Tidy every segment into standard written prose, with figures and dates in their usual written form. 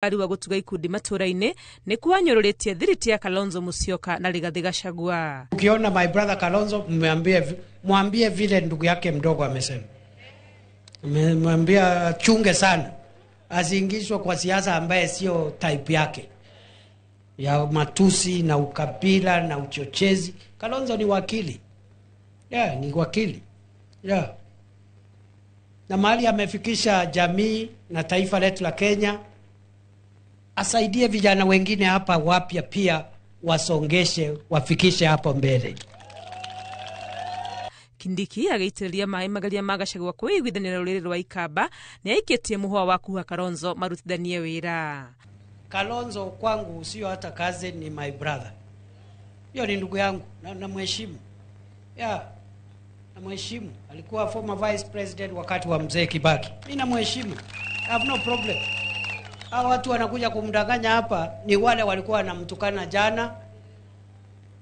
Wa gutuga ikundi matura-ini ni kuanyururetie thiriti ya Kalonzo Musyoka na Rigathi Gachagua. Ukiona my brother Kalonzo, mwambie vile ndugu yake mdogo amesema. Mwambie chunge sana asiingishwe kwa siasa ambaye sio type yake ya matusi na ukabila na uchochezi. Kalonzo ni wakili. Yeah, ni wakili. Yeah. Na mahali amefikisha jamii na taifa letu la Kenya, asaidie vijana wengine hapa wapya pia wasongeshe, wafikishe hapo mbele. Kindiki agĩitĩrĩria maĩ mageria ma Gachagua kwĩiguithania na rũrĩrĩ rwa Ikamba nĩ aikĩtie mũhũa wa kuha Kalonzo marutithanie wĩra. Kalonzo kwangu sio hata cousin, ni my brother. Hiyo ni ndugu yangu na namheshimu. Yeah. Namheshimu. Alikuwa former vice president wakati wa Mzee Kibaki. Mimi namheshimu. I have no problem. Hawa watu wanakuja kumdanganya hapa ni wale walikuwa wanamtukana jana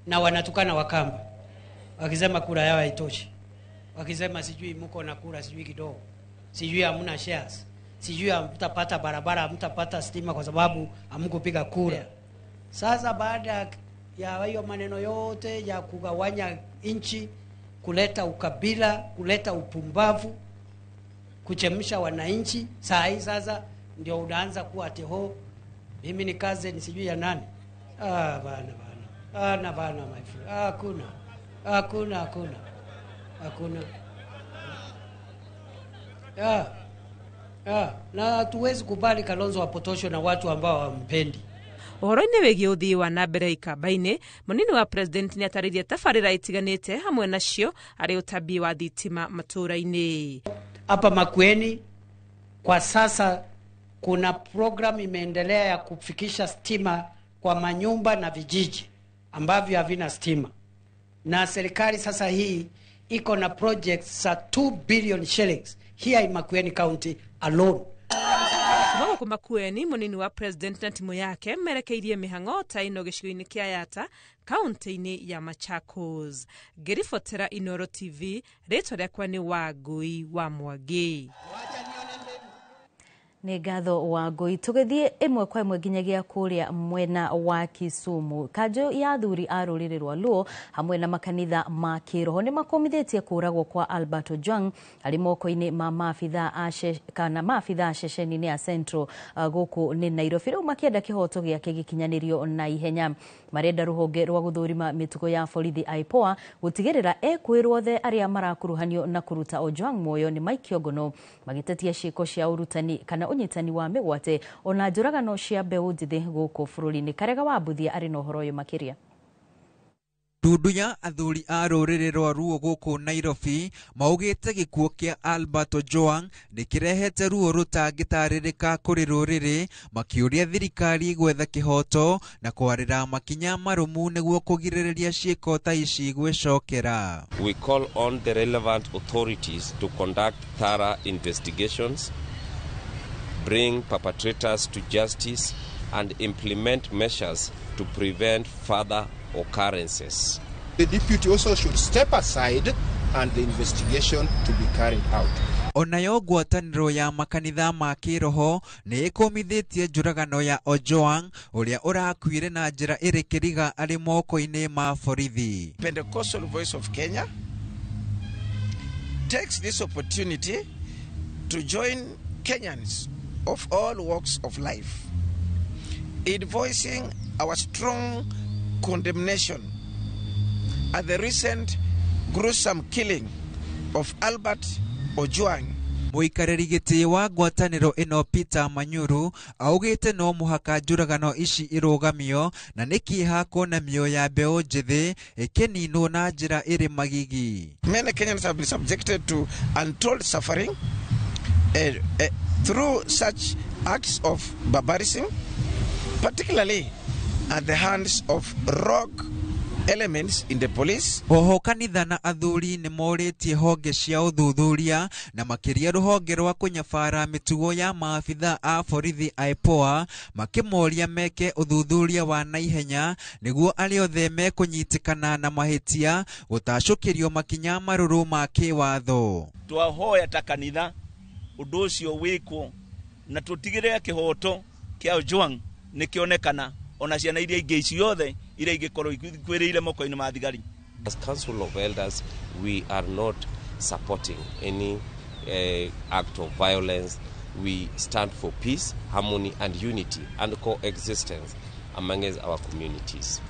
na wanatukana Wakamba. Wakisema kura yao haitoshi. Wakisema sijui mko na kura sijui kidogo. Sijui hamna shares. Sijui hamtapata barabara, hamtapata stima kwa sababu hamkupiga kura. Sasa baada ya hiyo maneno yote ya kugawanya nchi, kuleta ukabila, kuleta upumbavu, kuchemsha wananchi, saa hii sasa ndio unaanza kuwa ati ho mimi ni cousin sijui ya nani. Ah, bana bana. Ah, na bana my friend. Ah, hakuna. Hakuna, hakuna. Hakuna. Ah. Ah, na hatuwezi kubali Kalonzo apotoshwe na watu ambao hawampendi. Ũhoro-inĩ wĩgiĩ ũthii wa na mbere Ikamba-inĩ, mũnini wa president nĩ atarĩirie tabarĩra itiganĩte hamwe nacio arĩ ũtambi wa thitima matũũra-inĩ. Hapa Makueni kwa sasa kuna program imeendelea ya kufikisha stima kwa manyumba na vijiji ambavyo havina stima, na serikali sasa hii iko na projects za 2 billion shillings here in Makueni County alone. Kuma gũkũ Makueni, mũnini wa president na timu yake merekeirie mĩhang'o ta ĩno gĩcigo-inĩ kĩa Yatta kaunti-inĩ ya Machakos. Ngĩribotera Inooro TV, rĩtwa rĩakwa nĩ Wangui wa Mwangi. Nĩ ngatho wa ngui. Tũgĩthiĩ ĩmwe kwa ĩmwe nginyagia kũrĩa mwena wa Kisumu. Kanjũ ya athuri a rũrĩrĩ rwa Luo hamwe na makanitha ma kĩroho nĩ makomithĩtie kũragwo kwa Albert Ojwang arĩ moko-inĩ ma maabitha a kana maabitha a ceceni-inĩ ya Central gũkũ nĩ Nairobi. Rĩu makĩenda kĩhoto gĩake gĩkinyanĩrio na ihenya. Marenda rũhonge rwa gũthũrima mĩtugo ya borithi IPOA gũtigĩrĩra ekwĩrwo othe arĩa marakuruhanio na kũruta Ojwang muoyo nĩ maikio ngono, magĩtetia ciĩko cia ũrutani kana ũnyitani wa mĩgwate ona njũragano cia mbeũ njĩthĩ gũkũ bũrũri-inĩ. Karega wa Mbuthia arĩ na ũhoro ũyũ makĩria. Ndundu ya athuri a rũrĩrĩ rwa Luo gũkũ Nairobi maugĩte gĩkuũ kĩa Albert Ojwang nĩ kĩrehete ruo rũtangĩtarĩrĩka kũrĩ rũrĩrĩ, makĩũria thirikari gwetha kĩhoto na kwarĩra makinya marũmu nĩguo kũgirĩrĩria ciĩko ta ici gwĩcokera. We call on the relevant authorities to conduct thorough investigations, bring perpetrators to justice and implement measures to prevent further occurrences. The deputy also should step aside and the investigation to be carried out. Onayo ngwatanĩro ya makanitha ma kĩroho nĩ ĩkũmithĩtie njũragano ya Ojwang ũrĩa ũrakuire na njĩra ĩrĩ kĩriga arĩ moko-inĩ ma borithi. Pentecostal Voice of Kenya takes this opportunity to join Kenyans of all walks of life in voicing our strong condemnation at the recent gruesome killing of Albert Ojwang. Mũikarĩri gĩtĩ wa ngwatanĩro ĩno Peter Manyuru augĩte no mũhaka njũragano ici irũgamio na nĩ kĩeha kuona mĩoyo ya mbeũ njĩthĩ ĩkĩninwo na njĩra ĩrĩ magigi. Many Kenyans have been subjected to untold suffering through such acts of barbarism, particularly at the hands of rogue elements in the police. Oho kanitha na athuri nĩ morĩtie honge cia ũthuthuria na makĩria rũhonge rwa kũnyabara mĩtugo ya maabitha a borithi IPOA, makĩmoria meke ũthuthuria wa naihenya nĩguo arĩa othe mekũnyitĩkana na mahĩtia gũtacũkĩrio makinya marũrũ ma kĩwatho. Twahoya ta kanitha ũndũ ũcio wĩkwo na tũtigĩrĩre kĩhoto Kĩa Ojwang nĩ kĩonekana ona ciana iria ingĩ ciothe iria ingĩkorwo ikwĩrĩire moko-inĩ ma thigari. As Council of Elders, we are not supporting any act of violence. We stand for peace, harmony and unity and coexistence among our communities.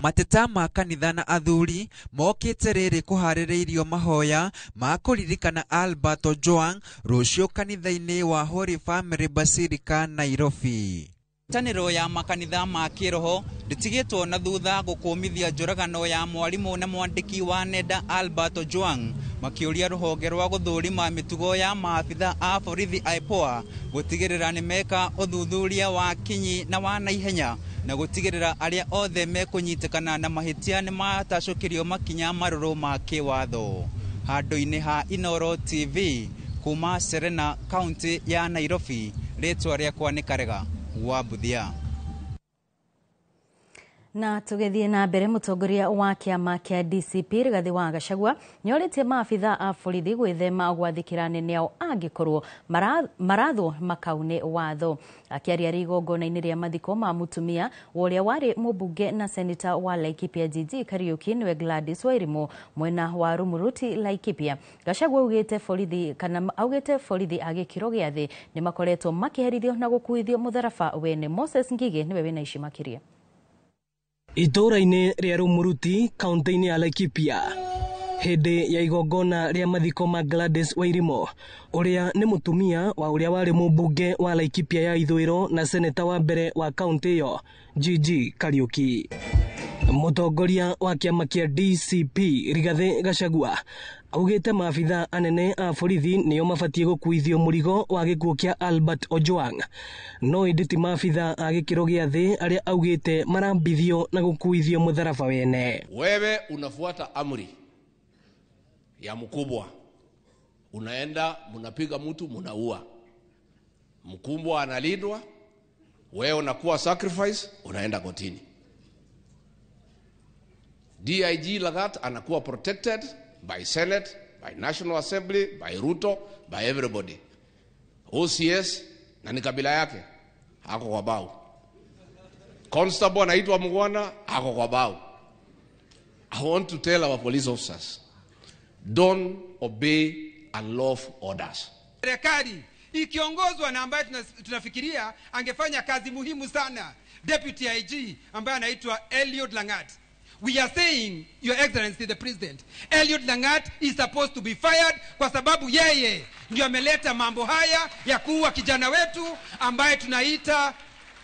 Mateta ma kanitha na athuri mokĩte rĩrĩ kũharĩrĩirio mahoya ma kũririkana Albert Ojwang rũciũ kanitha-inĩ wa Holy Family Basilica, Nairobi. Ngwatanĩro ya makanitha ma kĩroho ndĩtigĩtwo na thutha gũkũmithia njũragano ya mwarimũ na mwandĩki wa nenda Albert Ojwang, makĩũria rũhonge rwa gũthũrima mĩtugo ya maabitha a borithi IPOA gũtigĩrĩra nĩ meka ũthuthuria wa kinyi na wa naihenya na gũtigĩrĩra arĩa othe mekũnyitĩkana na mahĩtia nĩ matacũkĩrio makinya marũrũ ma kĩwatho. Handũ-inĩ ha Inooro TV kuma Serena, kaunti ya Nairobi, rĩtwa rĩakwa nĩ Karega wa Buthia. Na tũgĩthiĩ na mbere, mũtongoria wa kĩama kĩa DCP Rigathĩ wa Gachagua nĩorĩtie maabitha a borithi gwĩthema gwathĩkĩra anene ao angĩkorwo marathwo makaune watho. Akĩaria arĩ igongona-inĩ rĩa mathiko ma mũtumia wa ũrĩa warĩ mũmbunge na seneta wa Laikipia GG Kariuki nĩwe Gladys Wairimu mwena wa Rumuruti Laikipia, Gachagua augĩte borithi kana augĩte borithi a gĩkĩro gĩa thĩ nĩ makoretwo makĩherithio na gũkuithio mũtharaba wene. Moses Ngigĩ nĩwe wĩna ici makĩria. Itũũra-inĩ rĩa Rumuruti, kaunti-inĩ ya Laikipia, hĩndĩ ya igongona rĩa mathiko ma Gladys Wairimu ũrĩa nĩ mũtumia wa ũrĩa warĩ mũmbunge wa Laikipia ya ithũĩro na seneta wa mbere wa kaunti ĩyo GG Kariuki, mũtongoria wa kĩama kĩa DCP Rigathĩ Gachagua augĩte maabitha anene a borithi nĩo mabatiĩ gũkuithio mũrigo wa gĩkuũ kĩa Albert Ojwang, no ĩndĩ ti maabitha a gĩkĩro gĩa thĩ arĩa augĩte marambithio na gũkuithio mũtharaba wene. Wewe unafuata amri ya mkubwa, unaenda mnapiga mtu mnaua, mkubwa analindwa, wewe unakuwa sacrifice, unaenda kotini. DIG Lagat anakuwa protected by Senate, by National Assembly, by Ruto, by everybody. OCS na ni kabila yake ako kwa bao. Constable anaitwa Mugwana ako kwa bao. I want to tell our police officers, don't obey unlawful orders. Serikali ikiongozwa na ambaye tunafikiria angefanya kazi muhimu sana, Deputy IG ambaye anaitwa Eliud Langat. We are saying, Your Excellency the President, Eliud Langat is supposed to be fired kwa sababu yeye ndio ameleta mambo haya ya kuua kijana wetu ambaye tunaita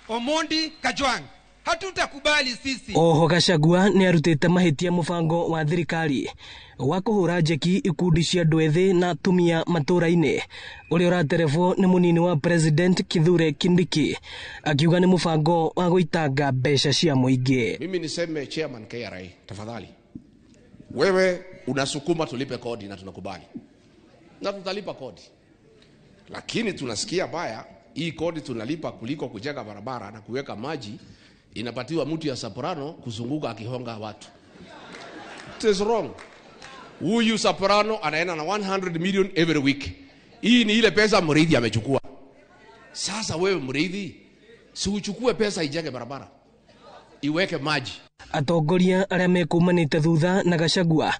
Omondi Kajwang. Hatutakubali sisi. Oho Gachagua nĩ arutĩte mahĩtia mũbango wa thirikari wa kũhũra njeki ikundi cia andũ ethĩ na atumia matũũra-inĩ ũrĩa ũraterebwo nĩ mũnini wa President Kithure Kindiki, akiuga nĩ mũbango wa gũitanga mbeca cia mũingĩ. Mimi niseme Chairman KRA, tafadhali, wewe unasukuma tulipe kodi na tunakubali na tutalipa kodi, lakini tunasikia baya hii kodi tunalipa kuliko kujenga barabara na kuweka maji inapatiwa mtu ya soprano kuzunguka akihonga watu. It is wrong. Huyu soprano anaenda na 100 million every week. Hii ni ile pesa Muriithi amechukua. Sasa wewe Muriithi, si uchukue pesa ijenge barabara, iweke maji. Atongoria arĩa mekumanĩte thutha na Gachagua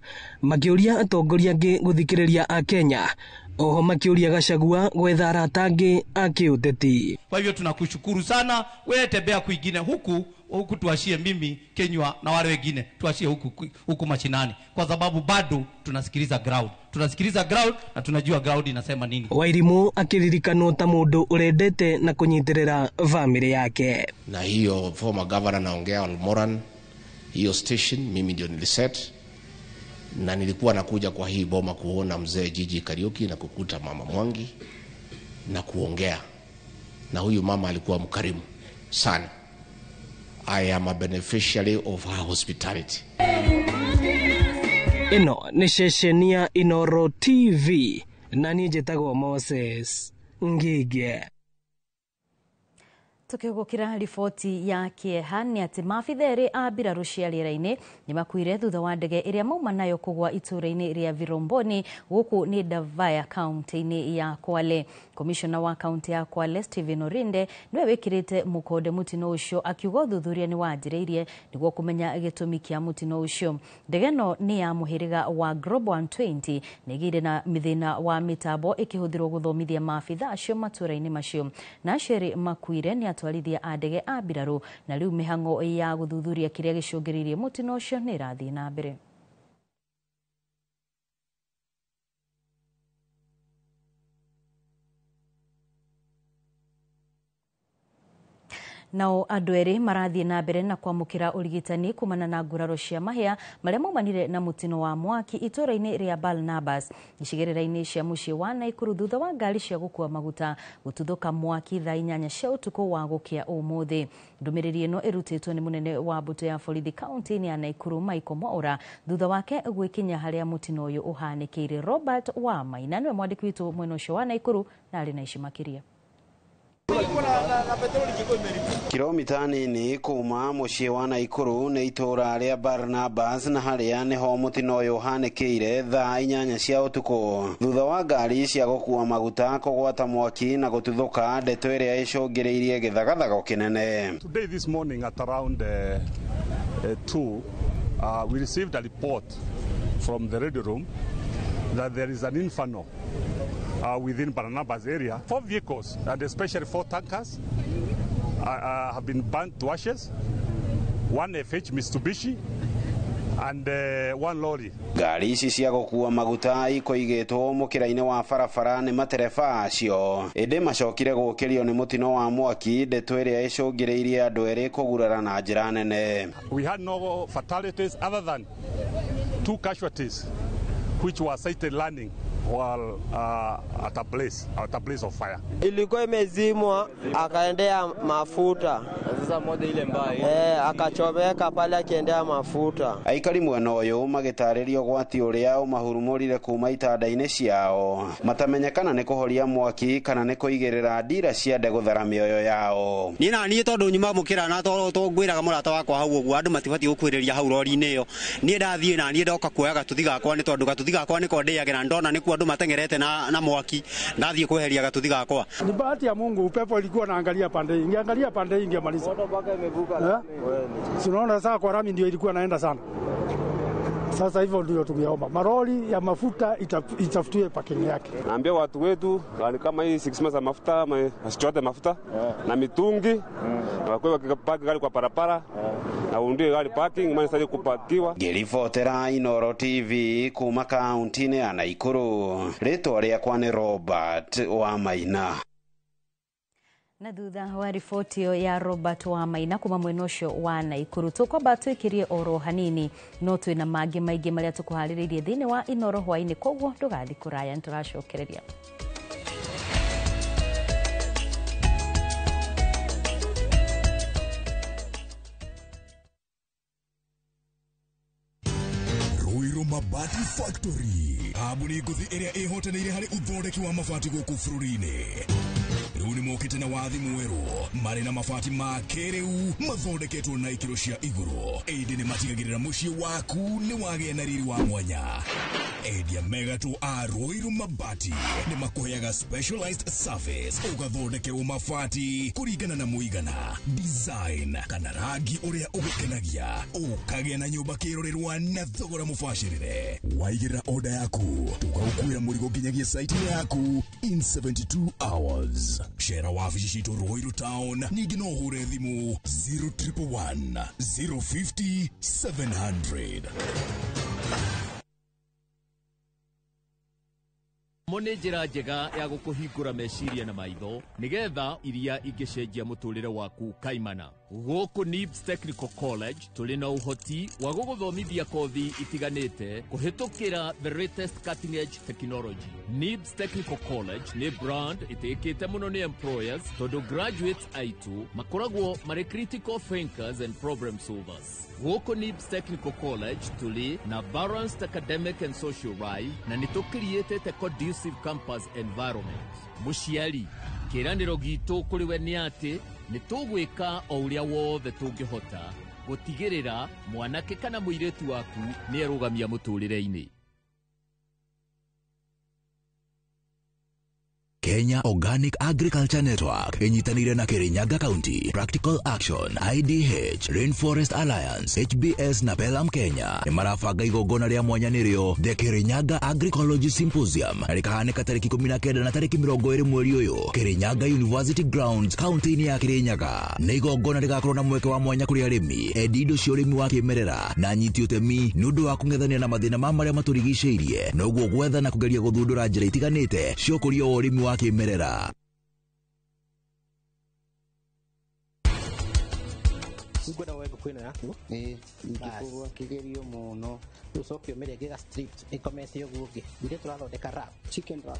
makĩũria atongoria angĩ gũthikĩrĩria a Kenya, oho makĩũria Gachagua gwetha arata angĩ a kĩũteti. Kwa hivyo tunakushukuru sana, wewe tembea kwingine huku huku, tuashie mimi Kenywa na wale wengine tuashie huku huku mashinani, kwa sababu bado tunasikiliza ground, tunasikiliza ground na tunajua ground inasema nini. Wairimu akiririkanwo ta mũndũ ũrendete na kũnyitĩrĩra famĩlĩ yake. Na hiyo former governor naongea Olmoran, hiyo station mimi ndio niliset, na nilikuwa nakuja kwa hii boma kuona mzee Gigi Kariuki na kukuta mama Mwangi na kuongea na huyu mama. Alikuwa mkarimu sana. I am a beneficiary of her hospitality. Ĩno nĩ ceceni ya Inooro TV na niĩ njĩtagwo Moses Ngige. Tukigukira riboti ya kieha ni ati maabitha erĩ a mbirarũ cia rĩera-inĩ nĩmakuire thutha wa ndege ĩrĩa mauma nayo kũgwa itũũra-inĩ rĩa Viromboni gũkũ nĩ Davaya kaunti-inĩ ya Kwale. Komishona wa kaunti ya Kwale Stephen Orinde nĩwe wĩkĩrĩte mũkonde mũtino ũcio akiuga ũthuthuria nĩ wanjĩrĩirie nĩguo kũmenya gĩtũmi kĩa mũtino ũcio. Ndege ĩno nĩ ya mũhĩrĩga wa Global 120 na ĩgĩire na mĩthĩna wa mĩtambo ĩkĩhũthĩrwo gũthomithia maabitha acio matũũra-inĩ macio. Na acio erĩ makuire nĩ atwarithia a ndege a mbirarũ na rĩu mĩhang'o ya gũthuthuria kĩrĩa gĩcũngĩrĩirie mũtino ũcio nĩ ĩrathiĩ na mbere. Nao andũ erĩ marathiĩ na mbere na kwamũkĩra ũrigitani kumana na nguraro cia mahĩa marĩa maumanire na mũtino wa mwaki itũũra-inĩ rĩa Barnabas icigĩrĩra-inĩ cia mũciĩ wa Naikuru thutha wa ngari cia gũkua maguta gũtuthũka mwaki thaa 8 cia ũtukũ wa gũkĩa ũmũthĩ. Ndũmĩrĩri ĩno ĩrutĩtwo nĩ mũnene wa mbũtũ ya borithi kaunti-inĩ ya Naikuru Michael Mwaura thutha wake gwĩkinya harĩa mũtino ũyũ ũhanĩkĩire. Robert Wamaina nĩwe mwandĩki witũ mwena ũcio wa Naikuru na arĩ na ici makĩria. Kilomita nini kuma muciĩ wa Naikuru nĩ itũũra rĩa Barnabas na harĩa nĩho mũtino ũyũ ũhanĩkĩire thaa 8 cia ũtukũ thutha wa ngari cia gũkua maguta kũgwata mwaki na gũtuthũka, ndeto ĩrĩa ĩcũngĩrĩirie gĩthagathago kĩnene. Today this morning at around 2 we received a report from the radio room that there is an inferno within Barnabas area. 4 vehicles, and especially 4 tankers, have been burnt to ashes. 1 FH Mitsubishi and 1 lorry. Ngari ici cia gũkua maguta ikoigĩtwo mũkĩra-inĩ wa barabara nĩ matereba acio ĩndĩ macokire gũkĩrio nĩ mũtino wa mwaki, ndeto ĩrĩa ĩcũngĩrĩirie andũ erĩ kũgurara na njĩra nene. We had no fatalities other than 2 casualties which were sighted landing while at a place of fire. Ilikuwa imezimwa akaendea mafuta. Sasa moja ile mbaya. Akachomeka pale akiendea mafuta. Aikari mwena ũyũ magĩtarĩria ũgwati ũrĩa ũmahurumũrire kuma itanda-inĩ ciao matamenyekana nĩ kũhoria mwaki kana nĩ kũigĩrĩra ndira cia nde gũthara mĩoyo yao. Niĩ na niĩ tondũ nyuma mũkĩra na tondũ ngwĩraga mũrata wakwa hau ũguo andũ matibatiĩ gũkuhĩrĩria hau rori-inĩ ĩyo. Niĩ ndathiĩ na niĩ ndoka kuoya gatuthi gakwa nĩ tondũ gatuthi gakwa nĩko ndĩagĩra ndona nĩkuo andũ matengerete na mwaki ndathiĩ kweheria gatuthi gakwa. Ni bahati ya Mungu upepo ilikuwa naangalia pande hii. Ingeangalia pande hii ingemaliza. Si unaona sasa kwa rami ndio ilikuwa naenda sana. Sasa hivyo ndio tungeomba maroli ya mafuta itafutiwe parking yake. Naambia watu wetu kama hii 6 months ya mafuta wasichote mafuta na mitungi na wakiwa wakipaki gari kwa parapara na undie gari parking maana sasa kupakiwa. Ngĩribotera Inooro TV kuma kaunti-inĩ ya Naikuru, rĩtwa rĩakwa nĩ Robert Wamaina. Na thutha wa riboti ĩyo ya Robert Wamaina kuma mwena ũcio wa Naikuru tũkwamba twĩkĩrie oro hanini no twĩna mangĩ maingĩ marĩa tũkũharĩrĩirie thĩinĩ wa Inooro hwainĩ, koguo ndũgathiĩ kũraya nĩtũracokereria. Ruiru Mabati Factory kambuni ngũthi ĩrĩa ĩhotanĩire harĩ ũthondeki wa mabati gũkũ bũrũri-inĩ. Rĩu nĩmokĩte na wathi mwerũ marĩ na mabati ma kĩrĩu mathondeketwo na ikĩro cia igũrũ, ĩndĩ nĩmatigagĩrĩra mũciĩ waku nĩ wagĩa na riri wa mwanya. Endia megatũ a Ruiru Mabati nĩmakũheaga specialized service ũgathondekerwo mabati kũringana na mũigana, design kana rangi ũrĩa ũgũkenagia, ũkagĩa na nyũmba kĩrorerwa na thogora mũbacĩrĩre. Waigĩrĩra order yaku tũgagũkuĩra mũrigo nginyagia site yaku in 72 hours. Cera wabici citũ Ruiru Town, ningĩ no ũhũre thimũ 0111 050 700. Mo nĩ njĩra njega ya gũkũhingũra meciria na maitho nĩgetha iria ingĩcenjia mũtũrĩre waku kaimana. Gũkũ NIBS Technical College tũrĩ na ũhoti wa gũgũthomithia kothi itiganĩte kũhĩtũkĩra the latest cutting edge technology. NIBS Technical College nĩ brand ĩtĩkĩte mũno nĩ employers tondũ graduates aitũ makoragwo marĩ critical thinkers and problem solvers. Gũkũ NIBS Technical College tũrĩ na balanced academic and social life na nĩ tũkiriĩtĩte conducive campus environment. Mũciari, kĩĩranĩro gitũ kũrĩ we nĩ atĩ Nĩ tũgwĩka o ũrĩa wothe tũngĩhota gũtigĩrĩra mwanake kana mũirĩtu waku nĩ erũgamia mũtũrĩre-inĩ. Kenya Organic Agriculture Network ĩnyitanĩire na Kirinyaga County, Practical Action, IDH, Rainforest Alliance, HBS na Pelham Kenya nĩ marabanga igongona rĩa mwanya nĩrĩo The Kirinyaga Agricology Symposium na rĩkahanĩka tarĩki 19 na tarĩki 20 mweri ũyũ Kirinyaga University Grounds kaunti-inĩ ya Kirinyaga. Nĩ igongona rĩgakorwo na mweke wa mwanya kũrĩ arĩmi, endi indo cia ũrĩmi wa kĩmerera na anyiti ũtemi nĩ ũndũ wa kũng'ethania na mathĩna ma marĩa matũrigicĩirie noguo gwetha na kũgeria gũthundũra njĩra itiganĩte cia ũkũria wa ũrĩmi wa kĩmerera. Ngwenda woe ngũkũ ĩno yaku. Ĩĩ, ingĩkũgwa kĩgerio mũno. Rĩu ũcoke ũmĩrenge ga strips ĩkomete ũguo ũngĩ. Ithuĩ tũrathondeka wrap, chicken wrap.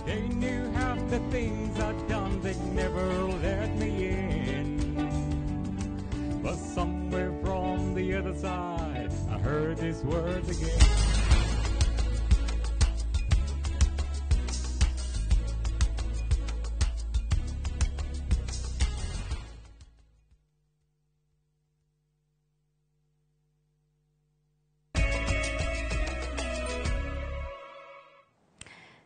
They knew half the things I'd done, they'd never let me in. But somewhere from the other side, I heard these words again.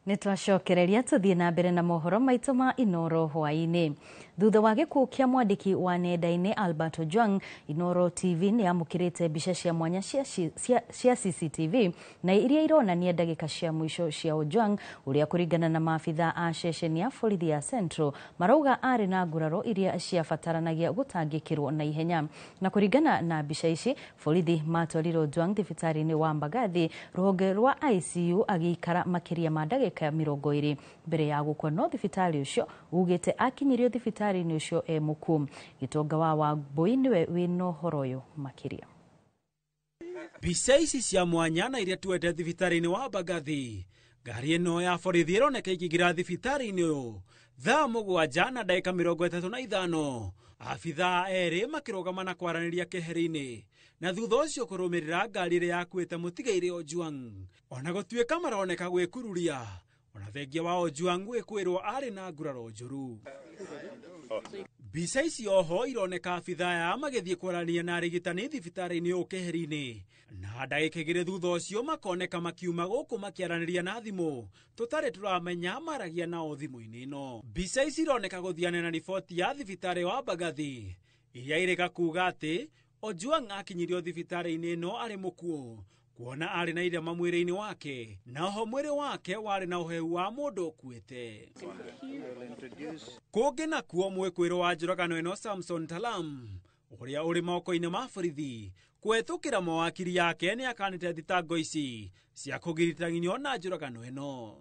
Nĩ twacokereria tũthiĩ na mbere na mohoro maitũ ma Inoro hwaĩ-inĩ. Thutha wa gĩkuũ kĩa mwandĩki wa nenda-inĩ Albert Ojwang, Inoro TV nĩ yamũkĩrĩte mbica cia mwanya cia CCTV na iria ironania ndagĩka cia mũico cia Ojwang, ũrĩa kũringana na maabitha a ceceni ya borithi ya Central marauga arĩ na nguraro iria ciabataranagia gũtangĩkĩrwo na ihenya. Na kũringana na mbica ici, borithi matwarire Ojwang thibitarĩ-inĩ wa Mbagathi rũhonge rwa ICU agĩikara makĩria ma ndagĩka 20 mbere ya gũkua, no thibitarĩ ũcio ugĩte akinyirio thibitarĩ-inĩ ũcio e mũkuũ. Gĩtonga wa Wambui nĩwe wĩna ũhoro ũyũ makĩria. Mbica ici cia mwanya na iria tuete thibitarĩ-inĩ wa Mbagathi, ngari ĩno ya borithi ĩroneka ĩkĩingĩra thibitarĩ-inĩ ũyũ thaa 7 na ndagĩka 35, abithaa erĩ makĩrũgama na kwaranĩria keheri-inĩ na thutha ũcio kũrũmĩrĩra ngari ĩrĩa yakuĩte mũtigairĩ Ojwang. Ona gũtuĩka maroneka gwĩkururia, ona thengia wa Ojwang gwĩkwĩrwo arĩ na nguraro njũru. Mbica ici oho ironeka abithaa aya magĩthiĩ kwaranĩria na arigitani thibitarĩ-inĩ ũyũ keheri-inĩ, na ndagĩka 2 thutha ũcio makoneka makiuma gũkũ makĩaranĩria na thimũ tũtarĩ tũramenya maragia nao thimũ-inĩ ĩno. Mbica ici ironeka gũthiana na riboti ya thibitarĩ wa Mbagathi iria irĩka kuga atĩ Ojwang akinyirio thibitarĩ-inĩ ĩno arĩ mũkuũ, kuona arĩ na irema mwĩrĩ-inĩ wake na oho mwĩrĩ wake warĩ na ũhehu wa mũndũ ũkuĩte. Kũngĩ nakuo mwĩkwĩrwo wa njũragano ĩno Samson Talam ũrĩa ũrĩ moko-inĩ ma borithi kũhetũkĩra mawakiri yake nĩ akanĩte thitango ici cia kũgiritang'inio na njũragano ĩno.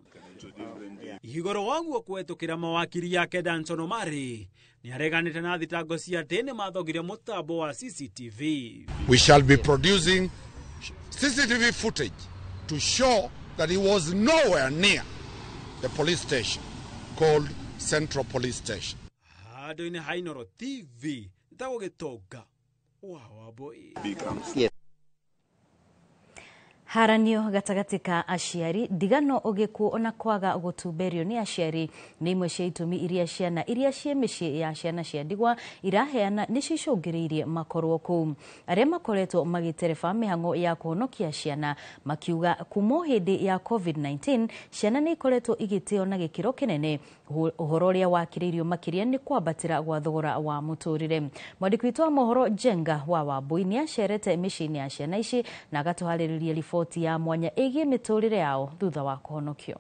Igũrũ waguo kũhetũkĩra mawakiri yake Danson Omari nĩ areganĩte na thitango cia atĩ nĩ mathogire mũtambo wa CCTV. We shall be producing CCTV footage to show that he was nowhere near the police station called Central Police Station. Handũ-inĩ ha Inoro TV nĩtagwo Gĩtonga wa Wambui. Haranio gatagatĩ ka aciari, ndigano ũgĩkuũ ona kwaga gũtumberio nĩ aciari nĩ imwe cia itũmi iria ciana iria ciĩ mĩciĩ ya ciana cia ndigwa iraheana nĩcio icũngĩrĩirie makorwo kũu. Arĩa makoretwo magĩtereba mĩhang'o ya kũhonokia ciana makiuga kuma hĩndĩ ya COVID-19 ciana nĩ ikoretwo igĩtĩo na gĩkĩro kĩnene. Ũhoro ũrĩa wakĩrĩirio makĩria nĩ kwambatĩra gwa thogora wa mũtũrĩre. Mwandĩki witũ wa mohoro Njenga wa Wambui nĩ acerete mĩciĩ-inĩ ya ciana ici na agatũharĩrĩria riboti ya mwanya ĩgiĩ mĩtũrĩre yao thutha wa kũhonokio.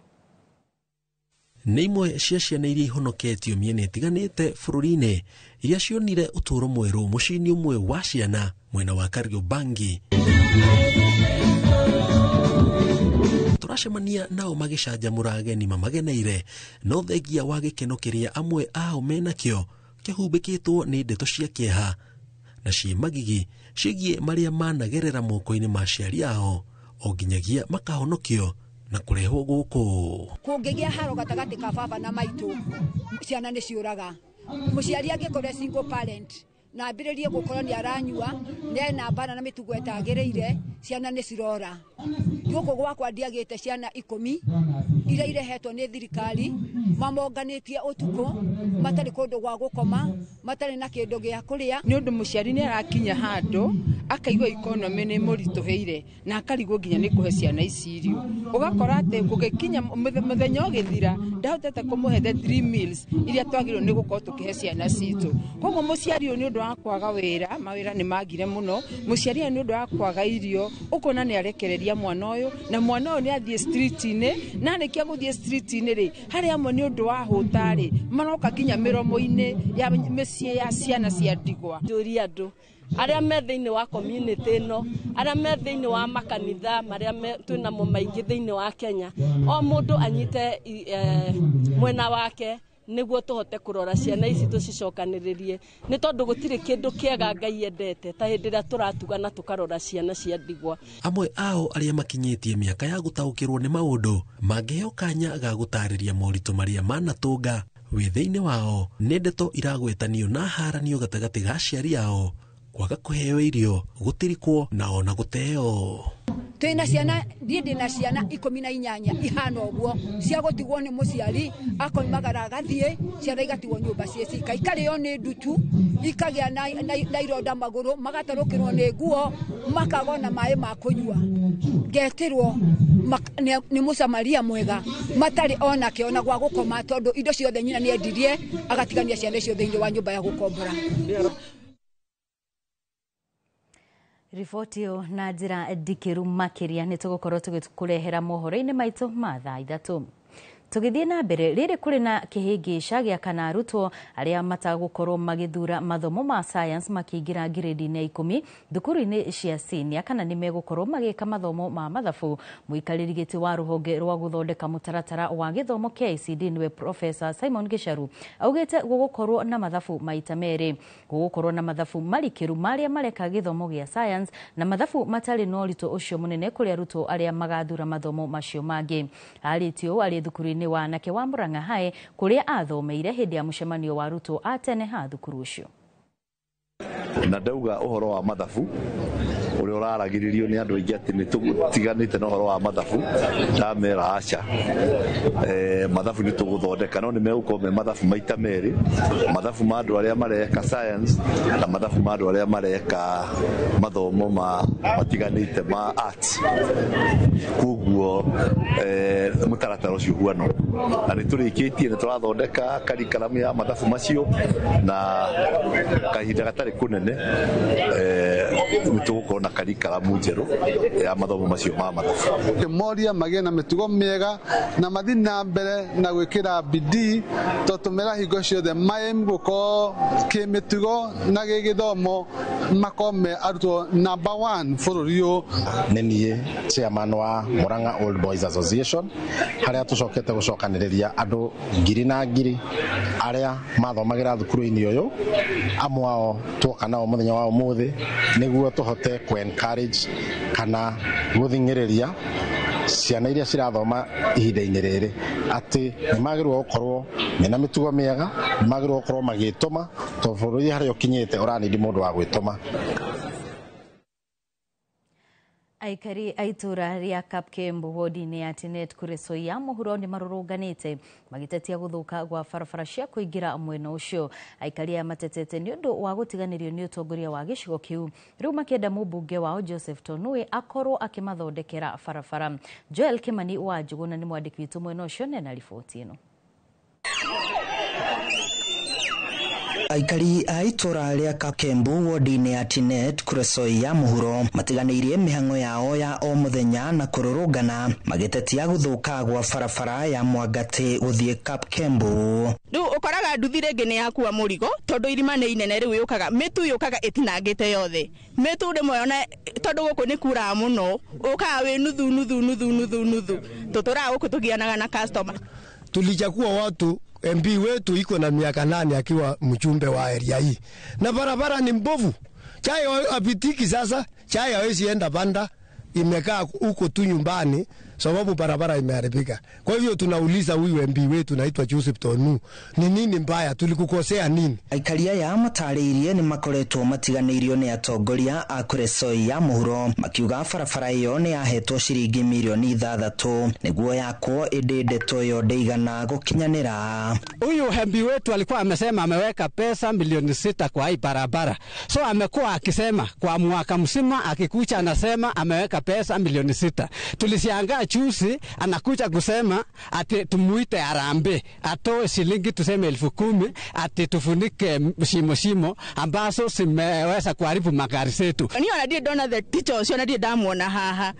Nĩ imwe cia ciana iria ihonoketio mĩena ĩtiganĩte bũrũri-inĩ iria cionire ũtũũro mwerũ mũciĩ-inĩ ũmwe wa ciana mwena wa Kariobangi. Tũracemania nao magĩcanjamũra ageni mamageneire, no thengia wa gĩkeno kĩrĩa amwe ao menakĩo kĩhumbĩkĩtwo nĩ ndeto cia kĩeha na ciĩ magigi ciĩgiĩ marĩa managerera moko-inĩ ma aciari ao o nginyagia makahonokio na kũrehwo gũkũ. Kũngĩgĩa haro gatagatĩ ka baba na maitũ, ciana nĩ ciũraga. Mũciari angĩkorwo single parent, Na ambĩrĩrie gũkorwo nĩ aranyua, nĩ ena mbara na mĩtugo ĩtagĩrĩire, ciana nĩ cirora. Gũkũ gwakwa ndiagĩte ciana 10 iria irehetwo nĩ thirikari, mamonganĩtie ũtukũ, matarĩ kũndũ gwa gũkoma, matarĩ na kĩndũ gĩa kũrĩa. Nĩ ũndũ mũciari nĩ arakinya handũ akaigua economy nĩ mũritũhĩire na akarigwo nginya nĩ kũhe ciana ici irio. Ũgakora atĩ gũgĩkinya mũthenya ũgĩthira ndahotete kũmũhe the 3 meals iria twagĩrĩirwo nĩ gũkorwo tũkĩhe ciana citũ. Koguo mũciari ũyũ nĩ ũndũ wa kwaga wĩra, mawĩra nĩ magire mũno, mũciari ũyũ nĩ ũndũ wa kwaga irio, ũkona nĩ arekereria mwana ũyũ, na mwana ũyũ nĩ athiĩ street-inĩ, na arĩkia gũthiĩ street-inĩ rĩ, harĩ amwe nĩ ũndũ wa hũta rĩ, maroka nginya mĩromo-inĩ ya mĩciĩ ya ciana cia ndigwa. Njũria andũ arĩa me thĩinĩ wa community ĩno, arĩa me thĩinĩ wa makanitha marĩa twĩnamo maingĩ thĩinĩ wa Kenya, o mũndũ anyite mwena wake nĩguo tũhote kũrora ciana ici tũcicokanĩrĩrie, nĩ tondũ gũtirĩ kĩndũ kĩega Ngai endete ta hĩndĩ ĩrĩa tũratugana tũkarora ciana cia ndigwa. Amwe ao arĩa makinyĩtie mĩaka ya gũtaũkĩrwo nĩ maũndũ mangĩheo kanya ga gũtarĩria moritũ marĩa manatũnga wĩthĩ-inĩ wao, nĩ ndeto iragwetanio na haranio gatagatĩ ga aciari ao, kwaga kũheo irio, gũtirikwo na ona gũteo. Twĩna ciana, niĩ ndĩna ciana 18 ihana ũguo cia gũtigwo nĩ mũciari, akoimagara agathiĩ, ciana igatigwo nyũmba ciĩ cika, ikarĩo nĩ ndutu, ikagĩa na ironda magũrũ, magatarũkĩrwo nĩ nguo, makagwo na maĩ ma kũnyua. Ngetĩrwo nĩ mũsamaria mwega, matarĩ onake ona gwa gũkoma, tondũ indo ciothe nyina nĩendirie agatigania ciana icio thĩinĩ wa nyũmba ya gũkombora. Riboti ĩyo na njĩra ndikĩru makĩria nĩ tũgũkorwo tũgĩkũrehera mohoro-inĩ maitũ ma thaa 3. Tũgĩthiĩ na mbere, rĩrĩ kũrĩ na kĩhĩngĩca gĩa kana arutwo arĩa matagũkorwo magĩthura mathomo ma science makĩingĩra ngirĩndi-inĩ ya 10 thukuru-inĩ cia senior, kana nĩ megũkorwo magĩka mathomo ma mathabu. Mũikarĩri gĩtĩ wa rũhonge rwa gũthondeka mũtaratara wa gĩthomo KICD nĩwe Professor Simon Gicharu augĩte gũgũkorwo na mathabu maita merĩ, gũgũkorwo na mathabu marikĩru marĩa mareka gĩthomo gĩa science na mathabu matarĩ na ũritũ ũcio mũnene kũrĩ arutwo arĩa magathura mathomo macio mangĩ. Arĩtie ũũ arĩ thukuru-inĩ wa anake wa Murang'a High kũrĩa athomeire hĩndĩ ya mũcemanio wa arutwo a tene ha thukuru ũcio. Na ndauga ũhoro wa mathabu ũrĩa ũraragĩrĩrio nĩ andũ aingĩ atĩ nĩ tũtiganĩte na ũhoro wa mathabu, ndamera aca, mathabu nĩ tũgũthondeka, no nĩ megũkorwo me mathabu maita merĩ, mathabu ma andũ arĩa mareka science na mathabu ma andũ arĩa mareka mathomo ma matiganĩte ma arts. Koguo mũtaratara ũcio ũhuana na nĩ tũrĩkĩtie, nĩ tũrathondeka curriculum ya mathabu macio, na kahinda gatarĩ kũnene nĩ tũgũkorwo na curriculum njerũ ya mathomo macio ma mathabu. Moria magĩe na mĩtugo mĩega na mathiĩ na mbere na gwĩkĩra bidii, tondũ tũmera hingo ciothe maĩ gũkorwo kĩmĩtugo na gĩgĩthomo makorwo me arutwo number 1 bũrũri ũyũ. Nĩ niĩ chairman wa Murang'a Old Boys Association, harĩa tũcokete gũcokanĩrĩria andũ ngiri na ngiri arĩa mathomagĩra thukuru-inĩ ũyũ, amwe ao tuoka nao mũthenya wa ũmũthĩ nĩguo tũhote kũ encourage kana gũthing'ĩrĩria ciana iria cirathoma ihinda-inĩ rĩrĩ atĩ nĩ magĩrĩirwo gũkorwo mena mĩtugo mĩega, nĩ magĩrĩirwo gũkorwo magĩtũma, tondũ bũrũri harĩa ũkinyĩte ũranindi mũndũ wa gwĩtũma. Aikari a itũra rĩa Kapkembu wodi-inĩ ya Tinet Kuresoi ya mũhuro nĩ marũrũnganĩte magĩtetia gũthũka gwa barabara cia kũingĩra mwena ũcio. Aikari aya matetete nĩ ũndũ wa gũtiganĩrio nĩ ũtongoria wa gĩcigo kĩu, rĩu makĩenda mũmbunge wao Joseph Tonui akorwo akĩmathondekera barabara. Joel Kimani wa Njũgũna nĩ mwandĩki witũ mwena ũcio na riboti ĩno. Aikari a itũra rĩa Kapkembu wodi-inĩ ya Tinet Kuresoi ya mũhuro matiganĩirie mĩhang'o yao ya o mũthenya na kũrũrũngana magĩtetia gũthũka gwa barabara ya Mwangatĩ gũthiĩ Kapkembu. Rĩu ũkoraga nduthi rĩngĩ nĩ yakua mũrigo tondũ irima nĩ inene, rĩu yũkaga mĩtu yũkaga ĩtinangĩte yothe mĩtu rĩmwe ona tondũ gũkũ nĩ kuraga mũno ũkaga wĩ nuthu nuthu nuthu nuthu nuthu, tũtũraga gũkũ tũgianaga na customer. Tulichagua watu, MP wetu iko na miaka 8 akiwa mjumbe wa area hii, na barabara ni mbovu. Chai apitiki sasa, chai hawezi enda banda, imekaa huko tu nyumbani. sababu barabara imeharibika. Kwa hivyo tunauliza huyu MP wetu naitwa Joseph Tonu, ni nini mbaya, tulikukosea nini? Aikari aya matarĩirie nĩ makoretwo matiganĩirio nĩ atongoria a Kuresoi ya mũhuro, makiuga barabara ĩyo nĩ yahetwo ciringi mirioni 6 nĩguo yakwo, ĩndĩ ndeto ĩyo ndĩigana gũkinyanĩra. Huyu MP wetu alikuwa amesema ameweka pesa milioni 6 kwa hii barabara, so amekuwa akisema kwa mwaka mzima, akikucha anasema ameweka pesa milioni 6. Tulishangaa juzi anakuja kusema ati tumuite harambee atoe shilingi tuseme 10,000 ati tufunike shimo shimo ambazo zimeweza kuharibu magari zetu. Ni ona ndiĩ ndona the teacher ũcio na ndiĩ ndamuona haha.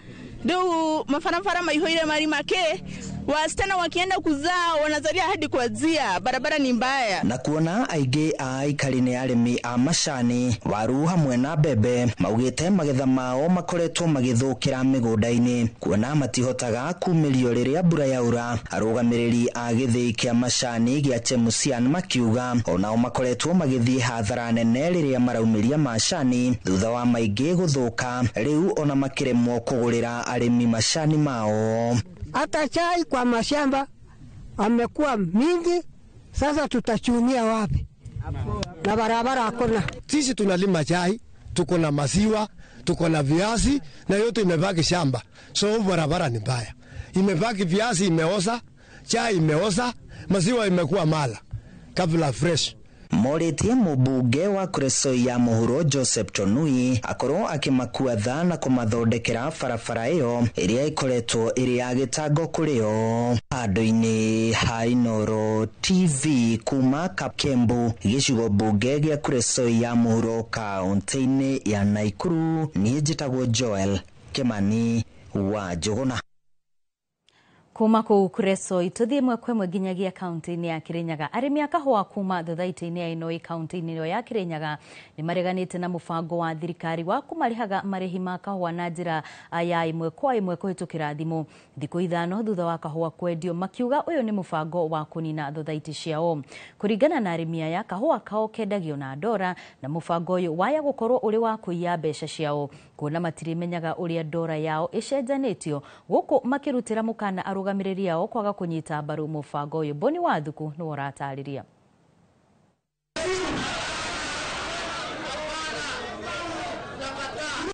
Rĩu mabarabara maihũire marima ke wasichana wakienda kuzaa wanazalia hadi kwa zia, barabara ni mbaya. Na kuona aingĩ a aikari nĩ arĩmi a macani, waru hamwe na mbembe, maugĩte magetha mao makoretwo magĩthũkĩra mĩgũnda-inĩ, kuona matihotaga kumĩrio rĩrĩa mbura yaura. Arũgamĩrĩri a gĩthĩi kĩa macani gĩa Chemusian makiuga onao makoretwo magĩthiĩ hathara nene rĩrĩa maraumĩria macani thutha wa maingĩ gũthũka, rĩu ona makĩremwo kũgũrĩra arĩmi macani mao. Hata chai kwa mashamba amekuwa mingi, sasa tutachunia wapi? Na barabara hakuna. Sisi tunalima chai, tuko na maziwa, tuko na viazi na yote imebaki shamba. So barabara ni mbaya. Imebaki viazi imeoza, chai imeoza, maziwa imekuwa mala kabla fresh. Morĩtie mũmbunge wa Kuresoi ya mũhuro Joseph Tonui akorwo akĩmakua tha na kũmathondekera barabara ĩyo ĩrĩa ĩkoretwo ĩrĩ ya gĩtango kũrĩ o. Handũ-inĩ ha Inooro TV kuma Kapkembu, gĩcigo mbunge gĩa Kuresoi ya mũhuro kaũntĩ-inĩ ya Naikuru, niĩ njĩtagwo Joel Kimani wa Njũgũna. Kuma kũu Kuresoi tũthiĩ ĩmwe kwa ĩmwe nginyagia kaunti-inĩ ya Kirinyaga. Arĩmi a kahũa kuma thothaitĩ-inĩ ya Inoi kaunti-inĩ ĩyo ya Kirinyaga nĩ mareganĩte na mũbango wa thirikari wa kũmarĩhaga marĩhi ma kahũa na njĩra ya ĩmwe kwa ĩmwe kũhĩtũkĩra thimũ thikũ 5 thutha wa kahũa kwendio, makiuga ũyũ nĩ mũbango wa kũnina thothaitĩ ciao. Kũringana na arĩmi aya, kahũa kao kendagio na ndora na mũbango ũyũ waya gũkorwo ũrĩ wa kũiya mbeca ciao, kuona matirĩmenyaga ũrĩa ndora yao ĩcenjanĩtio, gũkũ makĩrutĩra mũkana arũgamĩrĩri ao kwaga kũnyita mbaru mũbango ũyũ. Boni Wathuku nĩwe ũratarĩria.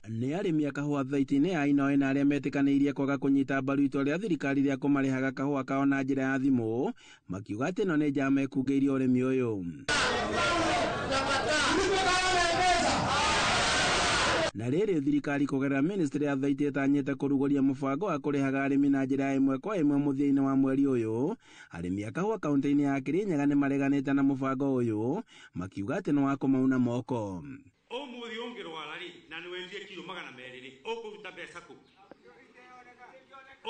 Nĩ arĩmi a kahũa thaitĩ-inĩ ya Inoi na arĩa metĩkanĩirie kwaga kũnyita mbaru itua rĩa thirikari rĩa kũmarĩhaga kahũa kao na njĩra ya thimũ, makiuga atĩ ĩno nĩ njama ĩkungĩirie ũrĩmi ũyũ. Na rĩrĩ thirikari kũgerera ministry ya thaitĩ ĩtanyĩte kũrugũria mũbango wa kũrĩhaga arĩmi na njĩra ya ĩmwe kwa ĩmwe mũthia-inĩ wa mweri ũyũ, arĩmi a kahũa kaũntĩ-inĩ ya Kirinyaga nĩ mareganĩte na mũbango ũyũ, makiuga atĩ nĩ wa kũmauna moko. Ũmũthĩ ũngĩrwara rĩ na nĩ wendie kiro 200 rĩ, ũkũruta mbeca kũ?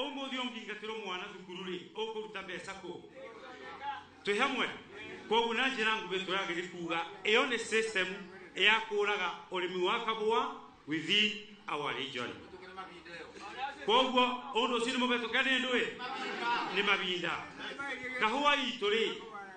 Ũmũthĩ ũngĩingatĩrwo mwana thukuru rĩ, ũkũruta mbeca kũ? Twĩ hamwe? Koguo na njĩra nguhĩ tũragĩrĩ kuga ĩyo nĩ system ya kũraga ũrĩmi wa kahũa within our region. Koguo ũndũ ũcio nĩ mũhetũke nĩ ndũĩ? Nĩ mabinda. Kahũa itũ rĩ,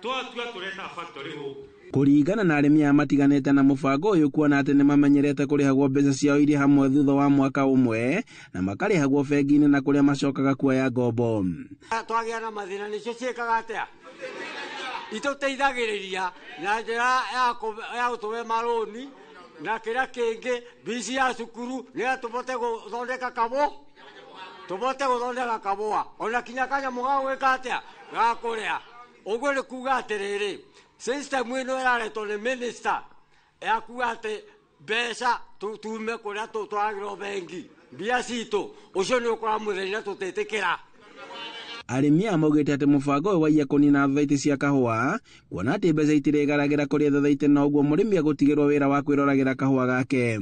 twatua tũreta factory gũkũ. Kũringana na arĩmi aya matiganĩte na mũbango ũyũ, kuona atĩ nĩ mamenyerete kũrĩhagwo mbeca ciao irĩ hamwe thutha wa mwaka ũmwe na makarĩhagwo bengi-inĩ na kũrĩa macokaga kuoya ngombo. Twagĩa na mathĩna nĩcio ciĩkaga atĩa? Itũteithagĩrĩria na njĩra ya gũtũhe marũni na kĩrĩa kĩngĩ, mbici ya cukuru nĩgetha tũbote gũthondeka kabũa, tũbote gũthondeka kabũa ona kinya kanyamũ ga gwĩka atĩa ga kũrĩa. Ũguo nĩ kuga atĩrĩrĩ, system ĩno ĩraretwo nĩ minister ya kuga atĩ mbeca tume kũrĩa tũtwaragĩrwo bengi mbia citũ, ũcio nĩ ũkora mũthenya tũtĩtĩkĩra. Arĩmi aya maugĩte atĩ mũbango ũyũ waiya kũnina thaitĩ cia kahũa, kuona atĩ mbeca itirĩgaragĩra kũrĩ thaitĩ na ũguo mũrĩmi agũtigĩrwo wĩra wa kwĩroragĩra kahũa gake.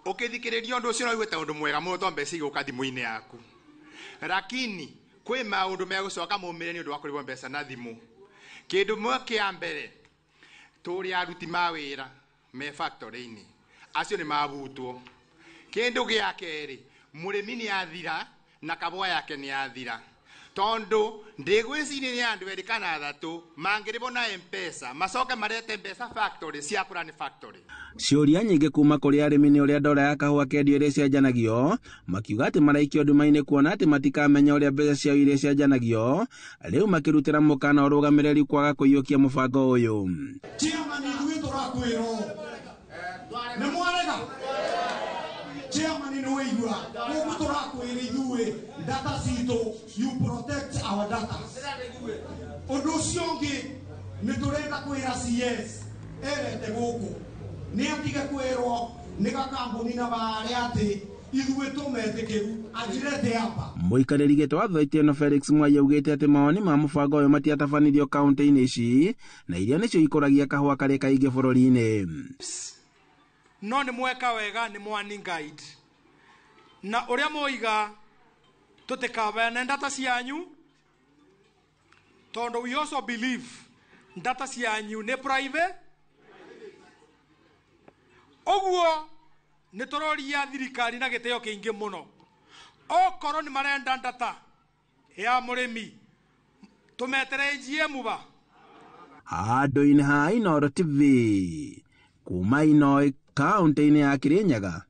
Ũkĩthikĩrĩria ũndũ ũcio no ũndũ mwega mũno to mbeca igũka thimũ-inĩ yaku, lakini kwĩ maũndũ megũcoka maumĩre nĩ ũndũ wa kũrĩhwo mbeca na thimũ. Kĩndũ mwe kĩa mbere, tũrĩ aruti ma wĩra me factory-inĩ, acio nĩ mabutwo. Kĩndũ gĩa kerĩ, mũrĩmi nĩ athira na kabũa yake nĩ athira. Tondu ndigwiciria ni andu eri kana athatu mangiribwo na M-Pesa macoke marete mbeca factory cia kurani factory. Ciũria nyingĩ kuma kũrĩ arĩmi nĩ ũrĩa ndora ya kahũa kendio ĩrĩa ĩcenjanagio, makiuga atĩ maraikio nduma-inĩ kuona atĩ matikamenya ũrĩa mbeca ciao iria icenjanagio, rĩu makĩrutĩra mũkana ũrũgamĩrĩri kwaga kũiyũkia mũbango ũyũ. Chairman ithuĩ tũrakwĩrwo nĩ mwarega. Chairman nĩ waigua gũkũ tũrakwĩra ithuĩ data citũ, you protect our data. Ũndũ ũcio ũngĩ nĩ tũrenda kwĩra CS erete gũkũ nĩ atige kwĩrwo nĩ gakambuni na barĩa atĩ ithuĩ tũmetĩkĩru anjirete hapa. Mũikarĩri gĩtĩ wa thauti ĩno Felix Mwai augĩte atĩ mawoni ma mũbango ũyũ matiatabanirio kaunti-inĩ ici na iria nĩcio ikũragia kahũa karĩa kaingĩ bũrũri-inĩ. No nĩ mweka wega nĩ mwani guide na ũrĩa mwoiga tũtikabane data cianyu tondũ we also believe data cianyu nĩ private. Ũguo nĩ tũroria thirikari na gĩtĩo kĩingĩ mũno, okorwo nĩ marenda data ya mũrĩmi tũmetere GM ba. Handũ-inĩ ha Inooro TV kuma Inoi kaunti-inĩ ya Kirinyaga,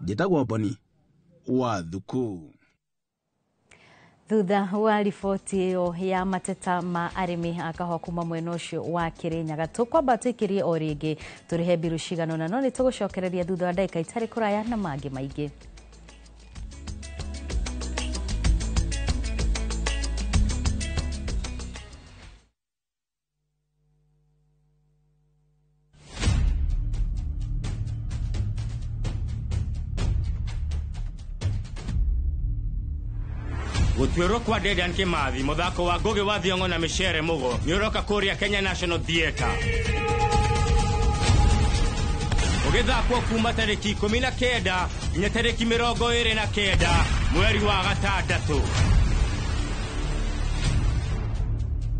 njĩtagwo Boni wa Thuku. Thutha wa riboti ĩyo ya mateta ma arĩmi a kahũa kuma mwena ũcio wa Kirinyaga, tũkwamba tũikĩrie o rĩngĩ tũrĩhe mbiru cigana ũna, no nĩ tũgũcokereria thutha wa ndagĩka itarĩ kũraya na mangĩ maingĩ. Gũtuĩrwo kwa Dedan Kimathi mũthako wa Ngugi wa Thiong'o na Micere Mugo nĩ ũroka kũrĩa Kenya National Theatre ũgĩthakwo kuma tarĩki 19 nginya tarĩki 29 mweri wa gatandatũ.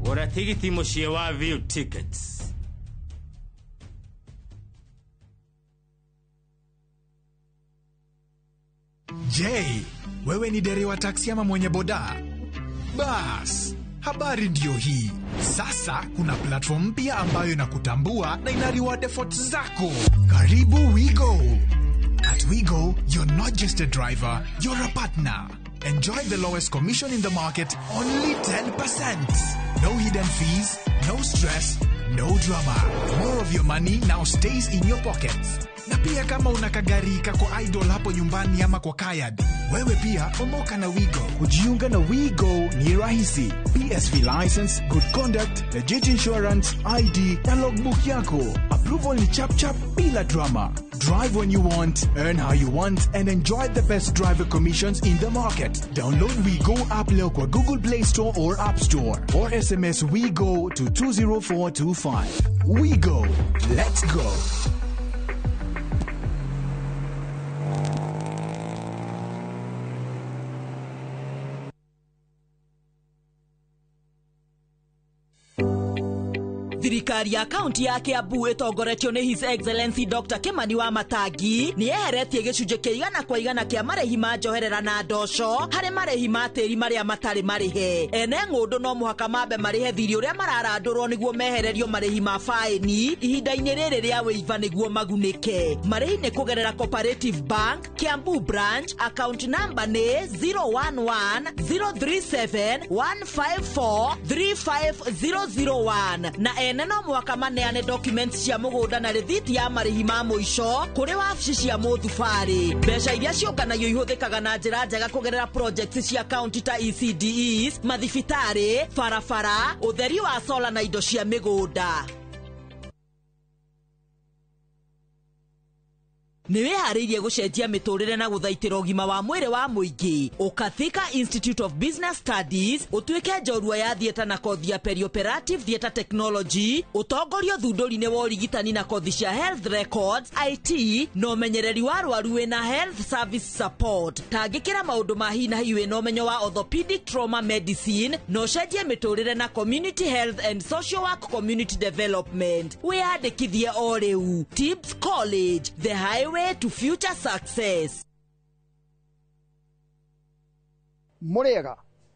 Gũra tigiti mũciĩ wa View Tickets. Je, wewe ni dereva taksi ama mwenye boda? Bas, habari ndiyo hii. Sasa kuna platform mpya ambayo inakutambua na ina reward efforts zako. Karibu WeGo. At WeGo, you're not just a driver, you're a partner. Enjoy the lowest commission in the market, only 10%. No hidden fees, no stress, no drama. More of your money now stays in your pockets. Na pia kama una kagari kako idol hapo nyumbani ama kwa kayad, wewe pia omoka na WeGo. Kujiunga na WeGo ni rahisi. PSV license, good conduct, legit insurance, ID na logbook yako. Approval ni chap chap bila drama. Drive when you want, earn how you want, and enjoy the best driver commissions in the market. Download WeGo app leo kwa Google Play Store or App Store, or SMS WeGo to 20425. WeGo. Let's go. Thirikari ya kaunti ya Kiambu ĩtongoretio nĩ His Excellency Dr. Kimani wa Matangi nĩ yeheretie gĩcunjĩ kĩa 100% kĩa marĩhi ma njoherera na ndoco harĩ marĩhi ma tĩri marĩa matarĩ marĩhe. Ene ng'ũndũ no mũhaka mambe marĩhe thirĩ ũrĩa mararandũrwo nĩguo mehererio marĩhi ma faĩni ihinda-inĩ rĩrĩ rĩa wĩiva nĩguo magunĩke. Marĩhi nĩ kũgerera Cooperative Bank, Kiambu Branch, account number nĩ 011 037 154 35001 na ene no mwaka maneane documents cia mũgũnda na rĩthiti ya marĩhi ma mũico kũrĩ wabici cia mũthubarĩ. Mbeca iria ciũnganagio ihũthĩkaga na njĩra njega kũgerera projects cia county ta ECDEs, mathibitarĩ, barabara, ũtheri wa sola na indo cia mĩgũnda. Nĩ wĩharĩirie gũcenjia mĩtũrĩre na gũthaitĩra ũgima wa mwĩrĩ wa mũingĩ. Ũkathika Institute of Business Studies ũtuĩke njorua ya theatre na kothi ya perioperative theatre technology, ũtongorio thundũri-inĩ wa ũrigitani na kothi cia health records, IT na ũmenyereri wa arwaru wĩna health service support. Tangĩkĩra maũndũ ma hi na hi wĩna ũmenyo wa orthopedic trauma medicine na ũcenjie mĩtũrĩre na community health and social work community development. Wĩyandĩkithie o rĩu. Tibbs College, the highway to future success. Murega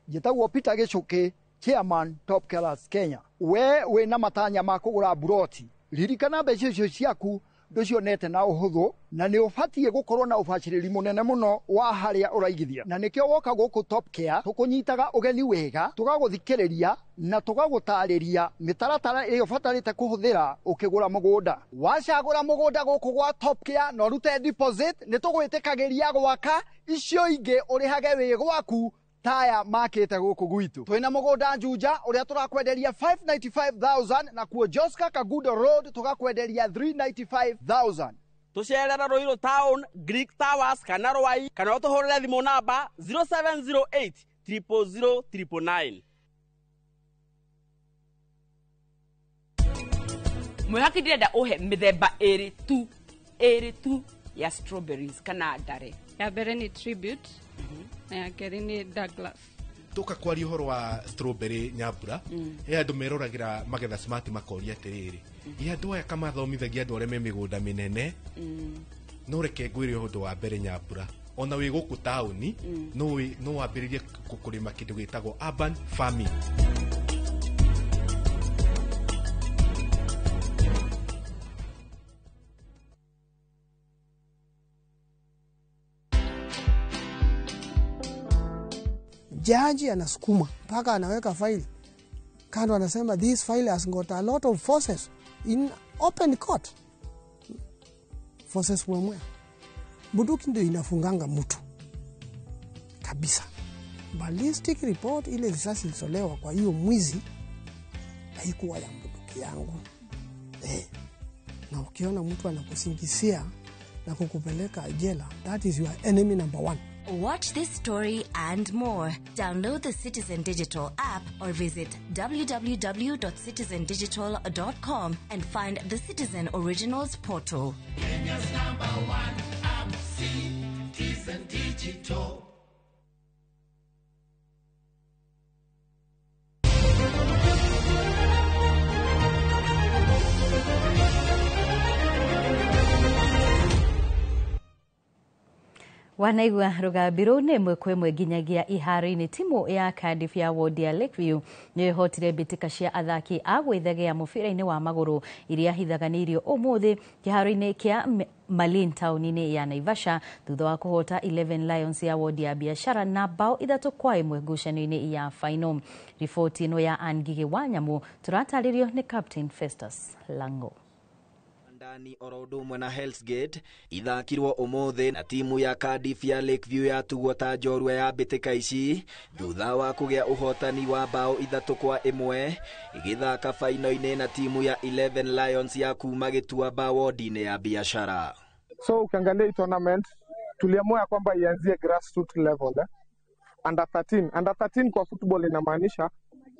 Njĩtagwo Peter Gĩchũkĩ, chairman Top Killers Kenya. We wĩna matanya ma kũgũra buroti, ririkana mbeca icio ciaku ndũcionete na ũhũthũ, na nĩ ũbatiĩ gũkorwo na ũbacĩrĩri mũnene mũno wa harĩa ũraigithia, na nĩkĩo woka gũkũ Top Care tũkũnyitaga ũgeni wega, tũgagũthikĩrĩria na tũgagũtarĩria mĩtaratara ĩrĩa ũbatarĩte kũhũthĩra ũkĩgũra mũgũnda. Wacagũra mũgũnda gũkũ gwa Top Care na ũrute deposit, nĩ tũgwĩtĩkagĩria gwaka icio ingĩ ũrĩhage wĩ gwaku taya makĩte gũkũ gwitũ. Twĩna mũgũnda Juja ũrĩa tũrakwenderia 595,000, na kuo Joska Kagudo Road tũgakwenderia 395,000. Tũcerere Ruiru Town, Greek Towers kana Rwai, kana ũtũhũrĩre thimũ namba 0708 000 999. Mwĩhaki, ndĩrenda ũhe mĩthemba ĩrĩ tu ya strawberries kana ndare. Ya mbere nĩ Tribute na ya kerĩ nĩ Douglas. Tuka kwaria ũhoro wa strawberry, Nyambura, he andũ meroragĩra Magetha Smart makoria atĩrĩrĩ, ĩ andũ aya kamathomithagia andũ arĩa me mĩgũnda mĩnene? No reke ngwĩre ũndũ wa mbere, Nyambura, ona wĩ gũkũ taũni no wambĩrĩrie kũrĩma kĩndũ gĩtagwo urban farming. Jaji anasukuma mpaka anaweka faili kando, anasema this file has got a lot of forces in open court. Forces wemwe. Bunduki ndio inafunganga mtu kabisa. Ballistic report, ile risasi ilitolewa kwa hiyo mwizi haikuwa ya bunduki yangu. Na ukiona mtu anakusingizia na kukupeleka jela, that is your enemy number one. Watch this story and more. Download the Citizen Digital app or visit www.citizendigital.com and find the Citizen Originals portal. Kenya's number one app, Citizen Digital. Wanaigua rũgambi rũu nĩ ĩmwe kwa ĩmwe nginyagia iharo-inĩ. Timu ya Cardiff ya wodi ya Lakeview nĩ ĩhotire mbĩtĩka cia athaki a gwĩthegea mũbira-inĩ wa magũrũ iria hithaganĩirio ũmũthĩ kĩharo-inĩ kĩa Malin taũni-inĩ ya Naivasha thutha wa kũhota 11 Lions ya wodi ya biashara na bao 3-1 ngucanio-inĩ ya final. Riboti ĩno ya Ann Ngigĩ wa Nyamũ tũratarĩrio nĩ Captain Festus Lango. Ndani oro ũndũ ũmwe na Hell's Gate ithakirwo ũmũthĩ na timu ya Cardiff ya Lakeview yatugwo ta njorua ya mbĩtĩka ici thutha wa kũgĩa ũhotani wa bao 3-1 igĩthaka faino-inĩ na timu ya 11 Lions ya kuma Gĩtuamba wodi-inĩ ya biashara. So ukiangalia hii tournament tuliamua ya kwamba ianzie grassroots level, Under 13. Under 13 kwa football inamaanisha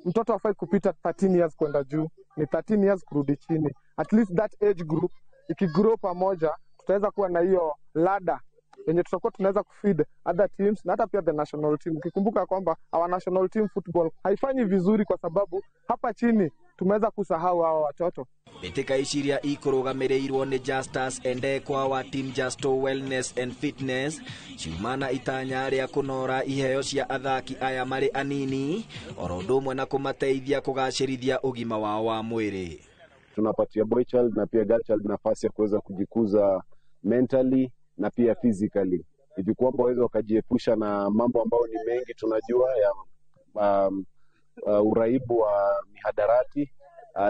mtoto hafai kupita 13 years kwenda juu, ni 13 years kurudi chini. At least that age group ikigrow pamoja, tutaweza kuwa na hiyo ladder yenye tutakuwa tunaweza kufeed other teams na hata pia the national team. Ukikumbuka kwamba our national team football haifanyi vizuri kwa sababu hapa chini tumeweza kusahau hawa watoto. Mbĩtĩka ici iria ikũrũgamĩrĩirwo nĩ Justus Endekwa wa Team Justo Wellness and Fitness ciuma na itanya rĩa kũnora iheo cia athaki aya marĩ anini oro ũndũ ũmwe na kũmateithia kũgacĩrithia ũgima wao wa mwĩrĩ. Tunapatia boy child na pia girl child nafasi ya kuweza kujikuza mentally na pia physically, hivi kwamba waweze wakajiepusha na mambo ambayo ni mengi tunajua ya uraibu wa mihadarati,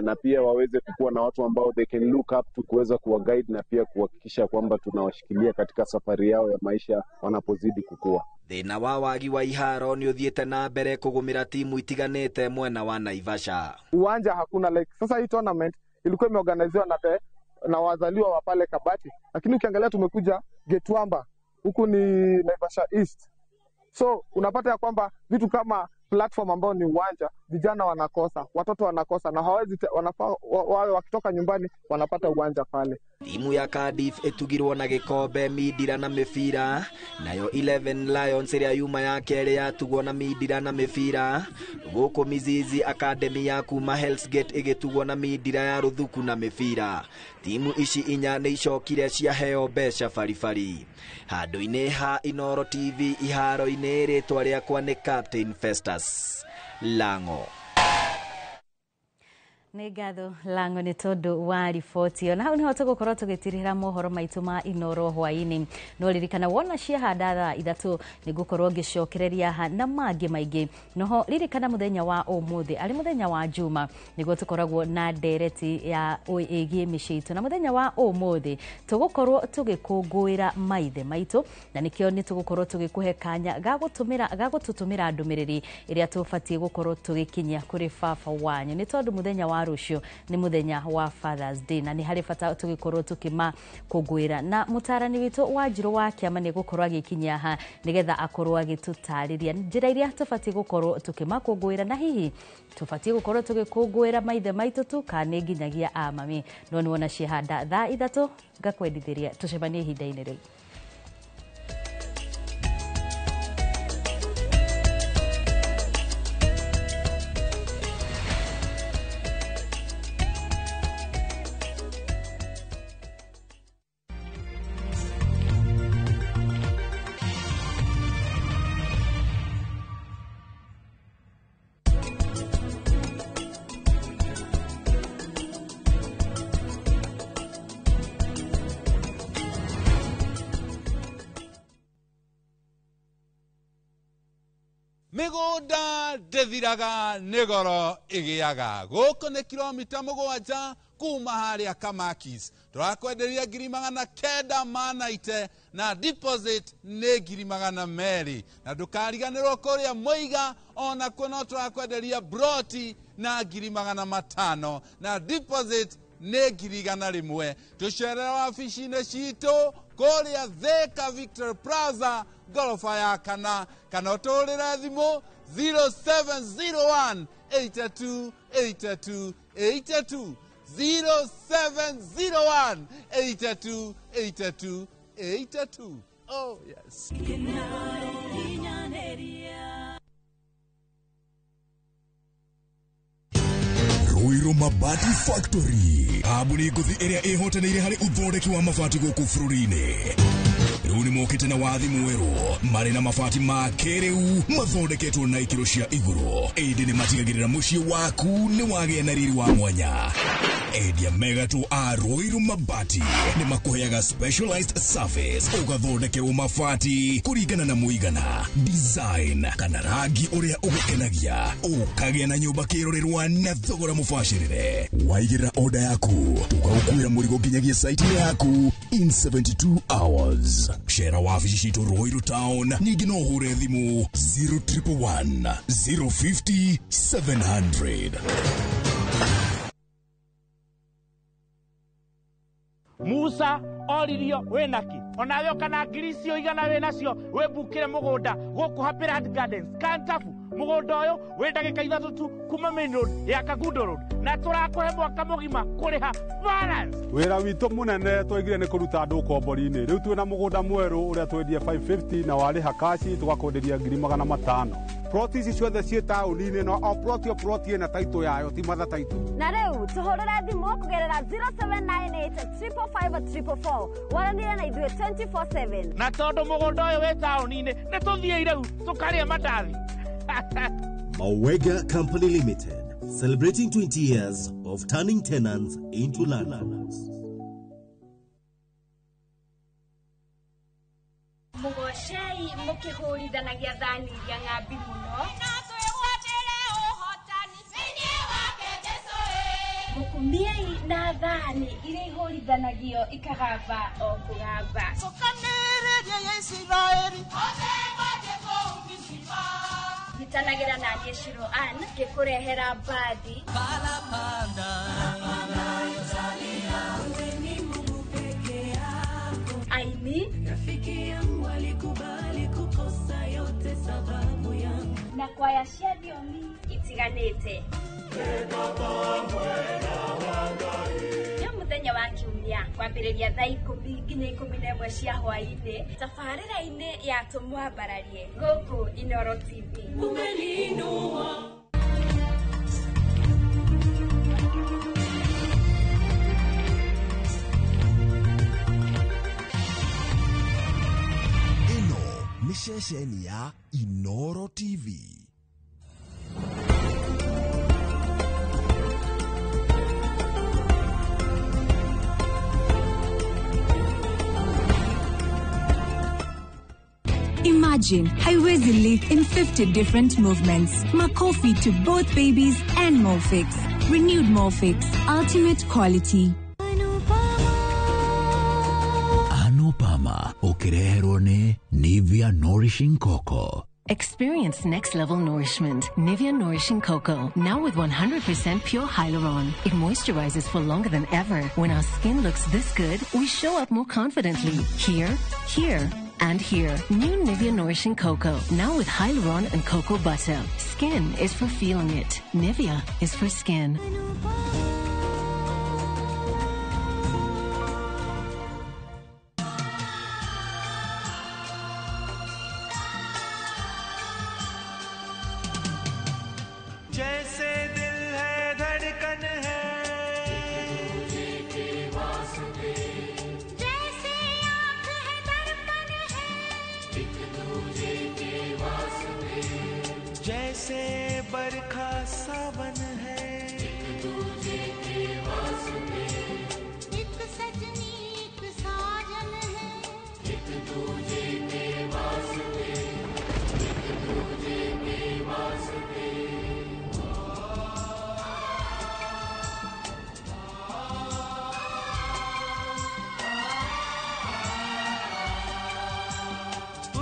na pia waweze kukuwa na watu ambao they can look up to kuweza kuwa guide na pia kuhakikisha kwamba tunawashikilia katika safari yao ya maisha wanapozidi kukua. Thĩna wa wagi wa iharo nĩ ũthiĩte na mbere kũgũmĩra timu itiganĩte mwena wa Naivasha. Uwanja hakuna, like sasa hii tournament ilikuwa imeorganiziwa na wazaliwa wa pale Kabati, lakini ukiangalia tumekuja Gĩtuamba, huku ni Naivasha East. So unapata ya kwamba vitu kama platform ambao ni uwanja, vijana wanakosa, watoto wanakosa, na hawawezi, wanafaa wawe wakitoka nyumbani wanapata uwanja pale. Timu ya Cardiff ĩtugirwo na gĩkombe, mindira na mĩbira, nayo 11 Lions ĩrĩa yuma ya kerĩ yatugwo na mindira na mĩbira, gũkũ Mizizi Academy ya kuma Hell's Gate ĩgĩtugwo na mindira ya rũthuku na mĩbira. Timu ici inya nĩ icokire ciaheo mbeca baribari. Handũ-inĩ ha Inooro TV iharo-inĩ, rĩtwa rĩakwa nĩ Captain Festus Lango. Nĩ ngatho Lango nĩ tondũ wa riboti ĩyo. Na hau nĩho tũgũkorwo tũgĩtirĩra mohoro maitũ ma Inooro hwaĩ-inĩ. No ririkana wona ciahanda thaa 3 nĩ ngũkorwo ngĩcokereria haha na mangĩ maingĩ. Noho ririkana mũthenya wa ũmũthĩ arĩ mũthenya wa Juma nĩguo tũkoragwo na ndereti ya ĩgiĩ mĩciĩ itũ, na mũthenya wa ũmũthĩ tũgũkorwo tũgĩkũngũĩra maithe maitũ, na nĩkĩo nĩ tũgũkorwo tũgĩkũhe kanya ga gũtũtũmĩra ndũmĩrĩri ĩrĩa tũbatiĩ gũkorwo tũgĩkinyia kũrĩ baba wanyu, nĩ tondũ mũthenya wa rũciũ nĩ mũthenya wa Father's Day na nĩ harĩ bata tũgĩkorwo tũkĩmakũngũĩra. Na mũtarani witũ Wanjirũ wa Kĩama nĩ gũkorwo agĩkinyia haha nĩgetha akorwo agĩtũtarĩria njĩra iria tũbatiĩ gũkorwo tũkĩmakũngũĩra, na hihi tũbatiĩ gũkorwo tũgĩkũngũĩra maithe maitũ tu kana nĩ nginyagia a mami. No nĩ wona ciahanda thaa 3 ngakwendithĩria tũcemanie ihinda-inĩ rĩu. Mĩgũnda ndĩthiraga nĩ goro ĩgĩaga. Gũkũ nĩ kilomita 7 kuma harĩa Kamakis. Tũrakwenderia 990 na deposit nĩ 200,000. Na ndũkariganĩrwo kũrĩa Mũiga onakuo no tũrakwenderia broti na 500,000 na deposit nĩ 100,000. Tũcerere wabici-inĩ citũ kũrĩa Thika Victory Plaza ngoroba ya kana, kana ũtũhũrĩre thimũ 0701 82 82 82 0701 82 82 82. Oh yes. Ruiru Mabati Factory, kambuni ngũthi ĩrĩa ĩhotanĩire harĩ ũthondeki wa mabati gũkũ bũrũri-inĩ. Rĩu nĩ mokĩte na wathi mwerũ marĩ na mabati ma kĩrĩu mathondeketwo na ikĩro cia igũrũ, ĩndĩ nĩ matigagĩrĩra mũciĩ waku nĩ wagĩa na riri wa mwanya. Endia megatũ a Ruiru Mabati nĩ makũheaga specialized service, ũgathondekerwo mabati kũringana na mũigana, design kana rangi ũrĩa ũgũkenagia, ũkagĩa na nyũmba kĩrorerwa na thogora mũbacĩrĩre. Waigĩrĩra order yaku tũgagũkuĩra mũrigo nginyagia site yaku in 72 hours. Cera wabici citũ Ruiru Town, ningĩ no ũhũre thimũ 0111 050 700. Musa oririo wĩnaki onawe ũkana ngiri icio igana wĩnacio wĩmbukĩre mũgũnda gũkũ Happy Land Gardens Kantafu. Mũgũnda ũyũ wĩ ndagĩka 3 tu kuma main road ya Kangundo Road, na tũrakũhe mwaka mũgima kũrĩha balance. Wĩra witũ mũnene twaigire nĩ kũruta andũ ũkombori-inĩ. Rĩu twĩna mũgũnda mwerũ ũrĩa twendie 550 na warĩha kaci tũgakwenderia 500,000. Ploti ici ciothe ciĩ taũni-inĩ, no o ploti o ploti ĩna taitũ yayo, ti matha taitũ. Na rĩu tũhũrĩre thimũ kũgerera 0798 555 444 waranĩre na ithuĩ 24/7. Na tondũ mũgũnda ũyũ wĩ taũni-inĩ nĩ tũthiĩ rĩu tũkarĩe mandathi. Mawega Company Limited, celebrating 20 years of turning tenants into landlords. Mũgocei mũkĩhũrithanagia thani iria ng'ambi mũno. Mũkumiei na thani iria ihũrithanagio ikagamba o kũgamba. Cokanĩrĩria ya Isiraeli. Nyitanagĩra na niĩ Shiro Ann ngĩkũrehera mbathi. Aini rafiki yangu alikubali kukosa yote sababu yangu, na kwaya cia thiomi itiganĩte. Nĩ mũthenya Mũthenya wa Kiumia kwambĩrĩria thaa 10 nginya 11 cia hwaĩ-inĩ tabarĩra-inĩ ya Tũmwambararie gũkũ Inoro TV. Umeniinua. Ĩno nĩ ceceni ya Inoro TV. Imagine Haiwezi live in 50 different movements. Makofi to both babies and Molfix. Renewed Molfix. Ultimate quality. Anupama ũkĩreherwo nĩ Nivea Nourishing Cocoa. Experience next level nourishment. Nivea Nourishing Cocoa. Now with 100% pure hyaluron. It moisturizes for longer than ever. When our skin looks this good, we show up more confidently. Here, here, and here. New Nivea Nourishing Cocoa. Now with hyaluron and cocoa butter. Skin is for feeling it. Nivea is for skin. जैसे दिल है धड़कन है, जैसे आँख है दर्पण है, जैसे बरखा सावन है, एक सजनी एक साजन है,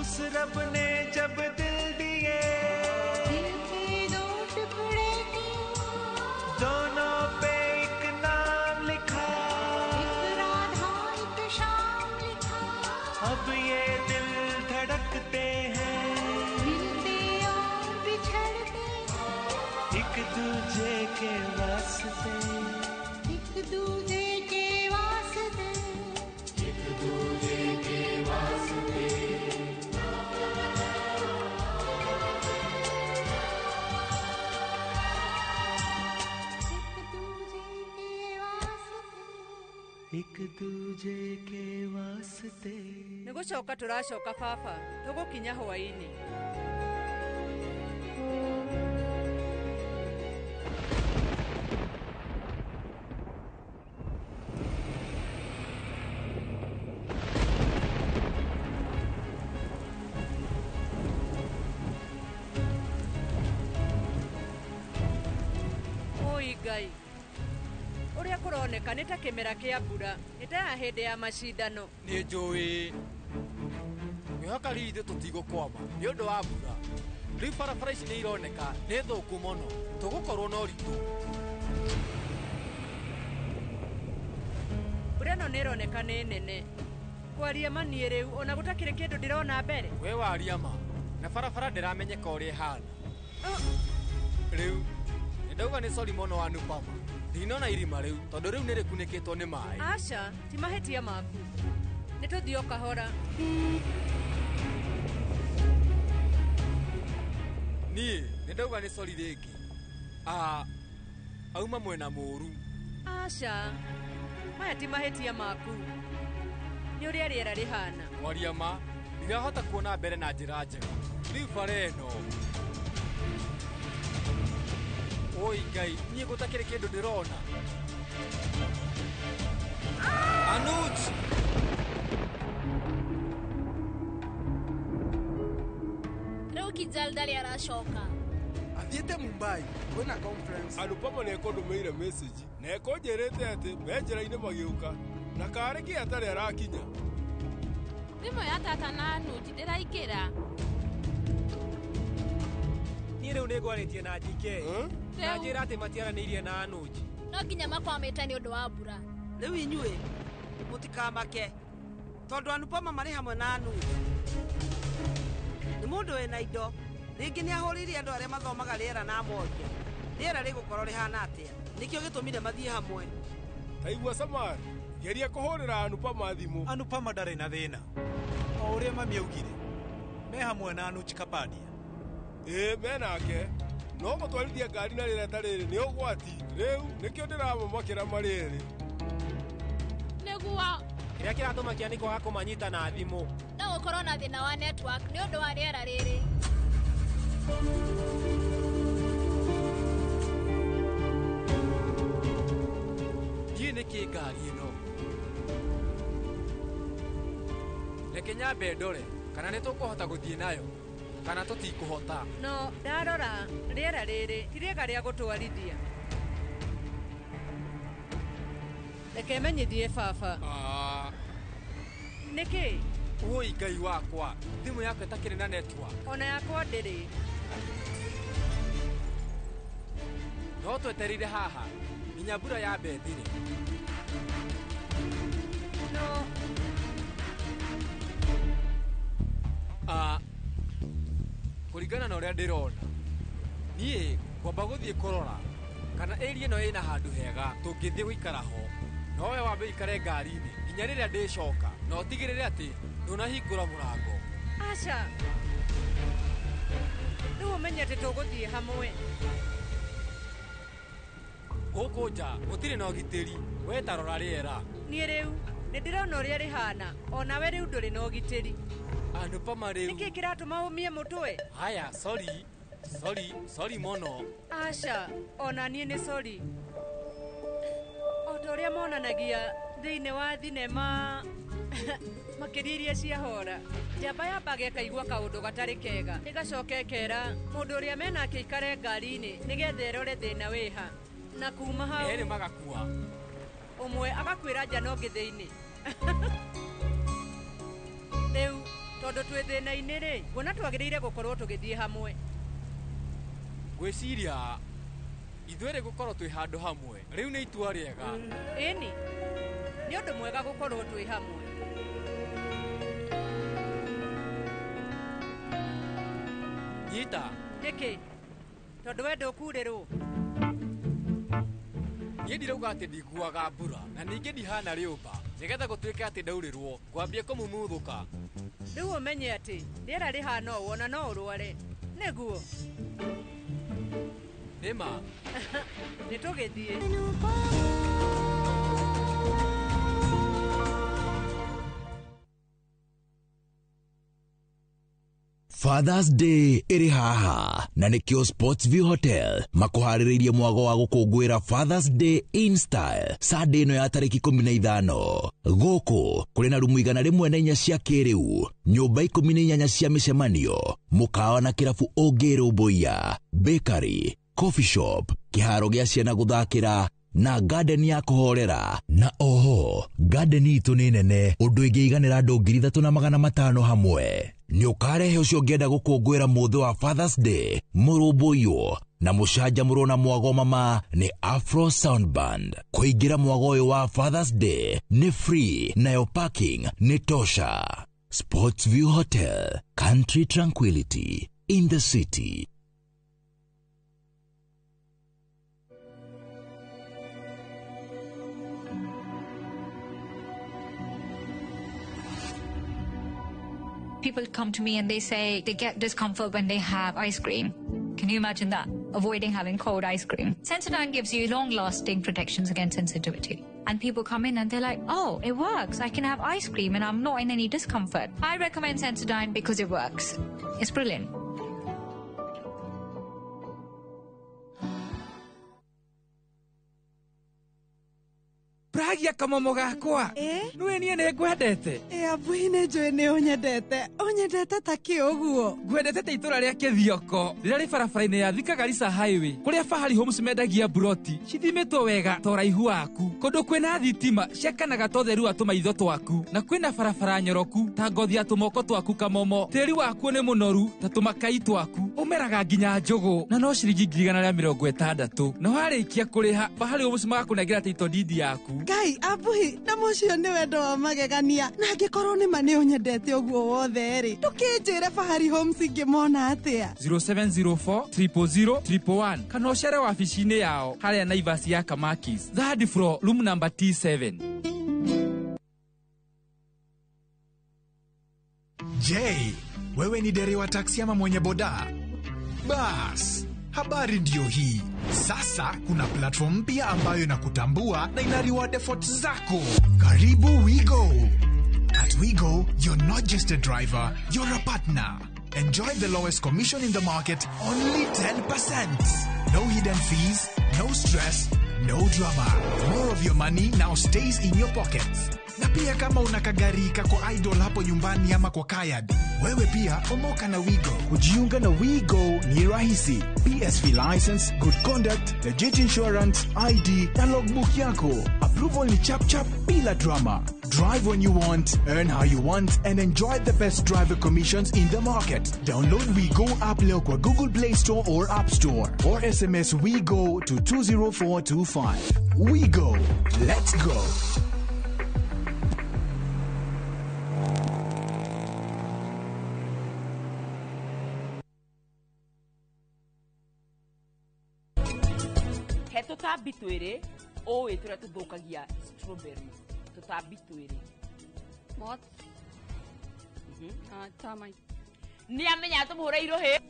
उस रब ने जब दिल दिए, दिल के दो टुकड़े किए, दोनों पे एक नाम लिखा, एक राधा एक श्याम लिखा। अब ये दिल धड़कते हैं, मिलते और बिछड़ते हैं, एक दूजे के वास्ते, एक दूजे के वास्ते, एक दूजे के वास्ते। एक दूजे के वास्ते, एक दूजे के वास्ते। Nĩ gũcoka tũracoka baba, tũgũkinya hwaĩ-inĩ. Oi Ngai, ũrĩa kũroneka nĩ ta kĩmera kĩa mbura, nĩ ta ya hĩndĩ ya macindano. Nĩ njũĩ mwĩhoka rĩu ithuĩ tũtigũkwama nĩ ũndũ wa mbura. Rĩu barabara ici nĩ ironeka nĩ thũku mũno, tũgũkorwo na ũritũ. Mbura ĩno nĩ ĩroneka nĩ nene. Kwaria ma niĩ rĩu ona gũtakĩrĩ kĩndũ ndĩrona mbere. We waria ma, na barabara ndĩramenyeka ũrĩa ĩhana. Rĩu nĩ ndauga nĩ sori mũno Anupama, ndinona irima rĩu tondũ rĩu nĩ rĩkunĩkĩtwo nĩ maĩ. Aca, ti mahĩtia maku. Nĩ tũthiĩ o kahora. Niĩ nĩ ndauga nĩ sori rĩngĩ. Auma mwena mũũru. Aca, maya ti mahĩtia maku. Nĩ ũrĩa rĩera rĩhana. Kwaria ma, ndirahota kuona mbere na njĩra njega. Rĩu bara ĩno. Oi Ngai, niĩ gũtakĩrĩ kĩndũ ndĩrona. Anuj! Rĩu Kijal ndarĩ aracoka. Athiĩte Mumbai kwĩna conference. Anupama nĩ ekũndũmĩire message na ekũnjĩrĩte atĩ me njĩra-inĩ magĩũka na karĩ kĩ atarĩ arakinya. Thimũ ya tata na Anuj ndĩraingĩra. Niĩ rĩu nĩngwarĩtie na GK na njĩra atĩ matiaranĩirie na Anuj. No nginya makwamĩte nĩ ũndũ wa mbura. Rĩu inyuĩ mũtikamake tondũ Anupama marĩ hamwe na Anuj. Nĩ mũndũ wĩna indo, rĩngĩ nĩ ahũrĩire andũ arĩa mathomaga rĩera na amoria rĩera rĩgũkorwo rĩhana atĩa, nĩkĩo gĩtũmire mathiĩ hamwe. Taigua Samari, geria kũhũrĩra Anupama thimũ. Anupama ndarĩ na thĩna. O ũrĩa mami augire, me hamwe na Anuj Kapadia. Ĩĩ menake. No gũtwarithia ngari na rĩera ta rĩrĩ nĩ ũgwati. Rĩu nĩkĩo ndĩramamakĩra marĩ erĩ. Nĩguo. Kĩrĩa kĩratũmakia nĩ kwaga kũmanyita na thimũ. No gũkorwo na thĩna wa network nĩ ũndũ wa rĩera rĩrĩ. Ndiũĩ nĩkĩ ngari ĩno. Reke nyambe ndore kana nĩ tũkũhota gũthiĩ nayo kana tũtikũhota. No ndarora rĩera rĩrĩ ti rĩega rĩa gũtwarithia. Reke menyithie baba. Nĩkĩ? Woi Ngai wakwa, thimũ yakwa ĩtakĩrĩ na network. Ona yakwa ndĩrĩ. No twetereire haha nginya mbura yambe ĩthire. No. Kũringana na ũrĩa ndĩrona, niĩ ngwamba gũthiĩ kũrora kana area ĩno ĩna handũ hega tũngĩthiĩ gũikara ho. No we wambe ũikare ngari-inĩ nginya rĩrĩa ndĩcoka, na ũtigĩrĩre atĩ ndũnahingũra mũrango. Aca. Rĩu ũmenye atĩ tũgũthiĩ hamwe. Gũkũ nja gũtirĩ na ũgitĩri, we ta rora rĩera. Niĩ rĩu nĩ ndĩrona ũrĩa rĩhana, onawe rĩu ndũrĩ na ũgitĩri. Anupama rĩu. Nĩkĩ kĩratũma ũmie mũtwe? Haya, sorry. Sorry, sorry mũno. Aca, ona niĩ nĩ sorry. O ta ũrĩa monanagia thĩinĩ wa thinema makĩria iria cia hora. Njamba yambaga ĩkaigua kaũndũ gatarĩ kega, ĩgacoka ĩkera mũndũ ũrĩa menake aikare ngari-inĩ nĩgetha ĩrore thĩna wĩha. Na kuma hau erĩ magakua. Ũmwe agakuĩra nja na ũngĩ thĩinĩ. Rĩu tondũ twĩ thĩna-inĩ rĩ, nguona twagĩrĩire gũkorwo tũgĩthiĩ hamwe. Ngwĩciria ithuerĩ gũkorwo twĩ handũ hamwe rĩu nĩ itua rĩega. Ĩni, nĩ ũndũ mwega gũkorwo twĩ hamwe. Nyita. Nĩkĩ? Tondũ we ndũkurĩrwo. Niĩ ndirauga atĩ ndikuaga mbura na ningĩ ndihana rĩũmba nĩgetha gũtuĩke atĩ ndaurĩrwo ngwambie kũmumuthũka. Rĩu ũmenye atĩ rĩera rĩhana ũũ ona no ũrware. Nĩguo. Nĩma. Nĩ tũgĩthiĩ. Father's Day ĩrĩ haha na nĩkĩo Sportsview Hotel makũharĩrĩirie mwago wa gũkũngũĩra Father's Day in style Sunday ĩno ya tarĩki 15. Gũkũ kũrĩ na rumu 104 cia kĩrĩu, nyũmba 18 cia mĩcemanio, mũkawa na kĩrabu ũngĩrũmbũiya, bakery, coffee shop, kĩharo gĩa ciana gũthakĩra na garden ya kũhorera. Na oho garden itũ nĩ nene ũndũ ĩngĩiganĩra andũ 3500 hamwe. Nĩ ũkarehe ũcio ũngĩenda gũkũngũĩra mũthĩ wa Father's Day mũrũmbũiywo na mũcanjamũrwo na mwago mama nĩ Afro Sound Band. Kũingĩra mwago ũyũ wa Father's Day nĩ free nayo parking nĩ tosha. Sportsview Hotel, country tranquility in the city. People come to me and they say they get discomfort when they have ice cream. Can you imagine that? Avoiding having cold ice cream. Sensodyne gives you long-lasting protections against sensitivity. And people come in and they're like, oh, it works. I can have ice cream and I'm not in any discomfort. I recommend Sensodyne because it works. It's brilliant. Pragia kamomo gakwa. Nĩwe niĩ nĩ ngwendete. Abuhi nĩ njũĩ nĩ ũnyendete. Ũnyendete ta kĩ ũguo? Ngwendete ta itũra rĩa Kĩthioko rĩrĩa rĩ barabara-inĩ ya Thika Garissa Highway kũrĩa Fahari Homes mendagia buroti cithimĩtwo wega ta ũraihu waku, kũndũ kwĩna thitima ciakanaga ta ũtheru wa tũmaitho twaku, na kwĩna barabara nyoroku ta ngothi ya tũmoko twaku kamomo. Tĩri wakuo nĩ mũnoru ta tũmakai twaku, ũmeraga nginya njũgũ na no ciringi 160,000. Na warĩkia kũrĩha Fahari Homes magakũnengera title deed yaku. Ngai Kai abuhi na mũcio nĩ wendo wa magegania na angĩkorwo nĩ ma nĩ ũnyendete ũguo wothe rĩ ndũkĩnjĩre Fahari Homes ingĩmona atĩa? 0704 000 111 kana ũcere wabici-inĩ yao harĩa Naivas ya Kamakis, third floor, room number T7. Je, wewe ni dereva taksi ama mwenye boda? Bas, habari ndiyo hii. Sasa kuna platform mpya ambayo inakutambua na ina reward efforts zako. Karibu WeGo. At WeGo, you're not just a driver, you're a partner. Enjoy the lowest commission in the market, only 10%. No hidden fees, no stress, no drama. More of your money now stays in your pockets. Na pia kama una kagari kako idle hapo nyumbani ama kwa kayad, wewe pia omoka na WeGo. Kujiunga na WeGo ni rahisi. PSV license, good conduct, legit insurance, ID na logbook yako. Approval ni chap chap bila drama. Drive when you want, earn how you want, and enjoy the best driver commissions in the market. Download WeGo app leo kwa Google Play Store or App Store, or SMS WeGo to 20425. WeGo. Let's go. He tũtambi twĩrĩ ũĩ tũrĩa tũthũkagia strawberries, tũtambi twĩrĩ. Moth. Termite. Nĩ amenya tũmũhũre irũhĩ.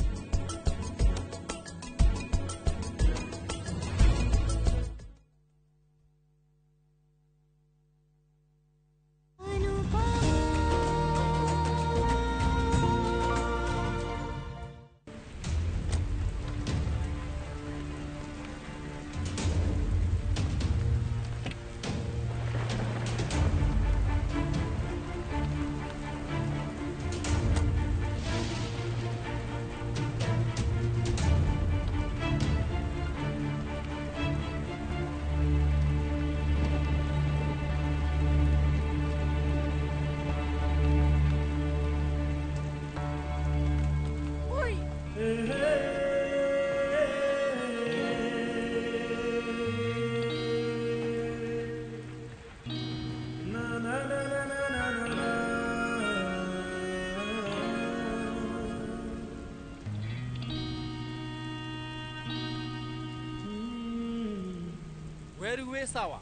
Weru wĩ sawa?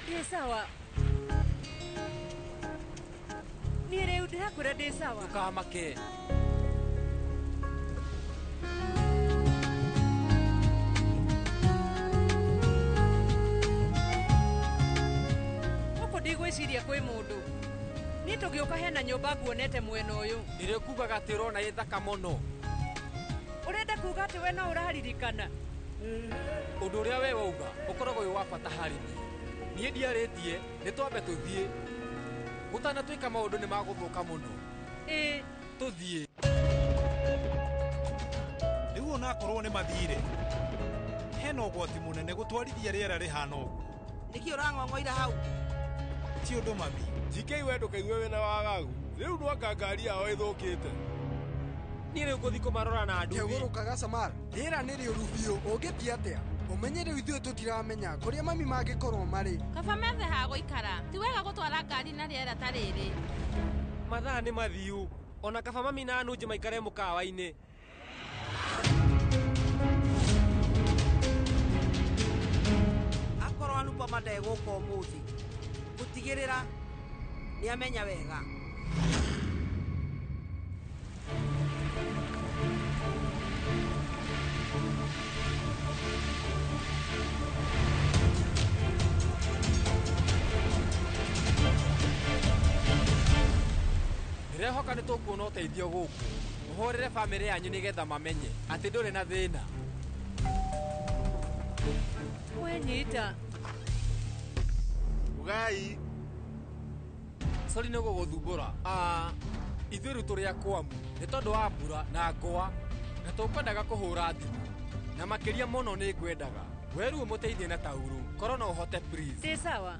Ndĩ sawa. Niĩ rĩu ndĩrakwĩra ndĩ sawa. Ndũkamake. Gũkũ ndigwĩciria kwĩ mũndũ. Niĩ tũgĩũka hena nyũmba nguonete mwena ũyũ. Nĩrĩo kugaga atĩ ũrona ĩ thaka mũno. Ũrenda kuga atĩ we no ũraririkana? Ũndũ ũrĩa we wauga ũkoragwo wĩ wa bata harĩ niĩ. Niĩ ndiarĩtie, nĩ twambe tũthiĩ. Gũtanatuĩka maũndũ nĩ magũthũka mũno. Ĩĩ. Tũthiĩ. Rĩu onakorwo nĩ mathire, hena ũgwati mũnene gũtwarithia rĩera rĩhana ũguo. Nĩkĩ ũrang'ong'oira hau? Ti ũndũ mami. GK we ndũkaigue wĩna wagagu. Rĩu ndwaka ngari yao ĩthũkĩte. Niĩ rĩu ngũthiĩ kũmarora na nduthi. Kĩgũrũkaga Samara. Rĩera nĩ rĩũru biũ. Ũngĩthiĩ atĩa? Ũmenye rĩu ithuĩ tũtiramenya kũrĩa mami mangĩkorwo marĩ. Kaba methe ha gũikara. Ti wega gũtwara ngari na rĩera ta rĩrĩ. Mathaa nĩ mathiu. Ona kaba mami na Anunje maikare mũkawa-inĩ. Akorwo Anupama ndegũka ũmũthĩ, gũtigĩrĩra nĩ amenya wega. Ndĩrehoka nĩ tũkuona ũteithio gũkũ. Ũhũrĩre bamĩrĩ yanyu nĩgetha mamenye atĩ ndũrĩ na thĩna. Wenyita. Ugai. Sorry nĩ gũgũthumbũra. Ithuĩ rĩu tũrĩ akwamu nĩ tondũ wa mbura na ngũa na tũkwendaga kũhũra thimũ na makĩria mũno nĩ ngwendaga we rĩu ũmũteithie na taurũ korwo no ũhote please. Ndĩ sawa.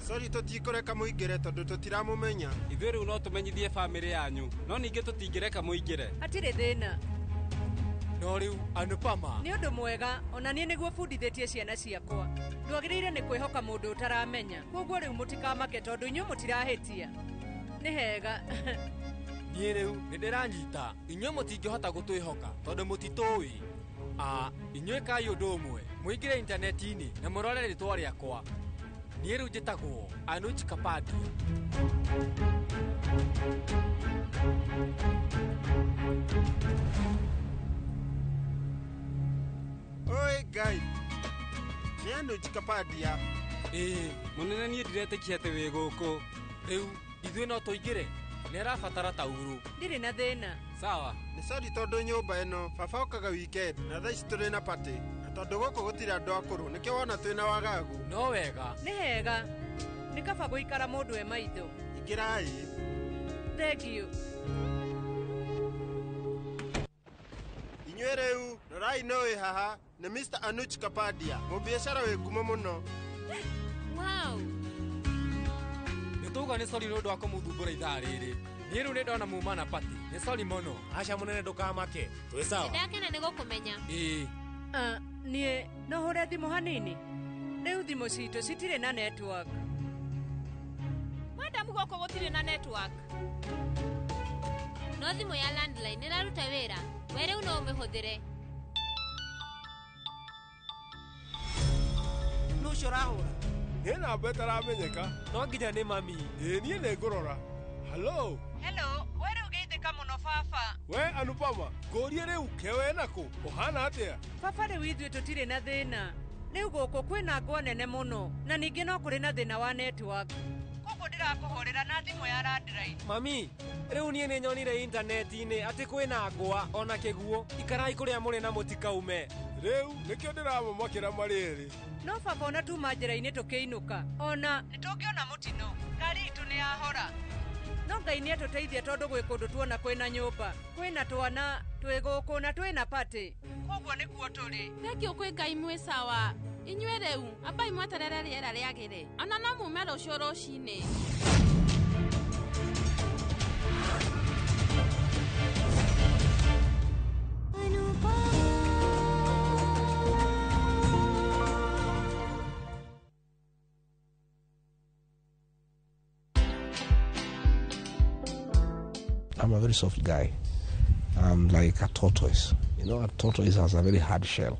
Sorry tũtikũreka mũingĩre tondũ tũtiramũmenya. Ithuĩ rĩu no tũmenyithie bamĩrĩ yanyu no ningĩ tũtingĩreka mũingĩre. Hatirĩ thĩna. No rĩu Anupama. Nĩ ũndũ mwega ona niĩ nĩguo bundithĩtie ciana ciakwa. Ndwagĩrĩire nĩ kwĩhoka mũndũ ũtaramenya. Koguo rĩu mũtikamake tondũ inyuĩ mũtirahĩtia. Nĩ hega. Niĩ rĩu nĩ ndĩranyita. Inyuĩ mũtingĩhota gũtwĩhoka tondũ mũtitũĩ. Inyuĩ kai ũndũ ũmwe. Mũingĩre intaneti-inĩ na mũrore rĩtwa rĩakwa. Niĩ rĩu njĩtagwo Anuj Kapadia. Oi Ngai, nĩ Anuj Kapadia. Ĩĩ, mũnene niĩ ndiretĩkia atĩ wĩ gũkũ. Rĩu ithuĩ no tũingĩre. Nĩ arabatara taurũ. Ndirĩ na thĩna. Sawa. Nĩ sori tondũ nyũmba ĩno baba okaga weekend na thaa ici tũrĩ na party. Na tondũ gũkũ gũtirĩ andũ akũrũ nĩkĩo wona twĩna wagagu. No wega. Nĩ hega. Nĩ kaba gũikara mũndũ e maitho. Ingĩrai. Thank you. Inyuĩ rĩu rorai no wĩ haha nĩ Mr. Anuj Kapadia, mũbiacara wĩ ngumo mũno. Wow. Nĩ tauga nĩ sori nĩ ũndũ wa kũmũthumbũra ithaa rĩrĩ. Niĩ rĩu nĩ ndona muma na party. Nĩ sori mũno. Aca mũnene ndũkamake. Twĩ sawa. Nĩndakena nĩ gũkũmenya. Ĩĩ. Niĩ no hũre thimũ hanini. Rĩu thimũ citũ citirĩ na network. Madam gũkũ gũtirĩ na network. No thimũ ya landline ĩraruta wĩra. We rĩu no ũmĩhũthĩre. Nũ ũcio ũrahũra? Nĩ namba ĩtaramenyeka. No nginya nĩ mami. Ĩĩ niĩ nĩ ngũrora. Hello. Hello, we rĩu geithĩka mũno baba. We Anupama, ngũrie rĩu kewe nakũ? Ũhana atĩa? Baba rĩu ithuĩ tũtirĩ na thĩna. Rĩu gũkũ kwĩna ngwa nene mũno na ningĩ no kũrĩ na thĩna wa network. Koguo ndĩrakũhũrĩra na thimũ ya landline. Mami, rĩu niĩ nĩ nyonire intaneti-inĩ atĩ kwĩna ngwa ona kĩguũ. Ikarai kũrĩa mũrĩ na mũtikaume. Rĩu nĩkĩo ndĩramamakĩra marĩ erĩ. No baba ona tuma njĩra-inĩ tũkĩinũka. Ona nĩtũngĩona mũtino. Ngari itũ nĩ yahora. No Ngai nĩ atũteithia tondũ gwĩ kũndũ tuona kwĩna nyũmba, kwĩna twana, twĩ gũkũ na twĩna party. Koguo nĩkuo tũrĩ. Thengiũ kwĩ Ngai mwĩ sawa. Inyuĩ rĩu ambai mweterere rĩera rĩagĩre. Ona no mume rũciũ rũcinĩ. I'm a very soft guy. I'm like a tortoise. You know, a tortoise has a very hard shell,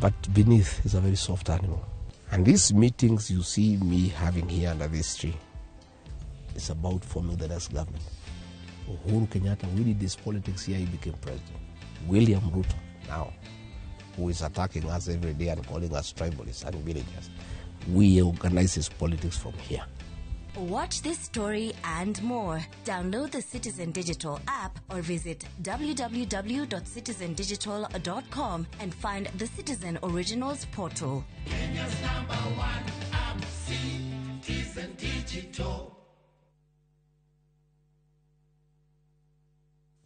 but beneath is a very soft animal. And these meetings you see me having here under this tree, it's about forming the next government. Uhuru Kenyatta, we did this politics here, he became president. William Ruto, now, who is attacking us every day and calling us tribalists and villagers, we organize his politics from here. Watch this story and more. Download the Citizen Digital app or visit www.citizendigital.com and find the Citizen Originals portal. Kenya's number one app, Citizen Digital.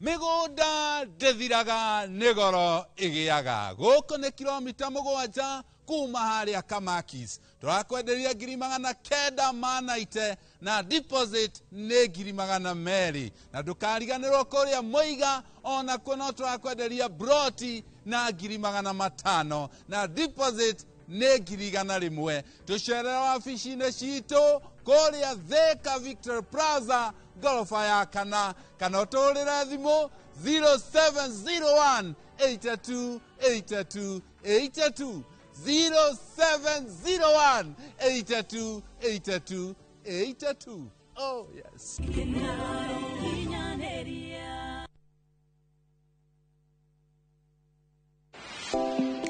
Mĩgũnda ndĩthiraga nĩ goro ĩgĩaga. Gũkũ nĩ kilomita 7 kuma harĩa Kamakis. Tũrakwenderia 990 na deposit nĩ 200. Na ndũkariganĩrwo kũrĩa Mũiga onakuo no tũrakwenderia broti na 500 na deposit nĩ 100. Tũcerere wabici-inĩ citũ kũrĩa Thika Victory Plaza ngoroba ya kana, kana ũtũhũrĩre thimũ 0701 82 82 82 0701 82 82 82. Oh yes.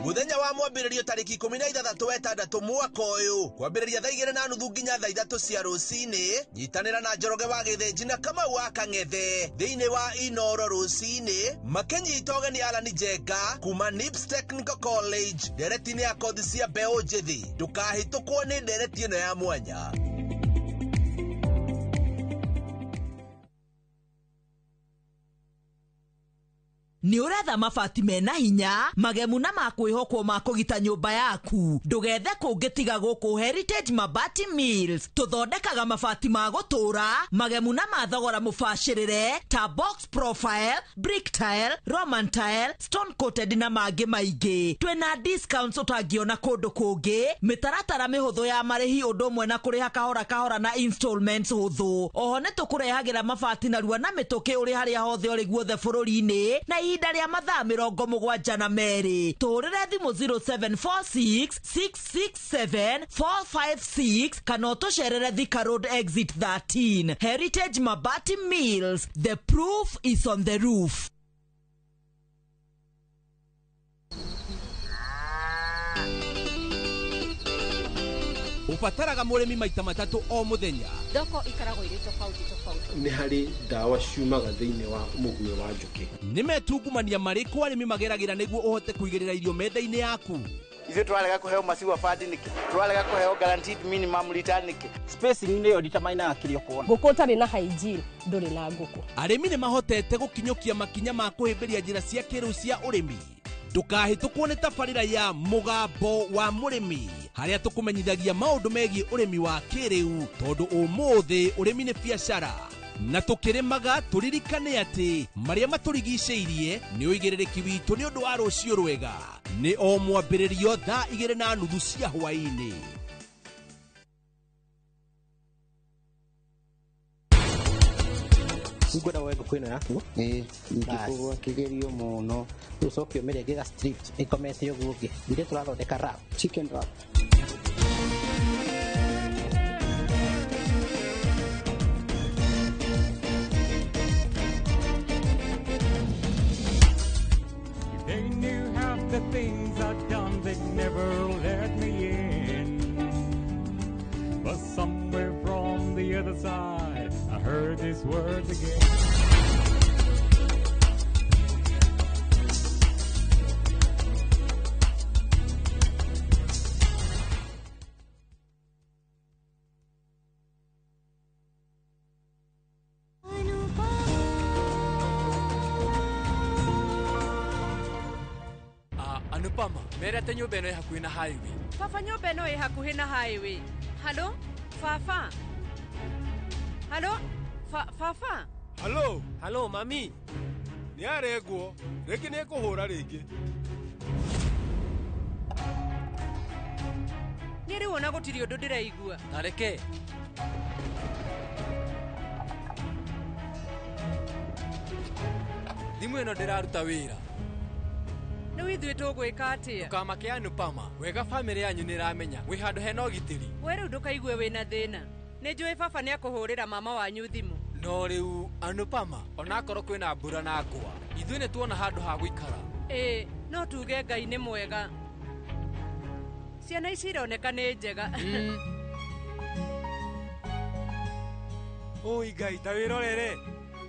Muthenya wa mwambĩrĩrio tarĩki 16 wa 6 mwaka ũyũ kwambĩrĩria thaa 2:30 nginya thaa 3 cia rũcinĩ nyitanĩra na Njoroge wa Gĩthĩnji na Kamau wa Kang'ethe thĩinĩ wa Inoro rũcinĩ makĩnyita ũgeni Alan Njenga kuma Nips Technical College ndereti-inĩ ya kothi cia mbeũ njĩthĩ. Ndũkahĩtũkwo nĩ ndereti ĩno ya mwanya. Nĩ ũretha mabati mena hinya, magemu na ma kwĩhokwo ma kũgita nyũmba yaku. Ndũgethe kũngĩ tiga gũkũ Heritage Mabati Mills. Tũthondekaga mabati ma gũtũũra, magemu na ma thogora mũbacĩrĩre ta box profile, brick tile, Roman tile, stone coated na mangĩ maingĩ. Twĩna discounts ũtangĩona kũndũ kũngĩ, mĩtaratara mĩhũthũ ya marĩhi ũndũ ũmwe na kũrĩha kahora kahora na installments hũthũ. Oho nĩ tũkũrehagĩra mabati narua na mĩtũkĩ ũrĩ harĩa hothe ũrĩ guothe bũrũri-inĩ na ihinda rĩa mathaa 72. Tũhũrĩre thimũ 0746 667 456 kana ũtũcerere Thika Road exit 13. Heritage Mabati Mills, the proof is on the roof. Ũbataraga mũrĩmi maita matatũ o mũthenya. Thoko ikoragwo irĩ tofauti tofauti. Nĩ harĩ ndawa ciumaga thĩinĩ wa mũguĩ wa njũkĩ. Nĩ metungumania marĩkũ arĩmi mageragĩra nĩguo ũhote kũigĩrĩra irio metha-inĩ yaku? Ithuĩ tũrarega kũheo maciwa bandi nĩkĩ? Tũrarega kũheo guaranteed minimum return nĩkĩ? Spacing nĩyo determinaga kĩrĩa ũkuona. Ngũkũ ũtarĩ na hygiene ndũrĩ na ngũkũ. Arĩmi nĩ mahotete gũkinyũkia makinya ma kũhĩmbĩria njĩra cia kĩrĩu cia ũrĩmi. Ndũkahĩtũkwo nĩ tabarĩra ya Mũgambo wa Mũrĩmi harĩa tũkũmenyithagia maũndũ megiĩ ũrĩmi wa kĩrĩu tondũ ũmũthĩ ũrĩmi nĩ biacara. Na tũkĩrĩmaga tũririkane atĩ marĩa matũrigicĩirie nĩ ũigĩrĩrĩki witũ nĩ ũndũ wa rũciũ rwega. Nĩ o mwambĩrĩrio thaa 2:30 cia hwaĩ-inĩ. Ngwenda woe ngũkũ ĩno yaku ingĩkũgwa kĩgerio mũno rĩu ũcoke ũmĩrenge ga strips ĩkomete ũguo ũngĩ ithuĩ tũrathondeka wrap, chicken wrap. They knew half the things I'd done, they'd never let me in. But somewhere from the other side, I heard these words again. Anupama, mere atĩ nyũmba ĩno ĩ hakuhĩ na highway. Baba, nyũmba ĩno ĩ hakuhĩ na highway. Halo, baba. Halo, baba. Halo, halo mami. Nĩ arengwo, rĩngĩ nĩ ekũhũra rĩngĩ. Niĩ rĩu ona gũtirĩ ũndũ ndĩraigua. Tareke. Thimũ ĩno ndĩraruta wĩra. Rĩu ithuĩ tũgwĩka atĩa? Ndũkamake Anupama, wega bamĩrĩ yanyu nĩ ĩramenya wĩ handũ hena ũgitĩri. We rĩu ndũkaigue wĩna thĩna. Nĩ njũĩ baba nĩ akũhũrĩra mama wanyu thimũ. No rĩu Anupama, onakorwo kwĩna mbura na ngwa, ithuĩ nĩ tuona handũ ha gũikara. Ĩĩ, no tuge Ngai nĩ mwega. Ciana ici ironeka nĩ njega. Oi Ngai, ta wĩrorere.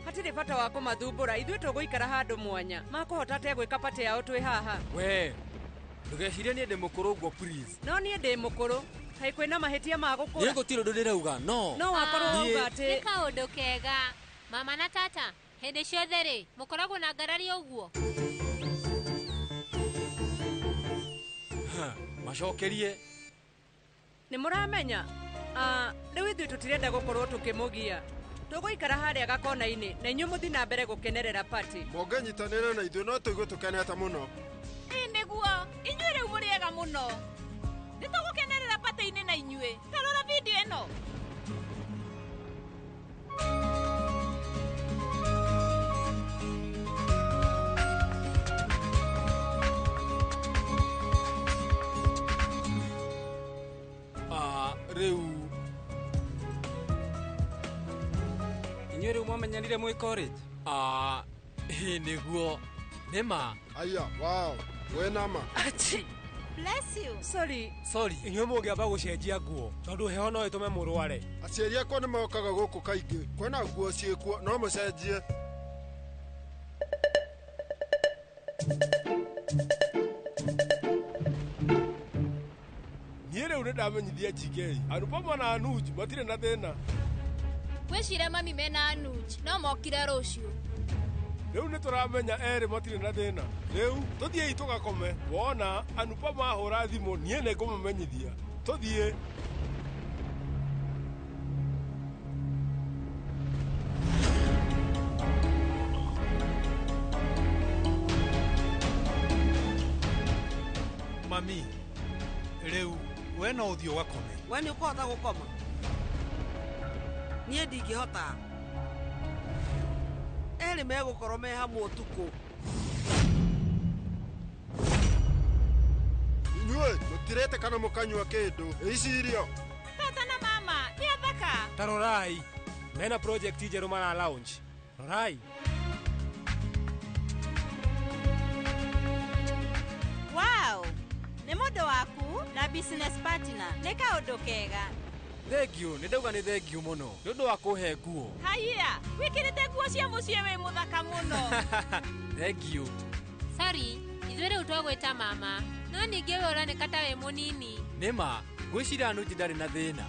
Hatirĩ bata wa kũmathumbũra, ithuĩ tũgũikara handũ mwanya. Makũhota atĩa gwĩka patĩ yao twĩ haha? We, ndũgecirie niĩ ndĩ mũkũrũ ũguo please. No niĩ ndĩ mũkũrũ. Kaĩ kwĩna mahĩtia ma gũkũra? Niĩ gũtirĩ ũndũ ndĩrauga, no. No wakorwo wauga atĩ nĩ kaũndũ kega. Mama na tata, hĩndĩ ciothe rĩ, mũkoragwo na ngarari ũguo? Macokerie. Nĩ mũramenya? Rĩu ithuĩ tũtirenda gũkorwo tũkĩmũgia. Tũgũikara harĩa gakona-inĩ na inyuĩ mũthiĩ na mbere gũkenerera party. Mũngĩnyitanĩra na ithuĩ no tũigue tũkenete mũno. Ĩ nĩguo, inyuĩ rĩu mũrĩ ega mũno. Nĩ tũgũkenerera party-inĩ na inyuĩ. Ta rora video ĩno. Rĩu inyuĩ rĩu mwamenyanire mwĩ college? Ĩ nĩguo. Nĩ ma. Aya, wow, wĩna ma. Achi. Bless you. Sorry. Sorry. Inyuĩ mũngĩamba gũcenjia nguo tondũ heho no ĩtũme mũrware. Aciari akwa nĩ mokaga gũkũ kaingĩ. Kwĩna nguo ciĩkuo, no mũcenjie. Niĩ rĩu nĩndamenyithia GK. Anupama na Anuj matirĩ na thĩna. Wĩcire mami mena Anuj no mokire rũciũ. Rĩu nĩ tũramenya erĩ matirĩ na thĩna. Rĩu tũthiĩi tũgakome. Wona Anupa mahũra thimũ niĩ nĩ ngũmũmenyithia. Tũthiĩ. Mami, rĩu we no ũthiĩ ũgakome. We nĩ ũkũhota gũkoma? Niĩ ndingĩhota. Erĩ megũkorwo me hamwe ũtukũ. Inyuĩ mũtirĩte kana mũkanyua kĩndũ. Ici irio. Tata na mama nĩ athaka. Ta rorai, mena project njerũ mara launch. Rorai. Wow, nĩ mũndũ waku na business partner nĩ kaũndũ kega. Thengiũ, nĩ ndauga nĩ thengiũ mũno nĩ ũndũ wa kũhe nguo. Haiya, wĩkĩrĩte nguo cia mũciĩ wĩ mũthaka mũno. Thengiũ. Sorry, ithuĩ rĩu twagwĩta mama, no ningĩ we ũroneka ta wĩ mũnini. Nĩ ma, ngwĩciria Anuji ndarĩ na thĩna.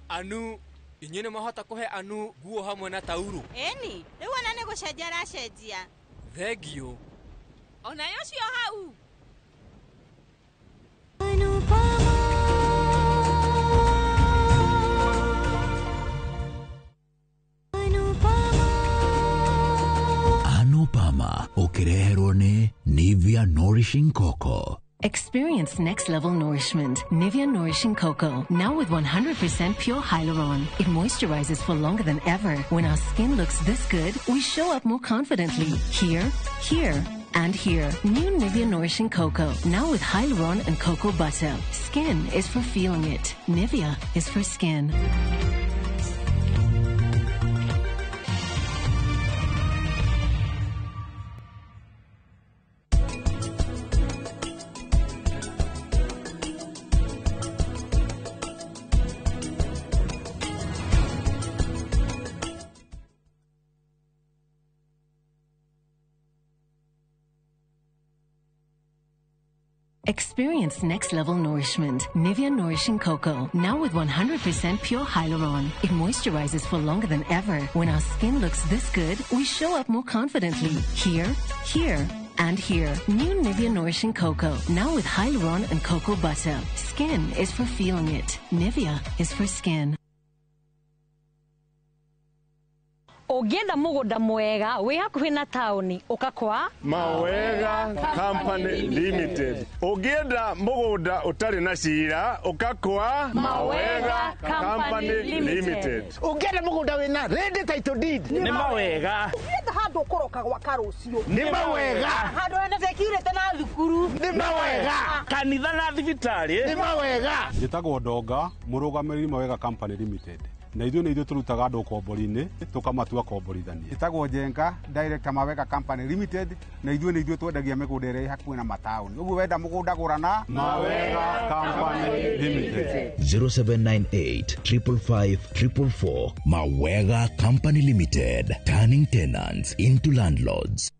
Anu, inyuĩ nĩ mwahota kũhe Anu nguo hamwe na taurũ? Ĩni, rĩu ona nĩ gũcenjia aracenjia. Thengiũ. Onayo ũcio hau. Anupama ũkĩreherwo nĩ Nivea Nourishing Cocoa. Experience next level nourishment. Nivea Nourishing Cocoa, now with 100% pure hyaluron. It moisturizes for longer than ever. When our skin looks this good, we show up more confidently. Here, here, and here. New Nivea Nourishing Cocoa, now with hyaluron and cocoa butter. Skin is for feeling it. Nivea is for skin. Experience next level nourishment. Nivea Nourishing Cocoa, now with 100% pure hyaluron. It moisturizes for longer than ever. When our skin looks this good, we show up more confidently. Here, here, and here. New Nivea Nourishing Cocoa, now with hyaluron and cocoa butter. Skin is for feeling it. Nivea is for skin. Ũngĩenda mũgũnda mwega wĩ hakuhĩ na taũni ũka kwa Mawega Company Limited. Ũngĩenda mũgũnda ũtarĩ na cira ũka kwa Mawega Company Limited. Ũngĩenda mũgũnda wĩna ready title deed Nĩ Mawega. Ũngĩenda handũ ũkũroka gwaka rũciũ Nĩ Mawega. Handũ hena security na thukuru Nĩ Mawega. Kanitha na thibitarĩ Nĩ Mawega. Njĩtagwo Ndonga, mũrũgamĩrĩri Mawega Company Limited. Na ithuĩ nĩ ithuĩ tũrutaga andũ ũkombori-inĩ tũkamatua komborithania. Njĩtagwo Njenga, director Mawega Company Limited, na ithuĩ nĩ ithuĩ twendagia mĩgũnda ĩrĩa ĩ hakuhĩ na mataũni. Ũguo wenda mũgũnda gũra na Mawega Company Limited. 0798 555 444 Mawega Company Limited, turning tenants into landlords.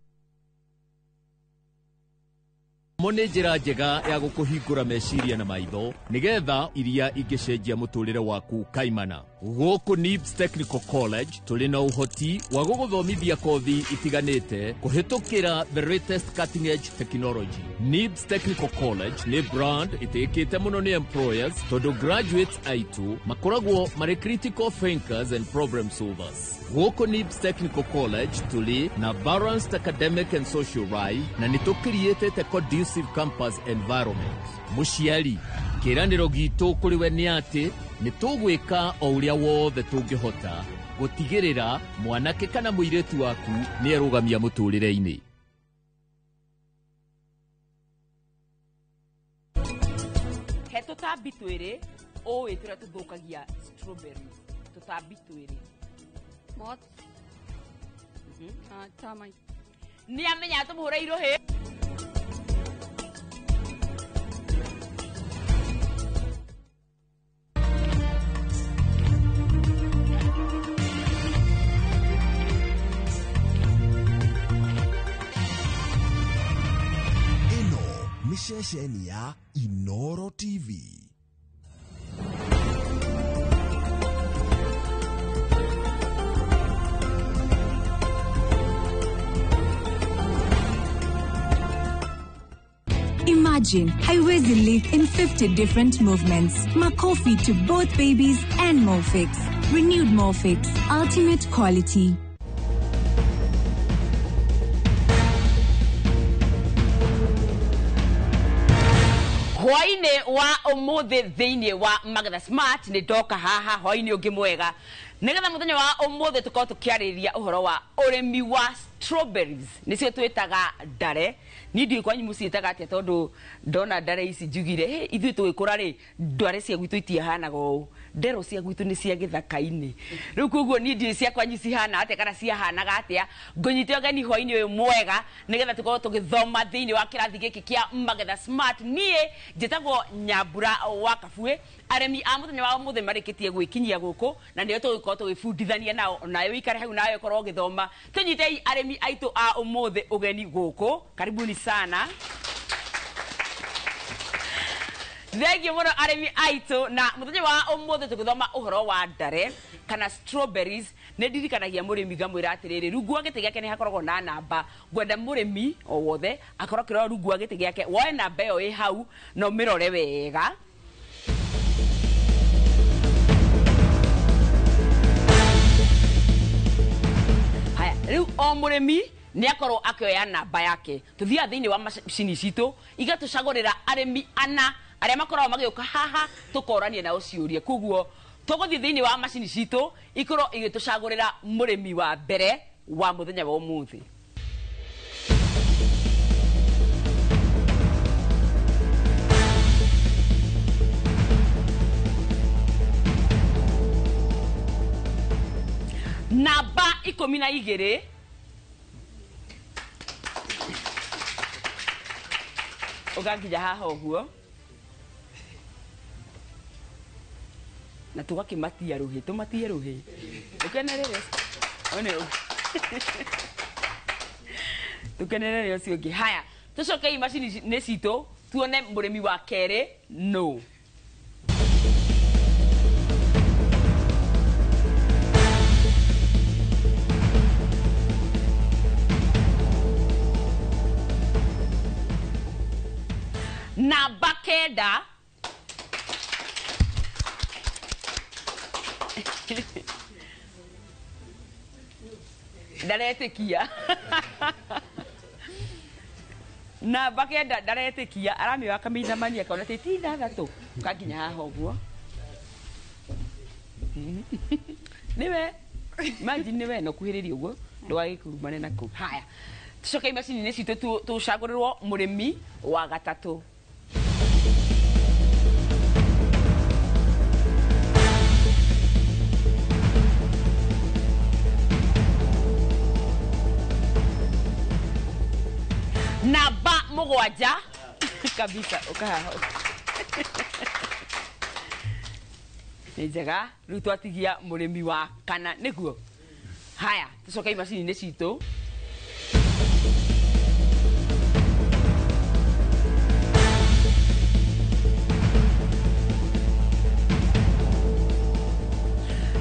Mo nĩ njĩra njega ya gũkũhingũra meciria na maitho nĩgetha iria ingĩcenjia mũtũrĩre waku kaimana. Gũkũ NIBS Technical College tũrĩ na ũhoti wa gũgũthomithia kothi itiganĩte kũhĩtũkĩra the latest cutting edge technology. NIBS Technical College nĩ brand ĩtĩkĩte mũno nĩ employers tondũ graduates aitũ makoragwo marĩ critical thinkers and problem solvers. Gũkũ NIBS Technical College tũrĩ na balanced academic and social life na nĩ tũkiriĩtĩte conducive campus environment. Mũciari, kĩĩranĩro gitũ kũrĩ we nĩ atĩ nĩ tũgwĩka o ũrĩa wothe tũngĩhota gũtigĩrĩra mwanake kana mũirĩtu waku nĩ erũgamia mũtũrĩre-inĩ. He tũtambi twĩrĩ ũĩ tũrĩa tũthũkagia strawberries. Tũtambi twĩrĩ. Moth. Termite. Nĩ amenya tũmũhũre irũhĩ. Ĩno nĩ ceceni ya Inoro TV. Imagine haiwezi leak in 50 different movements. Makofi to both babies and Molfix. Renewed Molfix. Ultimate quality. Hwainĩ wa ũmũthĩ thĩinĩ wa Magetha Smart nĩ ndoka haha hwainĩ ũngĩ mwega nĩgetha mũthenya wa ũmũthĩ tũkorwo tũkĩarĩrĩria ũhoro wa ũrĩmi wa strawberries, nĩcio twĩtaga ndare. Niĩ ndiũĩ kwanyu mũciĩtaga atĩa, tondũ ndona ndare ici njugire hey, ithuĩ tũgĩkũra rĩ, ndware cia gwitũ itiahanaga ũũ, ndero cia gwitũ nĩ cia gĩthaka-inĩ. Rĩu koguo niĩ ndiũĩ cia kwanyu cihana atĩa kana ciahanaga atĩa. Ngũnyite ũgeni hwainĩ ũyũ mwega nĩgetha tũkorwo tũgĩthoma thĩinĩ wa kĩrathi gĩkĩ kĩa Magetha Smart. Niĩ njĩtagwo Nyambura wa Kabue. Arĩmi a mũthenya wa ũmũthĩ marĩkĩtie gwĩkinyia gũkũ na nĩo tũgũkorwo tũgĩbundithania nao, nawe ũikare hau nawe ũkorwo ũgĩthoma. Tũnyitei arĩmi aitũ a ũmũthĩ ũgeni gũkũ, karibuni sana. Thengiũ mũno arĩmi aitũ, na mũthenya wa ũmũthĩ tũgĩthoma ũhoro wa ndare kana strawberries. Nĩ ndirikanagia mũrĩmi ngamwĩra atĩrĩrĩ, rungu wa gĩtĩ gĩake nĩ hakoragwo na namba. Ngwenda mũrĩmi o wothe akorwo akĩrora rungu wa gĩtĩ gĩake, woe namba ĩyo ĩ hau na ũmĩrore wega. Haya, rĩu o mũrĩmi nĩ akorwo akĩoya namba yake. Tũthiaga thĩinĩ wa macini citũ igatũcagũrĩra arĩmi ana arĩa makoragwo magĩũka haha tũkorania nao ciũria. Koguo tũgũthiĩ thĩinĩ wa macini citũ ikorwo igĩtũcagũrĩra mũrĩmi wa mbere wa mũthenya wa ũmũthĩ. Namba 12 ũgakinya haha ũguo na tũgakĩmatia rũhĩ, tũmatie rũhĩ ũkenerere one tũkenerere ũcio ũngĩ. Haya, tũcokei macini-inĩ citũ tuone mũrĩmi wa kerĩ no. Namba 9 ndaretĩkia. Namba 9 ndaretĩkia, aramĩoya akamĩinamania akona ti 6 ũkakinya haha ũguo. Nĩwe imagine nĩwe na ũkuhĩrĩrie ũguo ndũgagĩkurumane na kũu. Haya, tũcokei macini-inĩ citũ tũcagũrĩrwo mũrĩmi wa gatatũ. Namba 7 kabisa ũkahaha nĩ njega. Rĩu twatigia mũrĩmi wa kana nĩguo. Haya, tũcokei macini-inĩ citũ.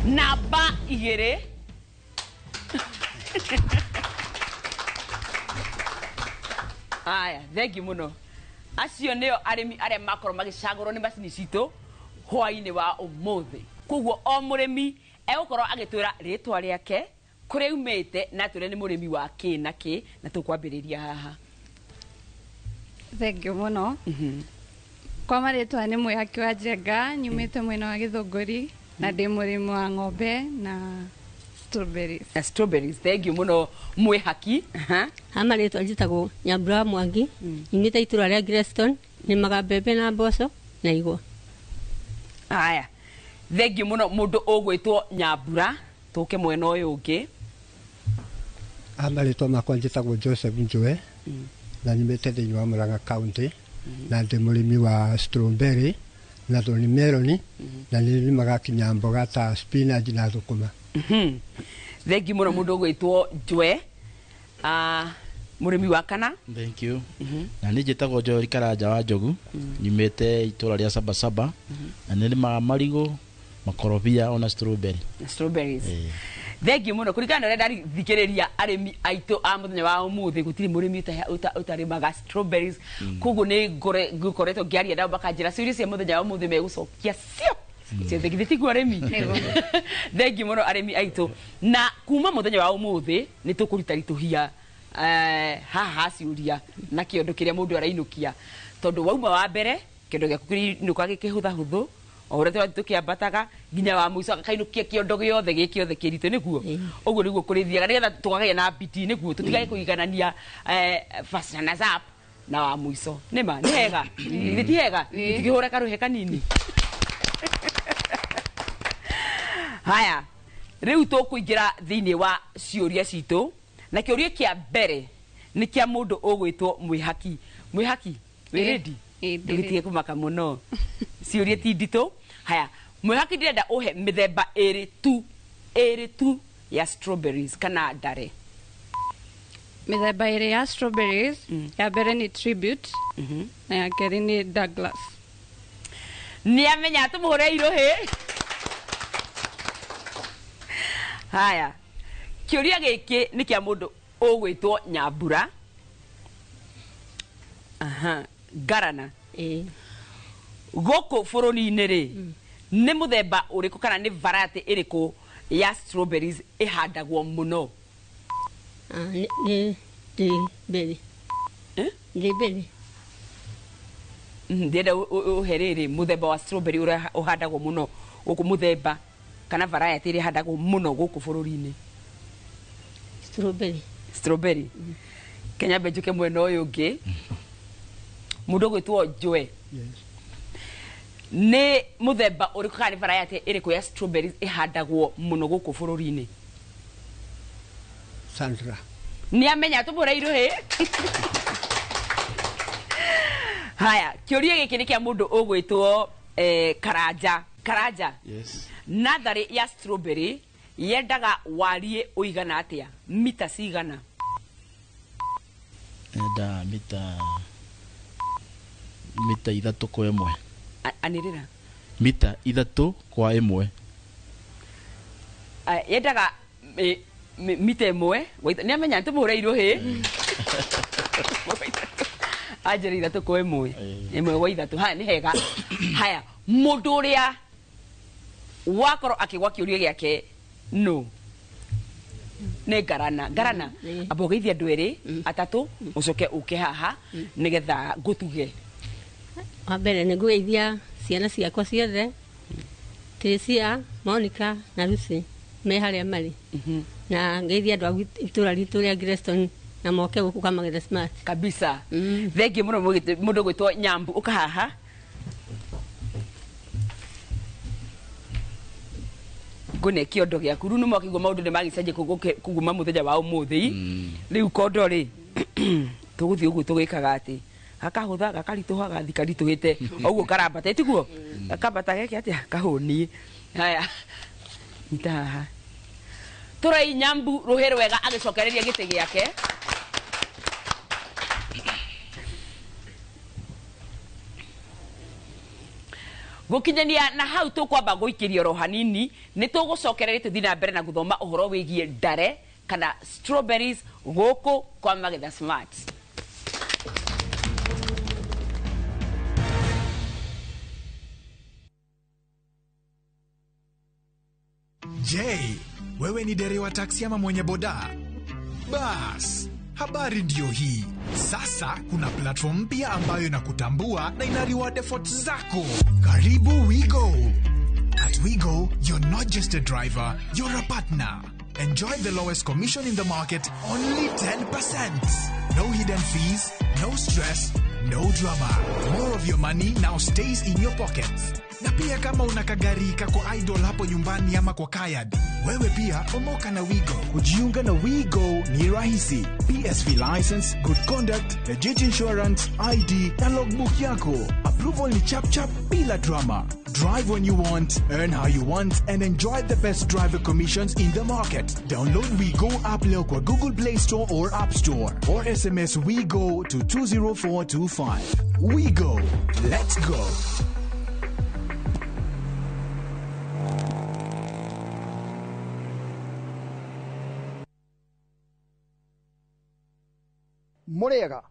Namba 2 Aya, thengiũ mũno. Acio nĩo arĩmi arĩa makorwo magĩcagũrwo nĩ macini citũ hwainĩ wa ũmũthĩ. Koguo o mũrĩmi egũkorwo agĩtwĩra rĩtwa rĩake, kũrĩa aumĩte, na atwĩre nĩ mũrĩmi wa kĩ na kĩ, na tũkwambĩrĩria haha. Thengiũ mũno. Kwa marĩtwa nĩ Mwĩhaki wa Njenga, nyumĩte mwena wa Gĩthũngũri na ndĩ mũrĩmi wa ng'ombe na strawberries. Na strawberries, thengiũ mũno Mwĩhaki. Ha marĩtwa njĩtagwo Nyambura wa Mwangi, nyumĩte itũra rĩa Greston, nĩmaga mbembe na mboco na igwa. Haya, thengiũ mũno mũndũ ũgwĩtwo Nyambura. Tũke mwena ũyũ ũngĩ. Ha marĩtwa makwa njĩtagwo Joseph Njue na nyumĩte thĩinĩ wa Murang'a County na ndĩ mũrĩmi wa strawberry na thorn melon na nĩ nĩmaga kinya mboga ta spinach na thũkũma. Thengiũ mũno mũndũ ũgwĩtwo Njue. Mũrĩmi wa kana. Thank you. Na niĩ njĩtagwo Joel Karanja wa Njogu, nyumĩte itũra rĩa Sabasaba na nĩ nĩmaga marigũ, makorobia ona strawberry. Strawberries. Thengiũ mũno. Kũringana na ũrĩa ndathikĩrĩria arĩmi aitũ a mũthenya wa ũmũthĩ, gũtirĩ mũrĩmi ũtarĩmaga strawberries. Koguo nĩ ngũkoretwo ngĩaria nao makanjĩra ciũria cia mũthenya wa ũmũthĩ megũcokia cio ciothe. Githĩ tiguo arĩmi? Thengiũ mũno arĩmi aitũ. Na kuma mũthenya wa ũmũthĩ nĩ tũkũruta ritũhia haha ha ciũria na kĩondo kĩrĩa mũndũ arainũkia, tondũ wauma wa mbere kĩondo gĩaku kĩrinũka gĩkĩhũthahũthũ o ũrĩa tũrathiĩ tũkĩambataga nginya wa mũico akainũkia kĩondo gĩothe gĩ kĩothe kĩritũ. Nĩguo ũguo nĩguo kũrĩthiaga, nĩgetha tũkagĩa na bidii, nĩguo tũtigage kũiganania first runners up na wa mũico. Nĩma nĩ hega, githĩ ti hega? Tũkĩhũre karũhe kanini. Haya, rĩu tũkũingĩra thĩinĩ wa ciũria citũ, na kĩũria kĩa mbere nĩ kĩa mũndũ ũgwĩtwo Mwĩhaki. Mwĩhaki, wĩ ready? Ndũgĩtige kũmaka mũno, ciũria ti nditũ. Haya, Mwĩhaki, ndĩrenda ũhe mĩthemba ĩrĩ tu, ĩrĩ tu ya strawberries kana ndare. Mĩthemba ĩrĩ ya strawberries, ya mbere nĩ Tribute na ya kerĩ nĩ Douglas. Nĩ amenya, tũmũhũre irũhĩ. Haya, kĩũria gĩkĩ nĩ kĩa mũndũ ũgwĩtwo Nyambura. Aha, ngarana gũkũ bũrũri-inĩ rĩ, nĩ mũthemba ũrĩkũ kana nĩ variety ĩrĩkũ ya strawberries ĩhandagwo mũno? Nĩ ndĩmbĩrĩ. Ndĩmbĩrĩ. Ndĩrenda ũhe rĩrĩ mũthemba wa strawberry ũrĩa ũhandagwo mũno gũkũ, mũthemba kana variety ĩrĩa ĩhandagwo mũno gũkũ bũrũri-inĩ. Strawberry. Strawberry. Kenya mbe njũke mwena ũyũ ũngĩ, mũndũ ũgwĩtwo Njoe, nĩ mũthemba ũrĩkũ kana nĩ variety ĩrĩkũ ya strawberries ĩhandagwo mũno gũkũ bũrũri-inĩ? Sandra. Nĩ amenya, tũmũre irũhĩ. Haya, kĩũria gĩkĩ nĩ kĩa mũndũ ũgwĩtwo Karanja. Karanja. Yes. Natharĩ ya strawberry yendaga wariĩ ũigana atĩa, mita cigana? Enda mita 3 kwa 1. Anĩrĩra. Mita 3 kwa 1. Yendaga mita 1. Nĩ amenya, tũmũre irũhĩ. Anjĩra 3 kwa 1, 1 gwa 3. Haya, nĩ hega. Haya, mũndũ ũrĩa wakorwo akĩgwa kĩũria gĩake no nĩ Ngarana. Ngarana, amba ũgeithie andũ erĩ atatũ, ũcoke ũke haha nĩgetha ngũtuge. Wa mbere nĩ ngũgeithia ciana ciakwa ciothe, Teresia, Monica na Lucy me harĩa marĩ, na ngeithia andũ a itũra ritũ rĩa Greston na moke gũkũ kwa Magetha Smart. Kabisa, thengiũ mũno. Mũndũ ũgwĩtwo Nyambu, ũka haha. Ngũne kĩondo gĩaku. Rĩu nĩmwakĩigua maũndũ nĩ magĩcenjia kuguma mũthenya wa ũmũthĩ. Rĩu kondo rĩ, tũgũthiĩ ũguo tũgĩkaga atĩ gakahũtha, gakaritũha, gathi karitũhĩte ũguo, karambata, tiguo gakambata geke atĩa kahũniĩ. Haya, nyita haha. Tũrei Nyambu rũhĩ rwega agĩcokereria gĩtĩ gĩake. Gũkinyania na hau tũkwamba gũikĩria oro hanini, nĩ tũgũcokereria tũthiĩ na mbere na gũthoma ũhoro wĩgiĩ ndare kana strawberries gũkũ kwa Magetha Smart. Je, wewe ni dereva wa taksi ama mwenye boda? Bas, habari ndiyo hii. Sasa kuna platform mpya ambayo inakutambua na ina reward efforts zako. Karibu WeGo. At WeGo, you're not just a driver, you're a partner. Enjoy the lowest commission in the market, only 10%. No hidden fees, no stress, no drama. More of your money now stays in your pockets. Na pia kama una kagari kako idle hapo nyumbani ama kwa car yard, wewe pia omoka na WeGo. Kujiunga na WeGo ni rahisi. PSV license, good conduct, legit insurance, ID na logbook yako. Approval ni chap chap bila drama. Drive when you want, earn how you want, and enjoy the best driver commissions in the market. Download WeGo app leo kwa Google Play Store or App Store, or SMS WeGo to 20425. WeGo. Let's go. Mũrĩega,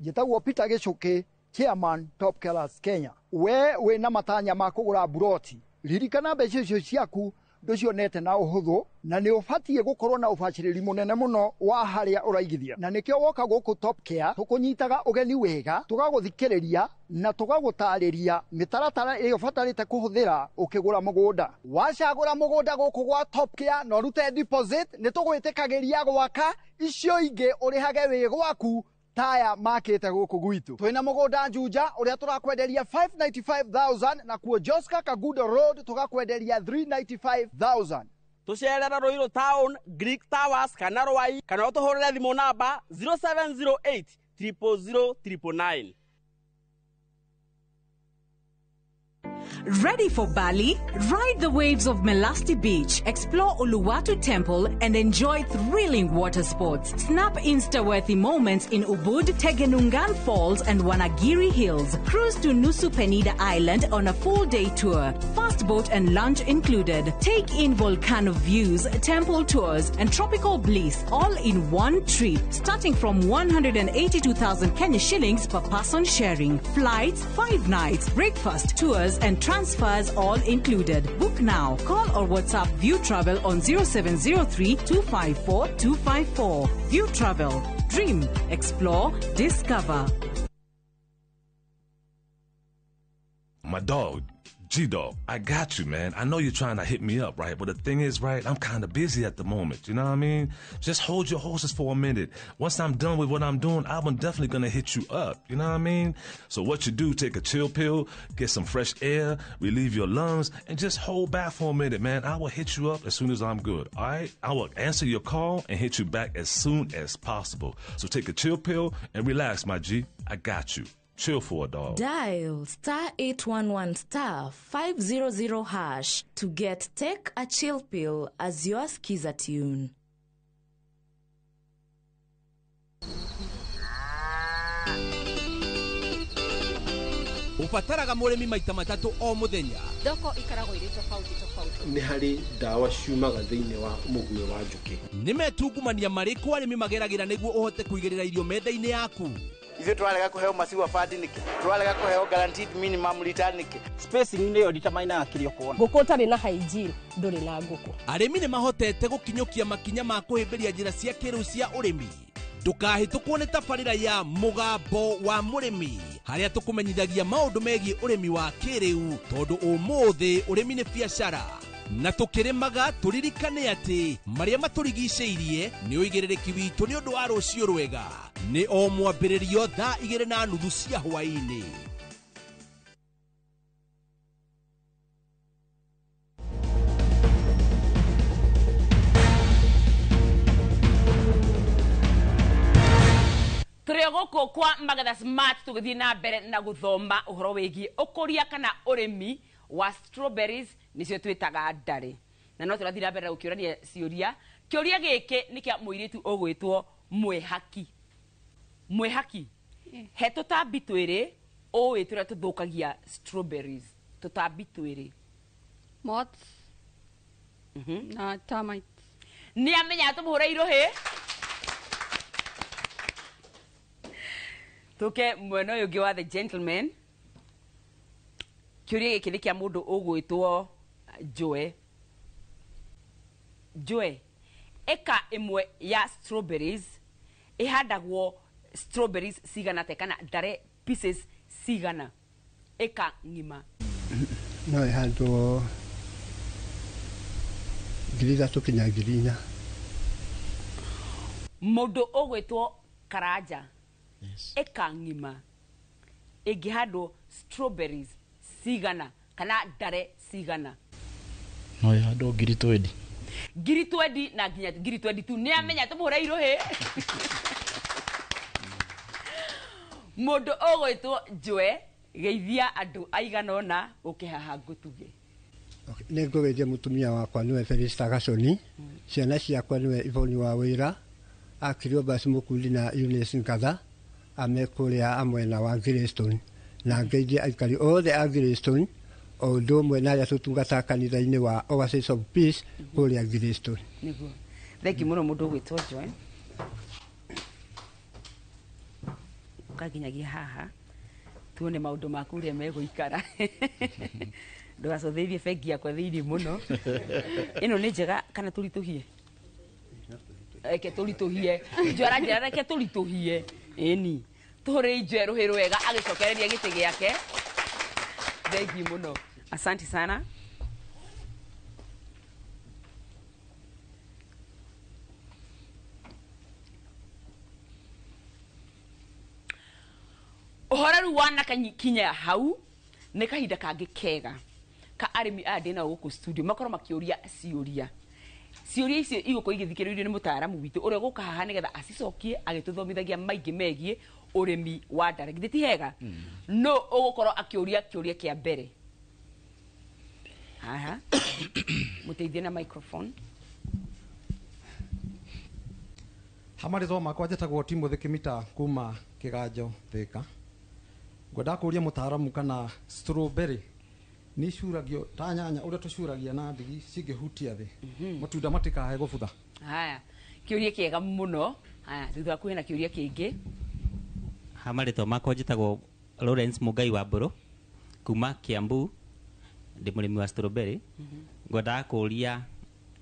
njĩtagwo Peter Gĩcũkĩ, chairman Top Killers Kenya. We wĩna matanya ma kũgũra mburoti, ririkana mbeca icio ciaku ndũcionete na ũhũthũ, na nĩ ũbatiĩ gũkorwo na ũbacĩrĩri mũnene mũno wa harĩa ũraigithia, na nĩkĩo woka gũkũ Top Care tũkũnyitaga ũgeni wega, tũgagũthikĩrĩria na tũgagũtarĩria mĩtaratara ĩrĩa ũbatarĩte kũhũthĩra ũkĩgũra mũgũnda. Wacagũra mũgũnda gũkũ gwa Top Care na ũrute deposit, nĩ tũgwĩtĩkagĩria gwaka icio ingĩ ũrĩhage wĩ gwaku taya makĩte gũkũ gwitũ. Twĩna mũgũnda Juja ũrĩa tũrakwenderia 595,000, na kuo Joska Kagudo Road tũgakwenderia 395,000. Tũcerere Ruiru Town, Greek Towers kana Rwai, kana ũtũhũrĩre thimũ namba 0708 000 999. Ready for Bali? Ride the waves of Melasti Beach, explore Uluwatu Temple, and enjoy thrilling water sports. Snap Insta-worthy moments in Ubud, Tegenungan Falls, and Wanagiri Hills. Cruise to Nusa Penida Island on a full-day tour. Fast boat and lunch included. Take in volcano views, temple tours, and tropical bliss all in one trip, starting from 182,000 Kenya shillings per person sharing. Flights, 5 nights, breakfast, tours, and transfers all included. Book now. Call or WhatsApp View Travel on 0703 254 254. View Travel. Dream, explore, discover. My dog, G-Dog, I got you, man. I know you're trying to hit me up, right? But the thing is, right, I'm kind of busy at the moment. You know what I mean? Just hold your horses for a minute. Once I'm done with what I'm doing, I'm definitely going to hit you up. You know what I mean? So what you do, take a chill pill, get some fresh air, relieve your lungs, and just hold back for a minute, man. I will hit you up as soon as I'm good, all right? I will answer your call and hit you back as soon as possible. So take a chill pill and relax, my G. I got you. Chill for a dog. Dial star 811 star 500 hash to get Take a Chill Pill as your skiza tune. Ũbataraga mũrĩmi maita matatũ o mũthenya. Thoko ikoragwo irĩ tofauti tofauti. Nĩ harĩ ndawa ciumaga thĩinĩ wa mũguĩ wa njũkĩ. Nĩ metungumania marĩkũ arĩmi mageragĩra nĩguo ũhote kũigĩrĩra irio metha-inĩ yaku? Ithuĩ tũrarega kũheo maciwa bandi nĩkĩ? Tũrarega kũheo guaranteed minimum return nĩkĩ? Spacing nĩyo determinaga kĩrĩa ũkuona. Ngũkũ ũtarĩ na hygiene ndũrĩ na ngũkũ. Arĩmi nĩ mahotete gũkinyũkia makinya ma kũhĩmbĩria njĩra cia kĩrĩu cia ũrĩmi. Ndũkahĩtũkwo nĩ tabarĩra ya Mũgambo wa Mũrĩmi, harĩa tũkũmenyithagia maũndũ megiĩ ũrĩmi wa kĩrĩu, tondũ ũmũthĩ ũrĩmi nĩ biacara. Na tũkĩrĩmaga tũririkane atĩ marĩa matũrigicĩirie nĩ ũigĩrĩrĩki witũ nĩ ũndũ wa rũciũ rwega. Nĩ o mwambĩrĩrio thaa 2:30 cia hwaĩ-inĩ. Tũrĩ gũkũ kwa Magetha Smart tũgĩthiĩ na mbere na gũthoma ũhoro wĩgiĩ ũkũria kana ũrĩmi wa strawberries, nĩcio twĩtaga ndarĩ. Na no tũrathiĩ na mbere na gũkĩũrania ciũria. Kĩũria gĩkĩ nĩ kĩa mũirĩtu ũgwĩtwo Mwĩhaki. Mwĩhaki, he tũtambi twĩrĩ ũĩ tũrĩa tũthũkagia strawberries. Tũtambi twĩrĩ. Moths na termites. Nĩ amenya tũmũhũre irũhĩ. Tũke mwena ũyũ ũngĩ wa the gentleman. Kĩũria gĩkĩ nĩ kĩa mũndũ ũgwĩtwo Joe. Joe, eka ĩmwe ya strawberries ĩhandagwo strawberries cigana atĩa kana ndare pieces cigana? Eka ng'ima. No ĩhandwo 3,000 kinya 4,000. Mũndũ ũgwĩtwo Karanja. Yes. Eka ng'ima ĩngĩhandwo strawberries cigana kana ndare cigana? No ĩhandwo 20,000. 20,000 na nginya 22,000. Nĩ amenya tũmũhũre irũhĩ. Mũndũ ũgwĩtwo Joe, geithia andũ aigana ũna ũke haha ngũtuge. Nĩ ngũgeithia mũtumia wakwa nĩwe Felista Gaconi, ciana ciakwa nĩwe Ivoni wa Wĩra, Akriobas Mũkundi na Eunice Ngatha, ame kũrĩa amwena wa Greystone, na ngeithie aikari othe a Greystone o ũndũ ũmwe na arĩa tũtungataga kanitha-inĩ wa Oasis of Peace kũrĩa Greystone. Nĩguo. Thengi mũno mũndũ ũgwĩtwo Joe. Ũka nginyagia haha tuone maũndũ maku ũrĩa megũikara. Ndũgacũthĩrĩrie bengi yakwa thĩinĩ mũno. Ĩno nĩ njega kana tũritũhie? Reke tũritũhie. Njũ aranjĩra reke tũritũhie. Ĩni. Tũhũrĩre Injoe rũhĩ rwega agĩcokereria gĩtĩ gĩake. Thengiũ mũno. Asante sana. Ũhoro rĩu wanakinya hau nĩ kahinda kangĩ kega ka arĩmi aya ndĩ nao gũkũ studio makorwo makĩũria ciũria. Ciũria icio igũkorwo igĩthikĩrĩrio nĩ mũtaaramu witũ ũrĩa ũgũka haha nĩgetha acicokie agĩtũthomithagia maingĩ megiĩ ũrĩmi wa ndare. Githĩ ti hega? No ũgũkorwo akĩũria kĩũria kĩa mbere haha, mũteithie na microphone. Ha marĩtwa makwa njĩtagwo Timothy Kĩmita kuma Kĩganjo Thĩka. Ngwendaga kũũria mũtaaramu kana strawberry nĩ icuragio ta nyanya ũrĩa tũcuragia na ndigi cingĩhutia thĩ, matunda matikae gũbutha. Haya, kĩũria kĩega mũno. Haya, thutha waku hena kĩũria kĩngĩ. Ha marĩtwa makwa njĩtagwo Lawrence Mũngai wa Mbũrũ kuma Kiambu, ndĩ mũrĩmi wa strawberry. Ngwendaga kũũria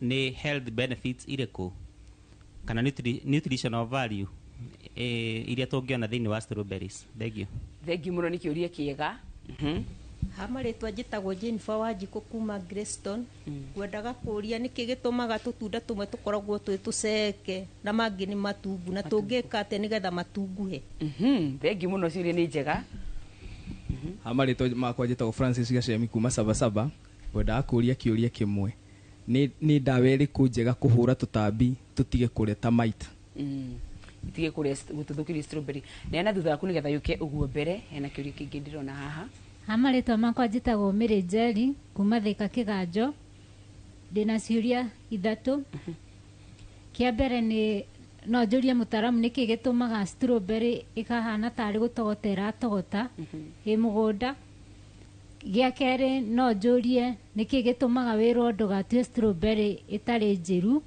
nĩ health benefits irĩkũ kana nutritional value iria tũngĩona thĩinĩ wa strawberries. Thank you. Thengiũ mũno nĩ kĩũria kĩega. Ha marĩtwa njĩtagwo Jennifer Wanjikũ kuma Greystone. Ngwendaga kũũria nĩkĩ gĩtũmaga tũtunda tũmwe tũkoragwo twĩ tũceke na mangĩ nĩ matungu, na tũngĩka atĩa nĩgetha matunguhe? Thengiũ mũno, ciũria nĩ njega. Ha marĩtwa makwa njĩtagwo Francis Gacemi kuma Sabasaba. Ngwendaga kũũria kĩũria kĩmwe, nĩ ndawa ĩrĩkũ njega kũhũra tũtambi tũtige kũrĩa ta mite? Itige kũrĩa gũtũthũkĩria strawberry. Neana thutha waku nĩgetha yũke ũguo mbere. Hena kĩũria kĩngĩ ndĩrona haha. Ha marĩtwa makwa njĩtagwo Mary Njeri kuma Thĩka Kĩganjo. Ndĩna ciũria ithatũ. Kĩa mbere nĩ no njũrie mũtaaramu nĩkĩ gĩtũmaga strawberry ĩkahana tarĩ gũtogota ĩratogota ĩ mũgũnda. Gĩa kerĩ no njũrie nĩkĩ gĩtũmaga wĩrwo ndũgatue strawberry ĩtarĩ njĩru.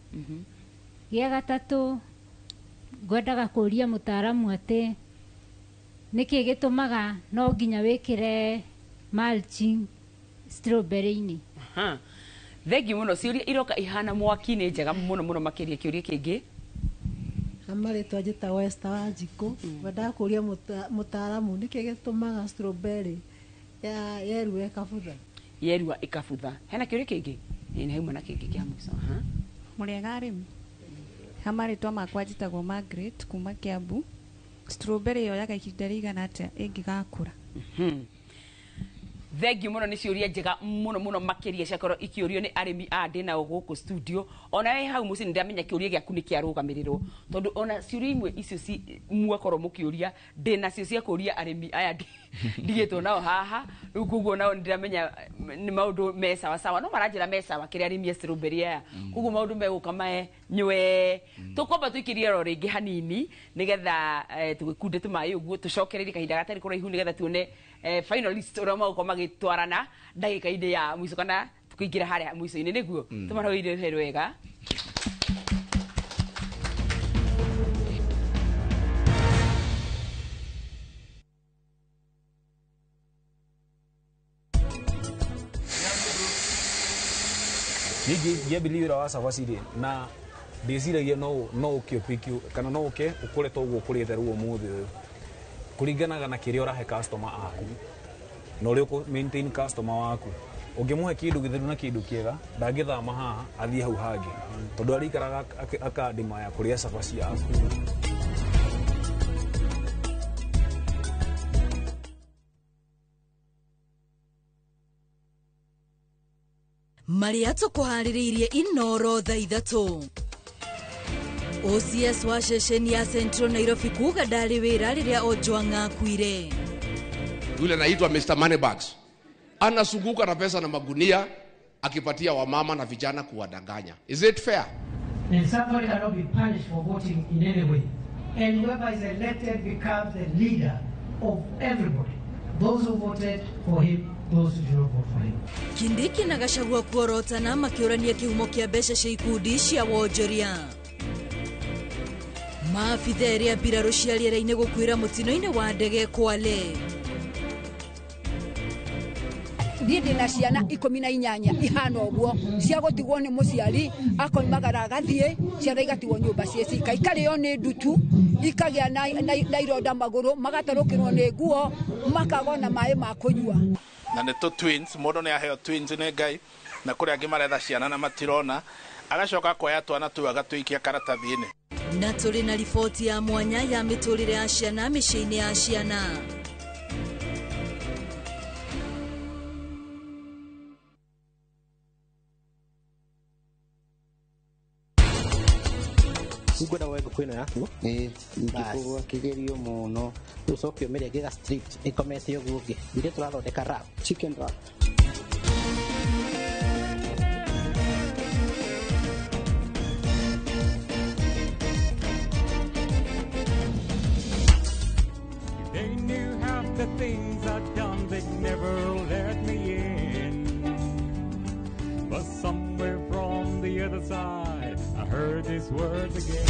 Gĩa gatatũ ngwendaga kũũria mũtaaramu atĩ nĩkĩ gĩtũmaga no nginya wĩkĩre mulching strawberry-inĩ. Aha. Thengiũ mũno, ciũria iroka ihana mwaki, nĩ njega mũno mũno makĩria. Kĩũria kĩngĩ. Ha marĩtwa njĩtagwo Esther Wanjikũ. Ngwendaga kũũria mũtaaramu nĩkĩ gĩtũmaga strawberry yerua ĩkabutha. Yerua ĩkabutha. Hena kĩũria kĩngĩ? Ĩĩ, nĩ hauma na kĩngĩ kĩa mũico. Aha. Mũrĩega arĩmi. Ha marĩtwa makwa njĩtagwo Margaret kuma Kiambu. Strawberry yoyaga ihinda rĩigana atĩa ĩngĩgakũra? Thengiũ mũno, nĩ ciũria njega mũno mũno makĩria ciakorwo ikĩũrio nĩ arĩmi aya ndĩ nao gũkũ studio. Ona we hau mũciĩ nĩ ndamenya kĩũria gĩaku nĩ kĩarũgamĩrĩrwo, tondũ ona ciũria imwe icio mwakorwo mũkĩũria ndĩ nacio cia kũũria arĩmi aya ndigĩtwo nao haha rĩu, koguo nao nĩ ndĩramenya nĩ maũndũ me sawa sawa, no maranjĩra me sawa kĩrĩa arĩmi a strawberry aya, koguo maũndũ megũka mae nywe. Tũkwamba tũikĩrie ro rĩngĩ hanini nĩgetha tũgĩkunde tũmaĩ ũguo, tũcokererie kahinda gatarĩ kũraihu nĩgetha tuone finalist ũrĩa magũkorwo magĩtwarana ndagĩka-inĩ ya mũico kana tũkĩingĩra harĩa mũico-inĩ nĩguo tũmarũire rũhe rwega. Niĩ ngĩambĩrĩria wĩra wa cabaci rĩ, na ndĩciragia no ũke ũtuĩke kana no ũke ũkũre ta ũguo ũkũrĩte rĩu ũmũthĩ ũyũ. Kũringanaga na kĩrĩa ũrahe customer aku na ũrĩa ũkũ maintain customer waku. Ũngĩmũhe kĩndũ gĩtheru na kĩndũ kĩega, ndangĩthama haha athiĩ hau hangĩ, tondũ arĩikaraga akandimaya kũrĩa cabaci yaku. Marĩa tũkũharĩrĩirie Inoro thaa 3. OCS wa ceceni ya Central Nairobi kuga ndarĩ wĩra rĩrĩa Ojwang akuire. Yule anaitwa Mr. Moneybags anazunguka na pesa na magunia akipatia wamama na vijana kuwadanganya. Is it fair? And somebody cannot be punished for voting in any way. And whoever is elected becomes the leader of everybody. Those who voted for him, those who did not vote for him. Kindiki na Gachagua kuorotana makĩũrania kĩhumo kĩa mbeca cia ikundi cia wonjoria. Maabitha erĩ a mbirarũ cia rĩera-inĩ gũkuĩra mũtino-inĩ wa ndege Kwale. Niĩ ndĩna ciana 18 ihana ũguo cia gũtigwo nĩ mũciari akoimagara agathiĩ, ciana igatigwo nyũmba ciĩ cika, ikarĩo nĩ ndutu, ikagĩa na ironda magũrũ, magatarũkĩrwo nĩ nguo, makagwo na maĩ ma kũnyua. Na nĩ tũ twins, mũndũ nĩ aheo twins nĩ Ngai, na kũrĩ angĩ maretha ciana na matirona, agacoka akoya twana tũu agatũikia karatathi-inĩ. Na tũrĩ na riboti ya mwanya ya mĩtũrĩre ya ciana mĩciĩ-inĩ ya ciana. Ngwenda woe ngũkũ ĩno yaku. Ĩĩ, ingĩkũgwa kĩgerio mũno. Rĩu ũcoke ũmĩrenge ga strips ĩkomete ũguo ũngĩ. Ithuĩ tũrathondeka wrap. Chicken wrap. They knew half the things I'd done, they'd never let me in. But somewhere from the other side, I heard these words again.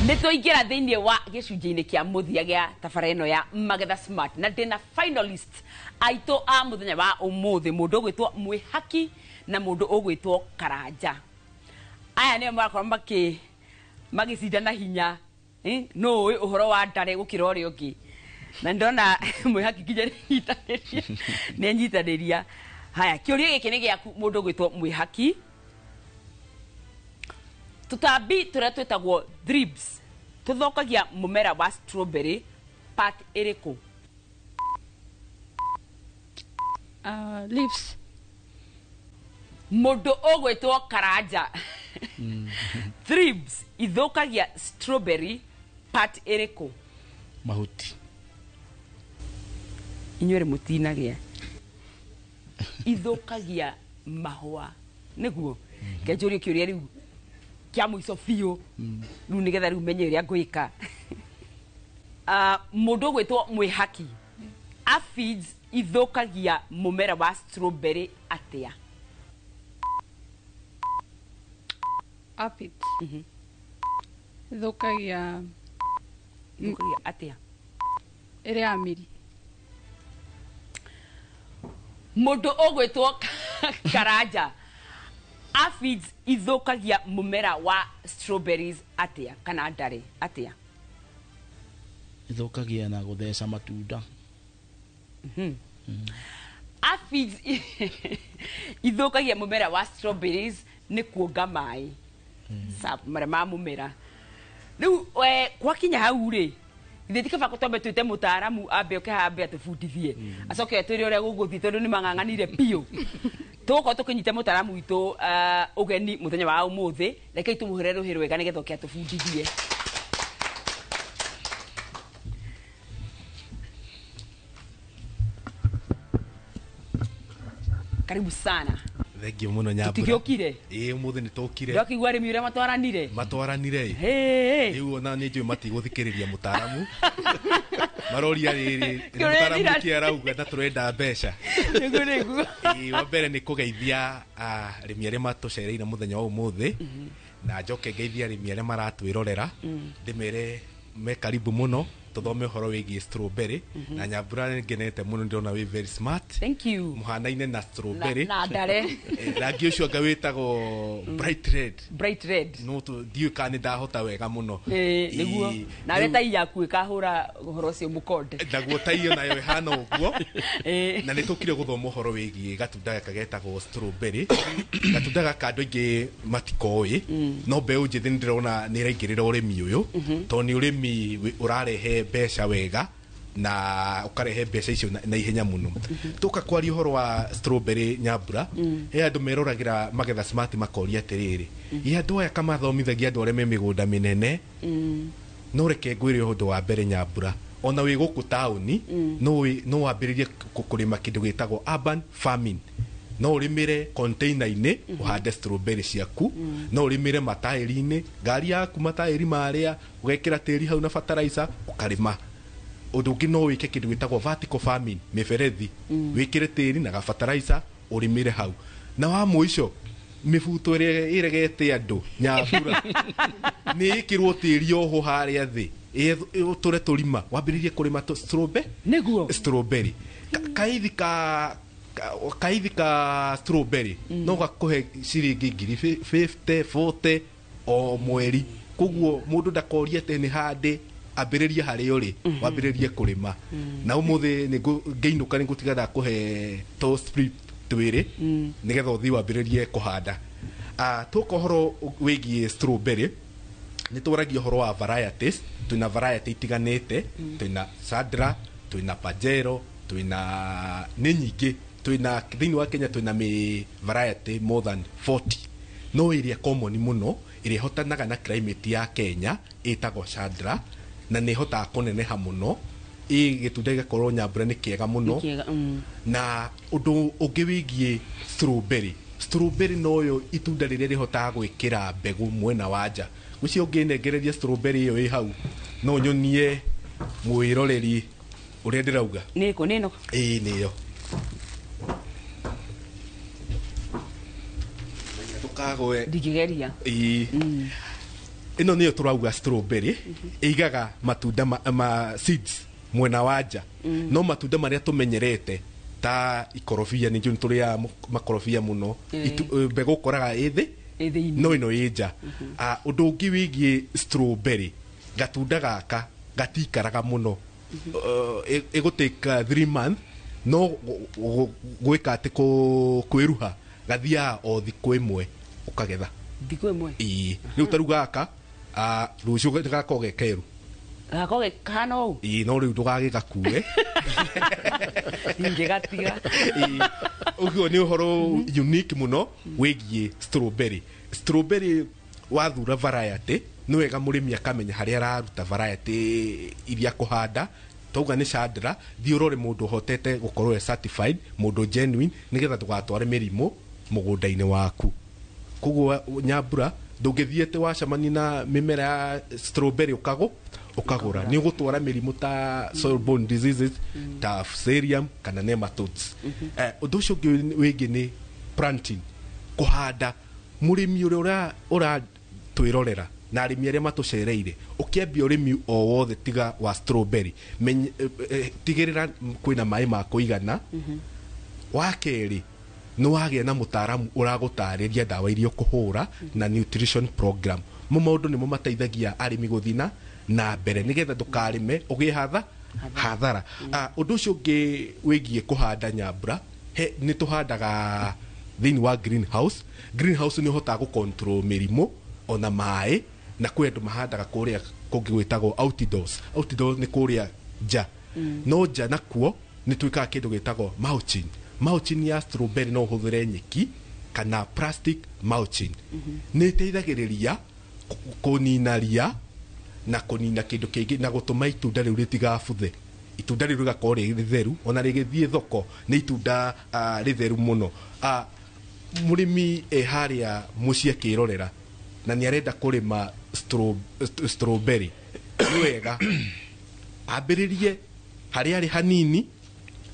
Nĩtwaingĩra thĩinĩ wa gĩcunjĩ-inĩ kĩa mũthia gĩa tabara ĩno ya Magetha Smart, na ndĩna finalist aitũ a mũthenya wa ũmũthĩ, mũndũ ũgwĩtwo Mwĩhaki na mũndũ ũgwĩtwo Karanja. Aya nĩo marakorwo magĩcindana hinya, nũ ũĩ ũhoro wa ndare gũkĩra ũrĩa ũngĩ. Na ndona Mwĩhaki nginya nĩanyitanĩria. Haya, kĩũria gĩkĩ nĩ gĩaku mũndũ ũgwĩtwo Mwĩhaki. Tũtambi tũrĩa twĩtagwo thrips tũthũkagia mũmera wa strawberry part ĩrĩkũ? Leaves. Mũndũ ũgwĩtwo Karanja. Thrips ithũkagia strawberry part ĩrĩkũ? Mahuti. Inyuĩ rĩ mũtinagĩa. Ithũkagia mahũa. Nĩguo. Ngenjũrie kĩũria rĩu kĩa mũico biũ rĩu nĩgetha rĩu menye ũrĩa ngwĩka. Mũndũ ũgwĩtwo Mwĩhaki, aphids ithũkagia mũmera wa strawberry atĩa? Aphids ithũkagia atĩa? Ĩrĩa ya mĩri. Mũndũ ũgwĩtwo Karanja, aphids ithũkagia mũmera wa strawberries atĩa kana ndare atĩa? Ithũkagia na gũtheca matunda. Aphids ithũkagia mũmera wa strawberries nĩ kuonga maĩ marĩa ma mũmera. Rĩu gwakinya hau rĩ, ithuĩ ti kaba twambe twĩte mũtaaramu ambe oke haha ambe atũbundithie, acoke atwĩre ũrĩa gũgũthiĩ tondũ nĩ mang'ang'anire biũ. Tũgũkorwo tũkĩnyita mũtaaramu witũ ũgeni mũthenya wa ũmũthĩ. Rekei tũmũhũre rũhĩ rwega nĩgetha oke atũbundithie. Karibu sana. Thengiũ mũno Nyambura. Tũtigĩũkire? Ĩĩ, ũmũthĩ nĩ tũkire. Ndĩrakĩigua arĩmi ũrĩa matwaranire. Matwaranire ĩ. Rĩu ona nĩ njũĩ matigũthikĩrĩria mũtaaramu. Maroria rĩrĩ, mũtaaramu nĩkĩ arauga na tũrenda mbeca. Nĩguo nĩguo. Ĩĩ, wa mbere nĩ kũgeithia arĩmi arĩa matũcereire mũthenya wa ũmũthĩ, na njoke ngeithie arĩmi arĩa maratwĩrorera, ndĩmere me karibu mũno tũthome ũhoro wĩgiĩ strawberry. Na Nyambura nĩ ngenete mũno, ndĩrona wĩ very smart. Thank you. Mũhanaine na strawberry. Na ndare. Rangi ũcio anga wĩtagwo bright red. Bright red. No ndiũĩ kana nĩ ndahota wega mũno. Nĩguo. Nawe tai yaku ĩkahũra ũhoro ũcio mũkonde. Naguo tai ĩyo nayo ĩhana ũguo. Na nĩ tũkire gũthoma ũhoro wĩgiĩ gatunda gaka getagwo strawberry. Gatunda gaka andũ aingĩ matikoĩ, no mbeũ njĩthĩ nĩ ndĩrona nĩ ĩraingĩrĩra ũrĩmi ũyũ, tondũ nĩ ũrĩmi ũrarehe mbeca wega na ũkarehe mbeca icio na ihenya mũno. Tũka kwaria ũhoro wa strawberry Nyambura, he andũ meroragĩra Magetha Smart makoria atĩrĩrĩ, ĩ andũ aya kamathomithagia andũ arĩa me mĩgũnda mĩnene? No reke ngwĩre ũndũ wa mbere Nyambura, ona wĩ gũkũ taũni no wambĩrĩrie kũrĩma kĩndũ gĩtagwo urban farming. No ũrĩmĩre container-inĩ ũhande strawberry ciaku, no ũrĩmĩre mataĩri-inĩ, ngari yaku mataĩri marĩa ũgekĩra tĩri hau na fertilizer ũkarĩma. Ũndũ ũngĩ no wĩke kĩndũ gĩtagwo vertical farming, mĩberethi, wĩkĩre tĩri na gabataraitha ũrĩmĩre hau. Na wa mũico, mĩbuto ĩrĩa ĩregete andũ nyambura nĩ ĩkĩrwo tĩri oho harĩa thĩ, ũtũre tũrima, wambĩrĩrie kũrĩma strawberry. Nĩguo strawberry kaithi ka kaithi ka strawberry no gakũhe ciringi ngiri 50 40 o mweri. Koguo mũndũ ndakorie atĩ nĩ handĩ, ambĩrĩrie harĩa ũrĩ, wambĩrĩrie kũrĩma. Na ũmũthĩ ngĩinũka nĩ ngũtiga ndakũhe to strip twĩrĩ nĩgetha ũthiĩ wambĩrĩrie kũhanda. Tũka ũhoro wĩgiĩ strawberry, nĩ twaragia ũhoro wa varieties. Twĩna variety itiganĩte, twĩna Sandra, twĩna Pajero, twĩna nĩ nyingĩ. Twĩna thĩinĩ wa Kenya twĩna mĩ variety more than 40, no ĩrĩa common mũno, ĩrĩa ĩhotanaga na climate ya Kenya, ĩtagwo Sandra, na nĩ ĩhotaga kũneneha mũno, ĩ gĩtunda gĩgakorwo nyambura nĩ kĩega mũno. Nĩ kĩega. Na ũndũ ũngĩ wĩgiĩ strawberry, strawberry noyo itunda rĩrĩa rĩhotaga gwĩkĩra mbegũ mwena wa nja. Ũcio ũngĩnengereria strawberry ĩyo ĩ hau, no nyonie mwĩroreri ũrĩa ndĩrauga. Nĩ kũ nĩ ĩno? Ĩĩ, nĩyo. Ndũkagwe. Ndingĩgeria. Ĩĩ, ĩno nĩyo tũrauga strawberry ĩigaga matunda ma seeds mwena wa nja. No matunda marĩa tũmenyerete ta ikorobia, nĩ njũĩ nĩ tũrĩaga makorobia mũno, mbegũ ũkoraga ĩ thĩ, no ĩno ĩ nja. Ũndũ ũngĩ wĩgiĩ strawberry, gatunda gaka gatikaraga mũno. Ĩgũtĩka 3 months, no gwĩka atĩ kwĩruha gathiaga o thikũ 1 ũkagetha. Thikũ 1? Ĩĩ, rĩu ta rĩu gaka, rũciũ gakorwo ge keru. Gakorwo ge kahana ũũ? Ĩĩ, no rĩu ndũgagĩgakue. Ingĩgatiga. Ĩĩ, ũguo nĩ ũhoro unique mũno wĩgiĩ strawberry. Strawberry wathura variety, nĩ wega mũrĩmi akamenya harĩa araruta variety iria kũhanda. Tauga nĩ Chandra, thiĩ ũrore mũndũ ũhotete gũkorwo e certified, mũndũ genuine, nĩgetha ndũgatware mĩrimũ mũgũnda-inĩ waku. Koguo nyambura ndũngĩthiĩ atĩ wacemania na mĩmera ya strawberry ũkagũra, nĩ ũgũtwara mĩrimũ ta soil borne diseases ta fusarium kana nematodes. Ũndũ ũcio ũngĩ wĩgiĩ nĩ planting, kũhanda. Mũrĩmi ũrĩa ũratwĩrorera na arĩmi arĩa matũcereire, ũkĩambia ũrĩmi o wothe tiga wa strawberry, tigĩrĩra kwĩna maĩ ma kũigana. Wa kerĩ, nĩ wagĩa na mũtaaramu ũragũtarĩria ndawa iria ũkũhũra na nutrition program. Mo maũndũ nĩmo mateithagia arĩmi gũthiĩ na mbere, nĩgetha ndũkarĩme ũgĩe hathara. Ũndũ ũcio ũngĩ wĩgiĩ kũhanda nyambura, he nĩ tũhandaga thĩinĩ wa greenhouse. Greenhouse nĩ ũhotaga gũ-control mĩrimũ ona maĩ, na kwĩ andũ mahandaga kũrĩa kũngĩ gwĩtagwo outdoors. Outdoors nĩ kũrĩa nja. No nja nakuo nĩ twĩkaga kĩndũ gĩtagwo mulching. Mulching ya strawberry no ũhũthĩre nyeki kana plastic mulching. Nĩ ĩteithagĩrĩria kũnina ria na kũnina kĩndũ kĩngĩ na gũtũma itunda rĩu rĩtigabuthe. Itunda rĩu rĩgakorwo rĩ rĩtheru, ona rĩgĩthiĩ thoko nĩ itunda rĩtheru mũno. Mũrĩmi e harĩa mũciĩ akĩrorera na nĩ arenda kũrĩma strawberry, nĩ wega ambĩrĩrie harĩa arĩ hanini,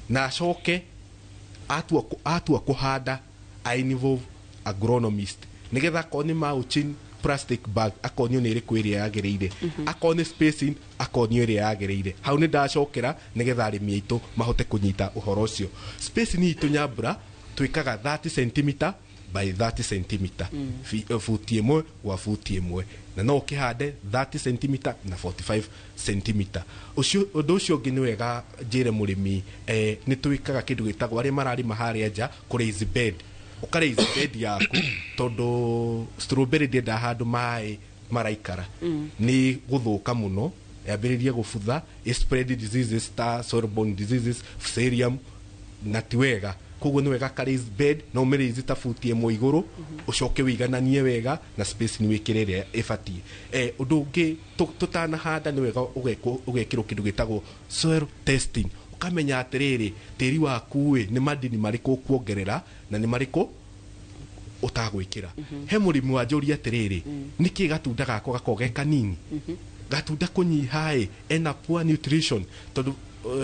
na acoke atua kũhanda a involve agronomist, nĩgetha akorwo nĩ mulching plastic bag akonio nĩ ĩrĩkũ ĩrĩa yagĩrĩire, akorwo nĩ spacing akonio ĩrĩa yagĩrĩire. Hau nĩ ndacokera nĩgetha arĩmi aitũ mahote kũnyita ũhoro ũcio. Spacing itũ nyambura twĩkaga 30 cm by 30 cm, futi 1 gwa futi 1, na no ũkĩhande 30 cm na 45 cm. Ũcio ũndũ ũcio ũngĩ nĩ wega njĩre mũrĩmi, nĩ twĩkaga kĩndũ gĩtagwo, arĩa mararĩma harĩa nja, kũ raise bed. Ũka raise bed yaku, tondũ strawberry ndĩendaga handũ maĩ maraikara, nĩ gũthũka mũno, yambĩrĩrie gũbutha, ĩ spread diseases ta soil borne diseases, fusarium, na ti wega. Koguo nĩ wega ka raise bed, no ũmĩ raise ta futi 1 igũrũ, ũcoke wĩigananie wega na space nĩ wĩkĩre ĩrĩa ĩbatiĩ. Ũndũ ũngĩ, tũtanahanda nĩ wega ũgekĩrwo kĩndũ gĩtagwo soil testing, Ũkamenya atĩrĩrĩ, tĩri waku ĩ nĩ madini marĩkũ ũkuongerera na nĩ marĩkũ ũtagwĩkĩra. He mũrĩmi wanjũria atĩrĩrĩ, nĩkĩ gatunda gakwa gakoragwo ge kanini? Gatunda kũnyiha ĩ ena poor nutrition, tondũ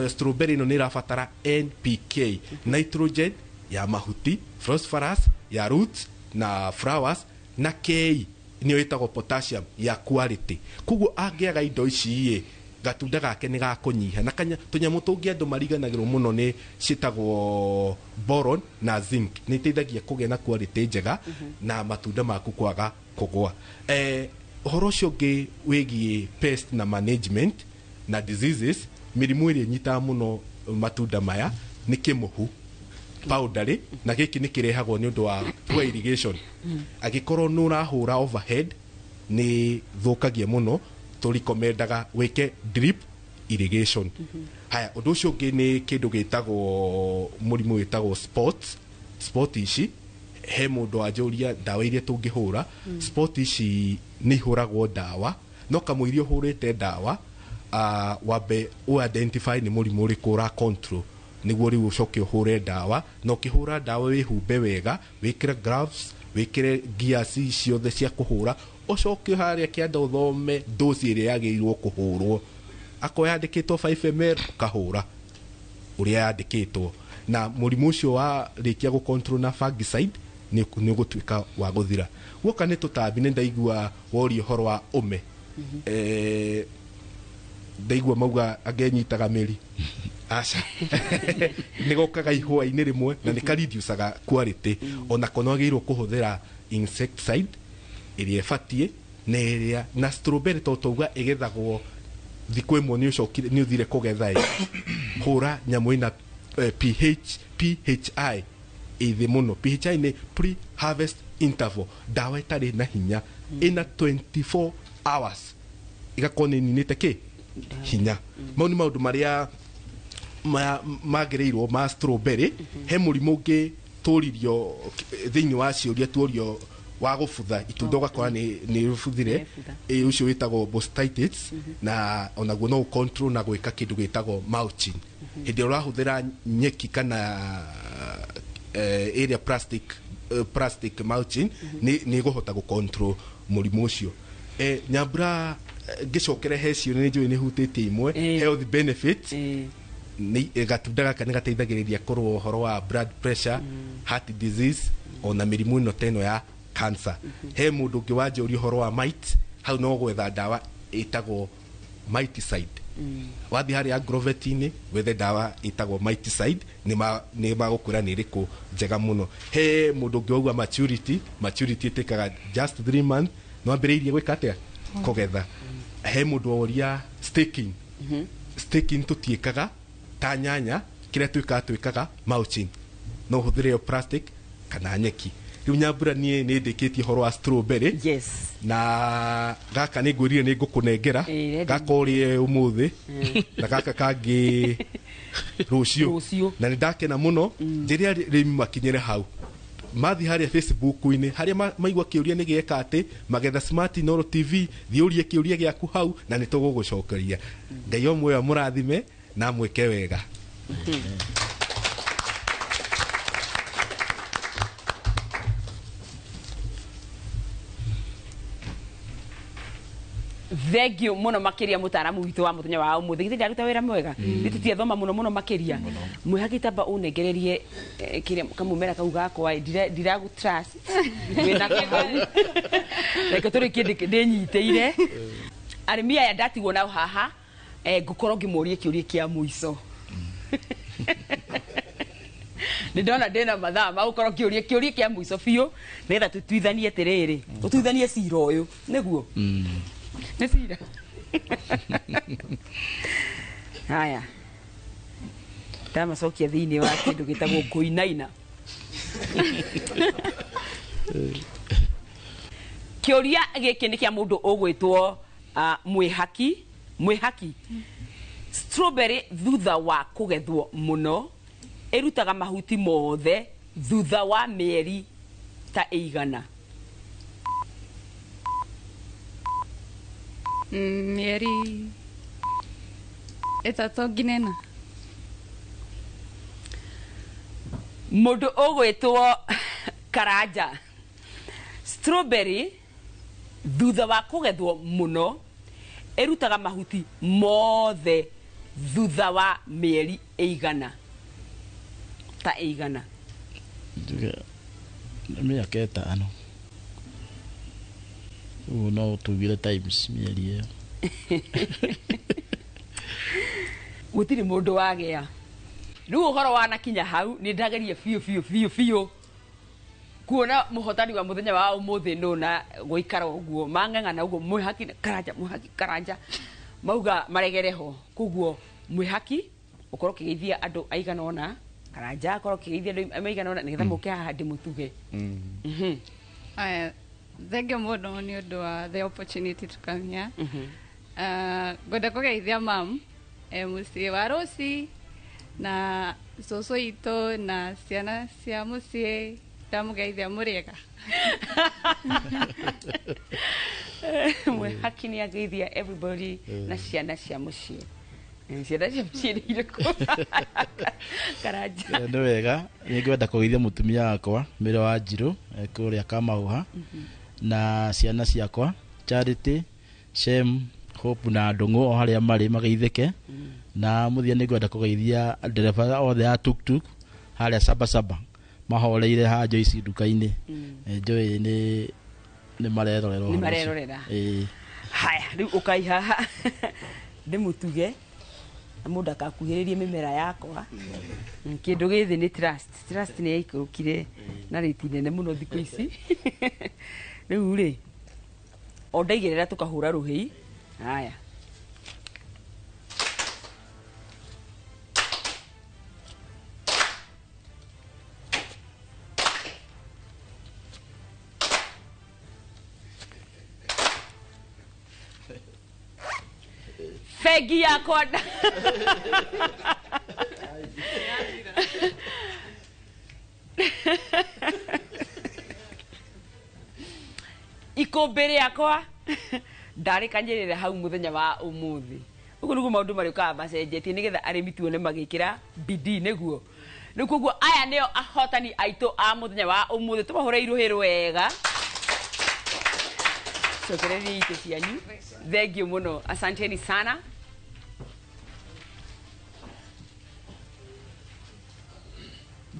strawberry ĩno nĩ ĩrabatara NPK, nitrogen ya mahuti, phosphorus ya roots na flowers, na K nĩyo ĩtagwo potassium ya quality. Koguo angĩaga indo ici ĩ, gatunda gake nĩ gakũnyiha. Na kanya tũnyamũ tũngĩ andũ mariganagĩrwo mũno nĩ ciĩtagwo boron na zinc, nĩ iteithagia kũgĩa na quality njega na matunda maku kwaga kũgwa. Ũhoro ũcio ũngĩ wĩgiĩ pest na management na diseases, mĩrimũ ĩrĩa ĩnyitaga mũno matunda maya nĩ kĩmũhu powdery, na gĩkĩ nĩ kĩrehagwo nĩ ũndũ wa poor irrigation. Angĩkorwo nĩ ũrahũra overhead nĩ thũkagia mũno, tũrikomendaga wĩke drip irrigation. Haya, ũndũ ũcio ũngĩ nĩ kĩndũ gĩtagwo mũrimũ wĩtagwo spots. Spot ici, he mũndũ wanjũria ndawa iria tũngĩhũra. Spot ici nĩ ihũragwo ndawa, no kamũiria ũhũrĩte ndawa, wambe ũ identify nĩ mũrimũ ũrĩkũ ũra control, nĩguo rĩu ũcoke ũhũre ndawa. Na ũkĩhũra ndawa wĩhumbe wega, wĩkĩre gloves, wĩkĩre gears ciothe cia kũhũra, ũcoke harĩa kĩanda ũthome dosi ĩrĩa yagĩrĩirwo kũhũrwo. Akorwo yandĩkĩtwo 5 ml, ũkahũra ũrĩa yandĩkĩtwo. Na mũrimũ ũcio wa rĩkia gũ control na fungicide nĩ ũgũtuĩka wa gũthira. Guoka nĩ tũtambi, nĩ ndaigua woria ũhoro wa ũme. Ndaigua mauga angenyitaga mĩri, aca, nĩ gokaga ihũa-inĩ rĩmwe na nĩ karindiucaga quality. Onako nĩ wagĩrĩirwo kũhũthĩra insecticide ĩrĩa ĩbatiĩ na ĩrĩa na strawberry tondũ twauga ĩgethagwo thikũ ĩmwe nĩ ũcokire nĩ ũthire kũgetha ĩ, hũra nyamũ ĩna pH PHI ĩ thĩ mũno. PHI nĩ pre harvest interval, ndawa ĩtarĩ na hinya ĩna 24 hours ĩgakorwo nĩ ĩninĩte kĩ hinya. Mau nĩ maũndũ marĩa magĩrĩirwo ma strawberry. He mũrimũ ũngĩ tũririo thĩinĩ wa ciũria tuorio wa gũbutha itunda, ũgakora nĩ rũbuthire, ũcio wĩtagwo botrytis, na onaguo no control na gwĩka kĩndũ gĩtagwo mulching. Hĩndĩ ĩrĩa ũrahũthĩra nyeki kana area plastic mulching, nĩ ĩgũhota gũ control mũrimũ ũcio. Nyambura, ngĩcokere he ciũria, nĩ njũĩ nĩ hutĩtie imwe. Health benefits, nĩ gatunda gaka nĩ gateithagĩrĩria kũrũa ũhoro wa blood pressure, heart disease, ona mĩrimũ ĩno ta ĩno ya cancer. He mũndũ ũngĩ wanjũria ũhoro wa mite, hau no gwetha ndawa ĩtagwo miticide. Wathiĩ harĩa agrovet-inĩ wethe ndawa ĩtagwo miticide, nĩ magũkwĩra nĩ ĩrĩkũ njega mũno. He mũndũ ũngĩ wauga maturity ĩtĩkaga just 3 months, no ambĩrĩirie gwĩka atĩa, kũgetha. He mũndũ woria staking. Staking tũtiĩkaga ta nyanya, kĩrĩa twĩkaga mulching, no ũhũthĩre ĩyo plastic kana nyeki. Rĩu Nyambura, niĩ nĩ ndĩkĩtie ũhoro wa strawberry. Yes. Na gaka nĩ ngwĩrire nĩ ngũkũnengera. Ĩĩ, gaka ũrĩe ũmũthĩ na gaka kangĩ rũciũ. Rũciũ. Na nĩ ndakena mũno. Njĩre arĩmi makinyĩre hau, mathiĩ harĩa Facebook-inĩ harĩa maigua kĩũria nĩ gĩeka atĩ Magetha Smart Inooro TV, thiĩ ũrie kĩũria gĩaku hau na nĩ tũgũgũcokeria. Ngai o muoyo amũrathime na amwĩke wega. Thank you muno makiria mutaramu witũ wa muthenya wa umuthi. Githĩ ndaruta wĩra mwega? Nĩ tũtiathoma mũno mũno makiria. Mwĩhaki, tamba ũnengererie kĩrĩa kamũmera kau gakwa ndiragũ trust wĩna hau, reke tũrĩkie ndĩnyitĩire arĩmi aya ndatigwo nao haha. Ngũkorwo ngĩmũria kĩũria kĩa mũico. Nĩ ndona ndĩna mathaa ma gũkorwo ngĩũria kĩũria kĩa mũico biũ, nĩgetha tũtuithanie atĩrĩrĩ, tũtuithanie cira ũyũ nĩguo nĩ cira. Haya, ndamacokia thĩinĩ wa kĩndũ gĩtagwo kũinaina. Kĩũria gĩkĩ nĩ kĩa mũndũ ũgwĩtwo Mwĩhaki. Mwĩhaki, strawberry thutha wa kũgethwo mũno ĩrutaga mahuti mothe thutha wa mĩeri ta ĩigana? Mĩeri 3 nginya 4. Mũndũ ũgwĩtwo Karanja, strawberry thutha wa kũgethwo mũno ĩrutaga mahuti mothe thutha wa mĩeri ĩigana ta ĩigana? Njuge nĩ mĩaka 5. Ũguo no tugire times mĩeri ĩyo. Gũtirĩ mũndũ wagĩa. Rĩu ũhoro wanakinya hau nĩ ndageria biũ biũ biũ biũ kuona mũhotani wa mũthenya wa ũmũthĩ nũ, na gũikara ũguo mang'ang'ana ũguo mwĩhaki na Karanja, mwĩhaki Karanja mauga maregere ho. Koguo mwĩhaki ũkorwo ũkĩgeithia andũ aigana ũna, Karanja akorwo ũkĩgeithia andũ maigana ũna, nĩgetha mũke haha ndĩmũtuge. Aya, thank you mũno nĩ ũndũ wa the opportunity to come here. Ngwenda kũgeithia mam e mũciĩ wa Rũci na cũcũ itũ na ciana cia mũciĩ, ndamũgeithia mũrĩega. Mwĩhaki nĩ ageithia everybody na ciana cia mũciĩ. Ciana cia mũciĩ nĩ irĩkũ, Karanja? Nĩ wega, nĩ ngwenda kũgeithia mũtumia wakwa Mĩro wa Njirũ kũrĩa Kamauha, na ciana ciakwa Charity, Shem, Hope na Ndũng'ũ o harĩa marĩ mageithĩke. Na mũthia nĩ ngwenda kũgeithia ndereba othe a tuktuk harĩa Sabasaba mahoreire ha Joyce nduka-inĩ. Joy nĩ marerorera Nĩ ũhoro ũcio. marerorera. Ĩĩ. Haya, rĩu ũkai haha ndĩmũtuge na mũndũ akakuhĩrĩrie mĩmera yakwa. Kĩndũ gĩthĩ nĩ trust. Trust nĩ yaikũrũkire na rĩti nene mũno thikũ ici. Rĩu rĩ, o ndaigĩrĩra tũkahũra rũhĩ. Haya, bengi yakwa ikũmbĩ rĩakwa ndarĩkanyĩrĩra hau mũthenya wa ũmũthĩ. Ũguo nĩguo maũndũ marĩũkaga macenjetie nĩgetha arĩmi tuone magĩkĩra bidii nĩguo. Rĩu koguo aya nĩo ahotani aitũ a mũthenya wa ũmũthĩ, tũmahũre irũhĩ rwega. Cokereria itĩ cianyu. Thank you mũno, asanteni sana.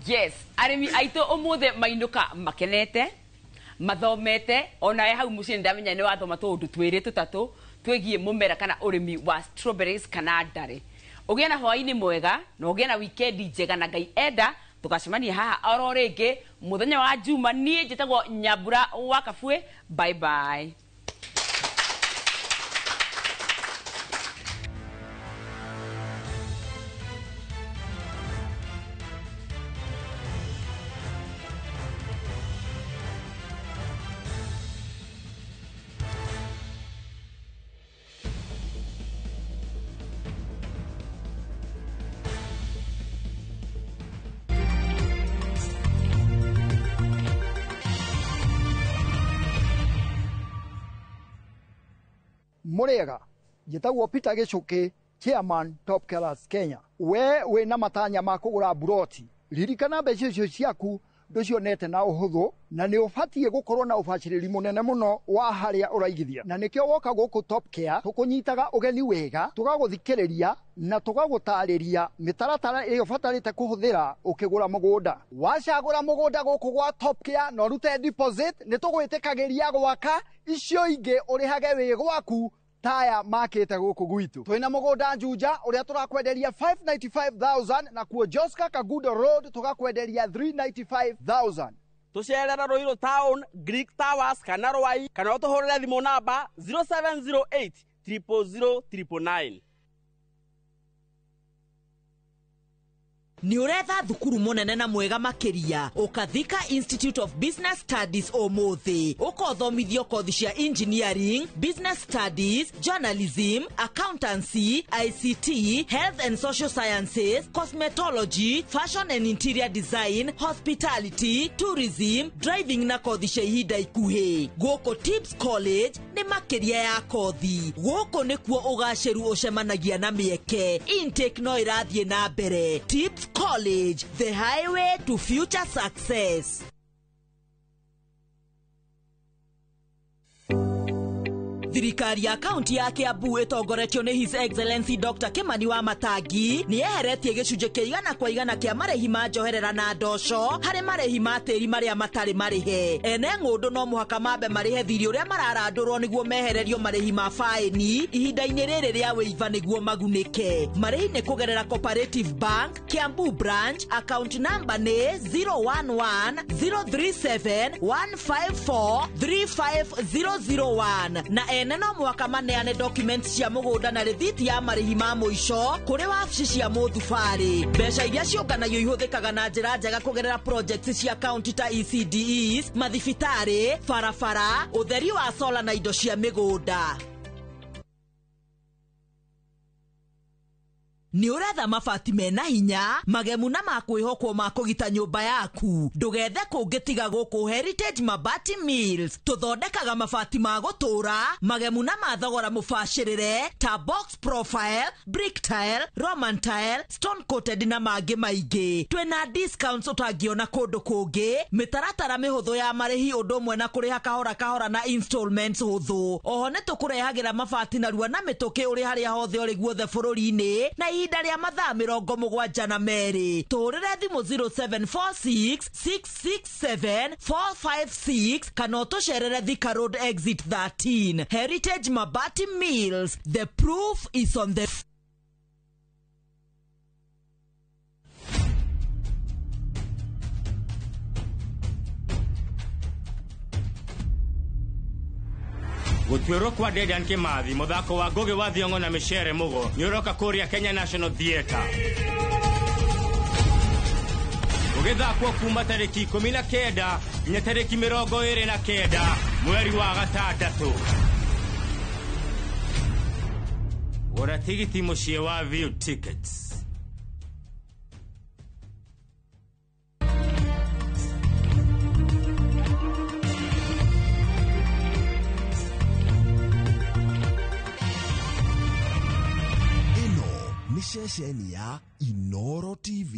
Yes, arĩmi aitũ ũmũthĩ mainũka makenete, mathomete. Onawe hau mũciĩ nĩndamenya nĩ wathoma tũũndũ twĩrĩ tũtatũ twĩgiĩ mũmera kana ũrĩmi wa strawberries kana ndare. Ũgĩe na hwaĩ-inĩ mwega na ũgĩe na wikendi njega, na Ngai enda tũgacemania haha oro rĩngĩ mũthenya wa Juma. Niĩ njĩtagwo Nyambura wa Kabue. Bye bye. Mũrĩega, njĩtagwo Peter Gĩcũkĩ, chairman Top Killers Kenya. We wĩna matanya ma kũgũra mburoti, ririkana mbeca icio ciaku ndũcionete na ũhũthũ, na nĩ ũbatiĩ gũkorwo na ũbacĩrĩri mũnene mũno wa harĩa ũraigithia, na nĩkĩo woka gũkũ Top Care tũkũnyitaga ũgeni wega, tũgagũthikĩrĩria na tũgagũtarĩria mĩtaratara ĩrĩa ũbatarĩte kũhũthĩra ũkĩgũra mũgũnda. Wacagũra mũgũnda gũkũ gwa Top Care na ũrute deposit, nĩ tũgwĩtĩkagĩria gwaka icio ingĩ ũrĩhage wĩ gwaku taya makĩte gũkũ gwitũ. Twĩna mũgũnda Juja ũrĩa tũrakwenderia 595,000, na kuo Joska Kagudo Road tũgakwenderia 395,000. Tũcerera Ruiru Town, Greek Towers kana Rwai, kana ũtũhũrĩre thimũ namba 0708 000 999. Nĩ ũretha thukuru mũnene na mwega makĩria, ũkathika Institute of Business Studies ũmũthĩ, ũkothomithio kothi cia engineering, business studies, journalism, accountancy, ICT, health and social sciences, cosmetology, fashion and interior design, hospitality, tourism, driving na kothi cia ihinda ikuhĩ. Gũkũ Tips College nĩ makĩria ya kothi. Gũkũ nĩkuo ũgacĩru ũcemanagia na mĩeke. Intake no ĩrathiĩ na mbere. Tips College, the highway to future success. Thirikari ya kaunti ya Kiambu ĩtongoretio nĩ His Excellency Dr. Kimani wa Matangi nĩ yeheretie gĩcunjĩ kĩa 100% kĩa marĩhi ma njoherera na ndoco harĩ marĩhi ma tĩri marĩa matarĩ marĩhe. Ene ng'ũndũ no mũhaka mambe marĩhe thirĩ ũrĩa mararandũrwo nĩguo mehererio marĩhi ma faĩni ihinda-inĩ rĩrĩ rĩa wĩiva nĩguo magunĩke. Marĩhi nĩ kũgerera Cooperative Bank, Kiambu Branch, account number nĩ 011 037 154 35001 na ene no mwaka maneane documents cia mũgũnda na rĩthiti ya marĩhi ma mũico kũrĩ wabici cia mũthubarĩ. Mbeca iria ciũnganagio ihũthĩkaga na njĩra njega kũgerera projects cia county ta ECDEs, mathibitarĩ, barabara, ũtheri wa sola na indo cia mĩgũnda. Nĩ ũretha mabati mena hinya, magemu na ma kwĩhokwo ma kũgita nyũmba yaku. Ndũgethe kũngĩ tiga gũkũ Heritage Mabati Mills. Tũthondekaga mabati ma gũtũũra, magemu na ma thogora mũbacĩrĩre ta box profile, brick tile, Roman tile, stone coated na mangĩ maingĩ. Twĩna discounts ũtangĩona kũndũ kũngĩ, mĩtaratara mĩhũthũ ya marĩhi ũndũ ũmwe na kũrĩha kahora kahora na installments hũthũ. Oho nĩ tũkũrehagĩra mabati narua na mĩtũkĩ ũrĩ harĩa hothe ũrĩ guothe bũrũri-inĩ na ihinda rĩa mathaa 72. Tũhũrĩre thimũ 0746 667 456 kana ũtũcerere Thika Road exit 13. Heritage Mabati Mills, the proof is on the Gũtuĩrwo kwa Dedan Kimathi mũthako wa Ngugi wa Thiong'o na Micere Mugo nĩ ũroka kũrĩa Kenya National Theatre. Ũgĩthakwo kuma tarĩki 19 nginya tarĩki 29 mweri wa gatandatũ. Gũra tigiti mũciĩ wa View Tickets. Ceceni ya Inoro TV.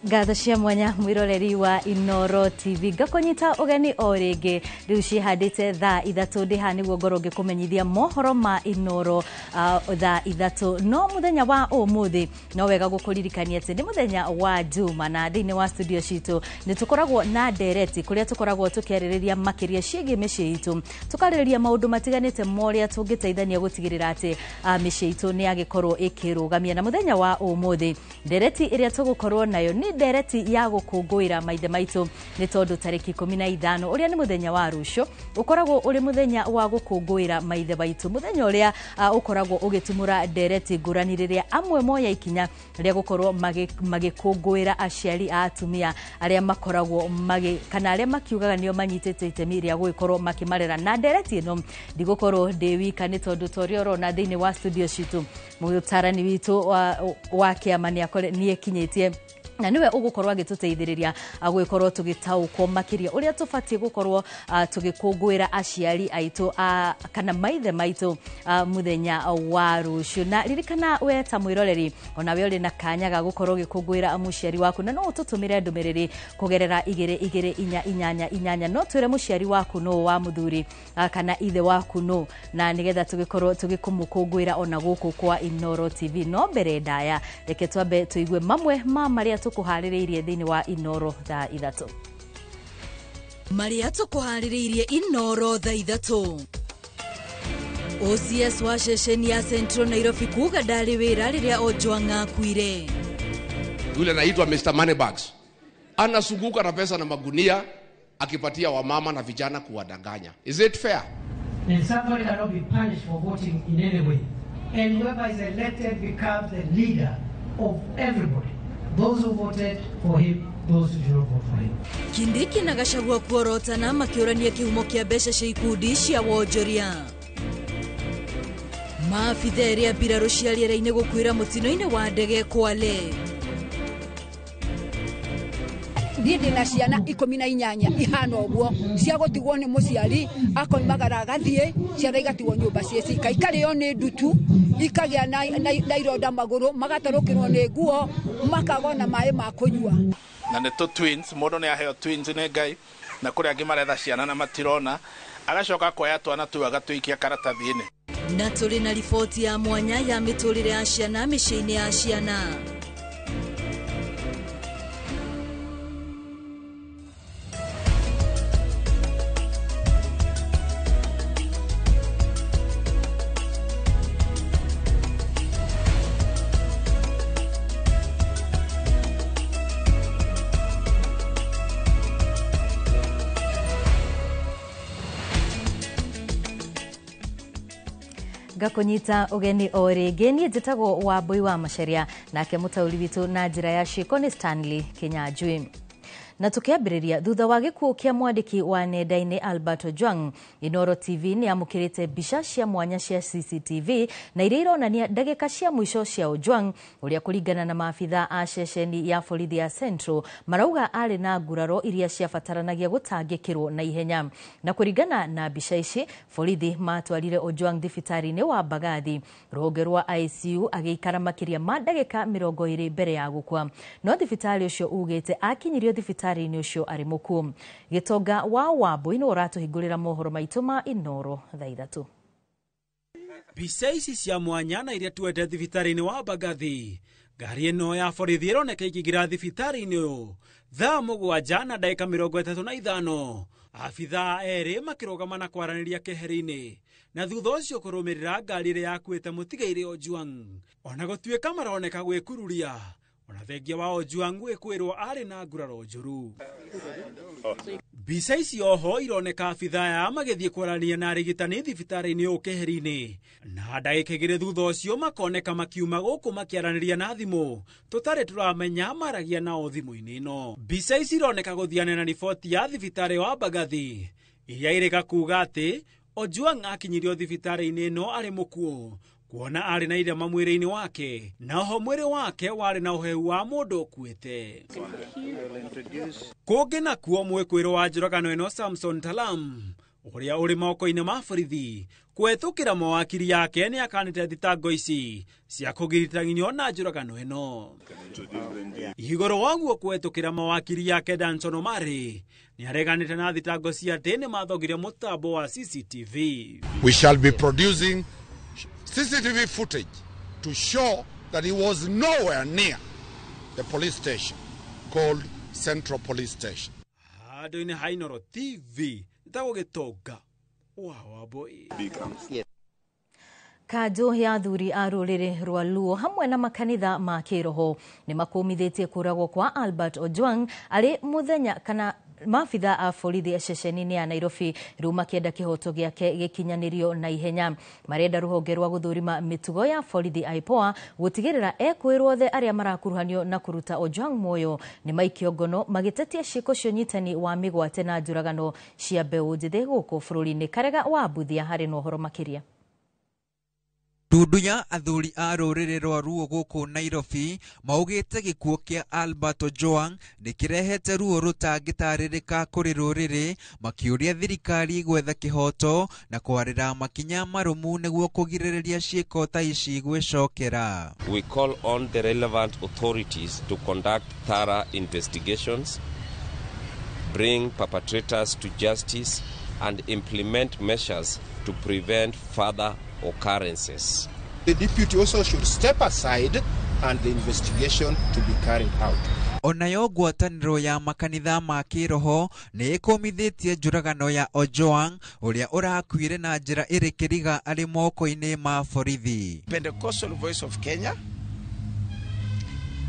Ngatho cia mwanya mwiroreri wa Inoro TV ngakũnyita ũgeni o rĩngĩ rĩu ciĩhandĩte thaa 3 ndĩ haha nĩguo ngorwo ngĩkũmenyithia mohoro ma Inoro thaa 3 no mũthenya wa ũmũthĩ no wega gũkũririkania atĩ nĩ mũthenya wa Juma na thĩinĩ wa studio citũ nĩ tũkoragwo na ndereti kũrĩa tũkoragwo tũkĩarĩrĩria makĩria ciĩgiĩ mĩciĩ itũ tũkarĩrĩria maũndũ matiganĩte morĩa tũngĩteithania gũtigĩrĩra atĩ mĩciĩ itũ nĩ yagĩkorwo ĩkĩrũgamia na mũthenya wa ũmũthĩ ndereti ĩrĩa tũgũkorwo nayo nĩ ndereti ya gũkũngũĩra maithe maitũ nĩ tondũ tarĩki 15 ũrĩa nĩ mũthenya wa rũciũ ũkoragwo ũrĩ mũthenya wa gũkũngũĩra maithe maitũ mũthenya ũrĩa ũkoragwo ũgĩtumũra ndereti ngũrani rĩrĩa amwe moya ikinya rĩa gũkorwo magĩkũngũĩra aciari a atumia arĩa makoragwo kana arĩa makiugaga nĩo manyitĩte itemi rĩa gũgĩkorwo makĩmarera na ndereti ĩno ndigũkorwo ndĩ wika nĩ tondũ ta ũrĩa ũrona thĩinĩ wa studio citũ mũtarani witũ wa kĩama nĩ ekinyĩtie na niwe ugukorwo agituteithiriria gwikorwo tugitaukwo makiria uria tubatie gukorwo tugikungwira aciari aitu kana maithe maitu muthenya wa rucio. Na ririkana we ta mwiroreri ona we uri na kanya ga gukorwo gikungwira muciari waku na no ututumire ndumiriri kugerera 2 2 4 8 8 no twire muciari waku no wa muthuri kana ithe waku no na nigetha tugikorwo tugikumukungwira ona guku kwa Inoro TV. No mbere ndaya reke twambe tuigue mamwe ma maria tukuharĩrĩirie thĩinĩ wa Inoro thaa 3. Maria tukuharĩrĩirie Inoro thaa 3. OCS wa ceceni ya Central Nairobi kuga ndarĩ wĩra rĩrĩa Ojwang akuire. Yule anaitwa Mr. Moneybags Anazunguka na pesa na magunia akipatia wamama na vijana kuwadanganya. Is it fair? And somebody cannot be punished for voting in any way. And whoever is elected becomes the leader of everybody. Those who voted for him, those who did not vote for him. Kindiki na Gachagua kuorotana makiũrania kĩhumo kĩa mbeca cia ikundi cia wonjoria. Maabitha erĩ a mbirarũ cia rĩera-inĩ gũkuĩra mũtino-inĩ wa ndege Kwale. Niĩ ndĩna ciana 18 ihana ũguo cia gũtigwo nĩ mũciari akoimagara agathiĩ, ciana igatigwo nyũmba ciĩ cika, ikarĩo nĩ ndutu, ikagĩa na ironda magũrũ, magatarũkĩrwo nĩ nguo, makagwo na maĩ ma kũnyua. Na nĩ tũ twins, mũndũ nĩ aheo twins nĩ Ngai, na kũrĩ angĩ maretha ciana na matirona, agacoka akoya twana tũu agatũikia karatathi-inĩ. Na tũrĩ na riboti ya mwanya ya mĩtũrĩre ya ciana mĩciĩ-inĩ ya ciana. Ngakunyita ũgeni o rĩngĩ. Niĩ njĩtagwo Wambui wa Macharia, nake mũtaũri witũ na njĩra ya ciĩko nĩ Stanley Kinyanjui. Na tukiambĩrĩria thutha wa gĩkuũ kĩa mwandĩki wa nenda-inĩ Albert Ojwang, Inooro TV nĩ yamũkĩrĩte mbica cia mwanya cia CCTV na iria ironania ndagĩka cia mũico cia Ojwang, ũrĩa kũringana na maabitha a ceceni ya borithi ya Central marauga arĩ na nguraro iria ciabataranagia gũtangĩkĩrwo na ihenya. Na kũringana na mbica ici, borithi matwarire Ojwang thibitarĩ-inĩ wa Mbagathi rũhonge rwa ICU agĩikara makĩria ma ndagĩka 20 mbere ya gũkua. No thibitarĩ ũcio ugĩte akinyirio thibitarĩ inĩ ũcio arĩ mũkuũ. Gĩtonga wa Wambui nĩ ũratũhingũrĩra mohoro maitũ ma Inooro thaa 3. Mbica ici cia mwanya na iria tuete thibitarĩ-inĩ wa Mbagathi. Ngari ĩno ya borithi ĩroneka ĩkĩingĩra thibitarĩ-inĩ ũyũ thaa 7:35. Abithaa erĩ makĩrũgama na kwaranĩria keheri-inĩ, na thutha ũcio kũrũmĩrĩra ngari ĩrĩa yakuĩte mũtigairĩ Ojwang. Ona gũtuĩka maroneka gwĩkururia, ona thengia wa Ojwang gwĩkwĩrwo arĩ na nguraro njũru. Mbica ici oho ironeka abithaa aya magĩthiĩ kwaranĩria na arigitani thibitarĩ-inĩ ũyũ keheri-inĩ, na ndagĩka 2 thutha ũcio makoneka makiuma gũkũ makĩaranĩria na thimũ tũtarĩ tũramenya maragia nao thimũ-inĩ ĩno. Mbica ici ironeka gũthiana na riboti ya thibitarĩ wa Mbagathi iria irĩka kuga atĩ Ojwang akinyirio thibitarĩ-inĩ ĩno arĩ mũkuũ, kuona arĩ na irema mwĩrĩ-inĩ wake, na oho mwĩrĩ wake warĩ na ũhehu wa mũndũ ũkuĩte. Kũngĩ nakuo mwĩkwĩrwo wa njũragano ĩno Samson Talam ũrĩa ũrĩ moko-inĩ ma borithi kũhetũkĩra mawakiri yake nĩ akanĩte thitango ici cia kũgiritang'inio na njũragano ĩno. Igũrũ waguo kũhetũkĩra mawakiri yake Danson Omari nĩ areganĩte na thitango cia atĩ nĩ mathogire mũtambo wa CCTV. We shall be producing CCTV footage to show that he was nowhere near the police station called Central Police Station. Handũ-inĩ ha Inooro TV ĩtagwo Gĩtonga wa Wambui. Kanjũ ya athuri a rũrĩrĩ rwa Luo hamwe na makanitha ma kĩroho nĩ makũmithĩtie kũragwo kwa Albert Ojwang arĩ mũthenya kana maabitha a borithi ceceni-inĩ ya Nairobi rĩu makĩenda kĩhoto gĩake gĩkinyanĩrio na ihenya. Marenda rũhonge rwa gũthũrima mĩtugo ya borithi IPOA gũtigĩrĩra ekwĩrwo othe arĩa marakuruhanio na kũruta Ojwang muoyo nĩ maikio ngono magĩtetia ciĩko cia ũnyitani wa mĩgwate na njũragano cia mbeũ njĩthĩ gũkũ bũrũri-inĩ. Karega wa Mbuthia harĩ na ũhoro makĩria. Ndundu ya athuri a rũrĩrĩ rwa Luo gũkũ Nairobi maugĩte gĩkuũ kĩa Albert Ojwang nĩ kĩrehete ruo rũtangĩtarĩrĩka kũrĩ rũrĩrĩ, makĩũria thirikari gwetha kĩhoto na kwarĩra makinya marũmu nĩguo kũgirĩrĩria ciĩko ta ici gwĩcokera. We call on the relevant authorities to conduct thorough investigations, bring perpetrators to justice and implement measures to prevent further occurrences. The deputy also should step aside and the investigation to be carried out. Onayo ngwatanĩro ya makanitha ma kĩroho nĩ ĩkũmithĩtie njũragano ya Ojwang ũrĩa ũrakuire na njĩra ĩrĩ kĩriga arĩ moko-inĩ ma borithi. Pentecostal Voice of Kenya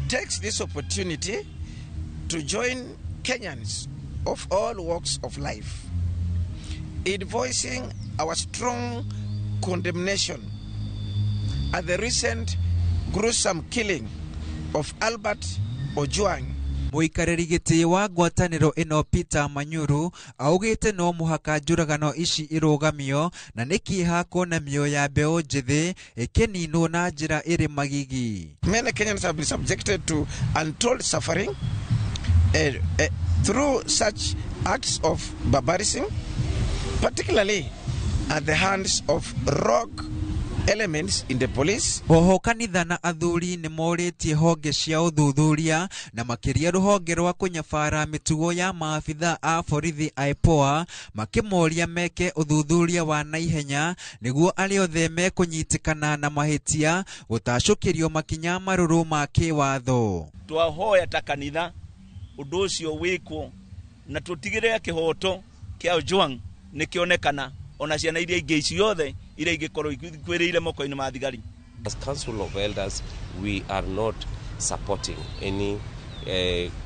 takes this opportunity to join Kenyans of all walks of life in voicing our strong condemnation at the recent gruesome killing of Albert Ojwang. Mũikarĩri gĩtĩ wa ngwatanĩro ĩno Peter Manyuru augĩte no mũhaka njũragano ici irũgamio na nĩ kĩeha kuona mĩoyo ya mbeũ njĩthĩ ĩkĩninwo na njĩra ĩrĩ magigi. Many Kenyans have been subjected to untold suffering through such acts of barbarism, particularly at the hands of rogue elements in the police. Oho kanitha na athuri nĩ morĩtie honge cia ũthuthuria na makĩria rũhonge rwa kũnyabara mĩtugo ya maabitha a borithi IPOA makĩmoria meke ũthuthuria wa naihenya nĩguo arĩa othe mekũnyitĩkana na mahĩtia gũtacũkĩrio makinya marũrũ ma kĩwatho. Twahoya ta kanitha ũndũ ũcio wĩkwo na tũtigĩrĩre kĩhoto kĩa Ojwang nĩkĩonekana ona ciana iria ingĩ ciothe iria ingĩkorwo ikwĩrĩire moko-inĩ ma thigari. As Council of Elders, we are not supporting any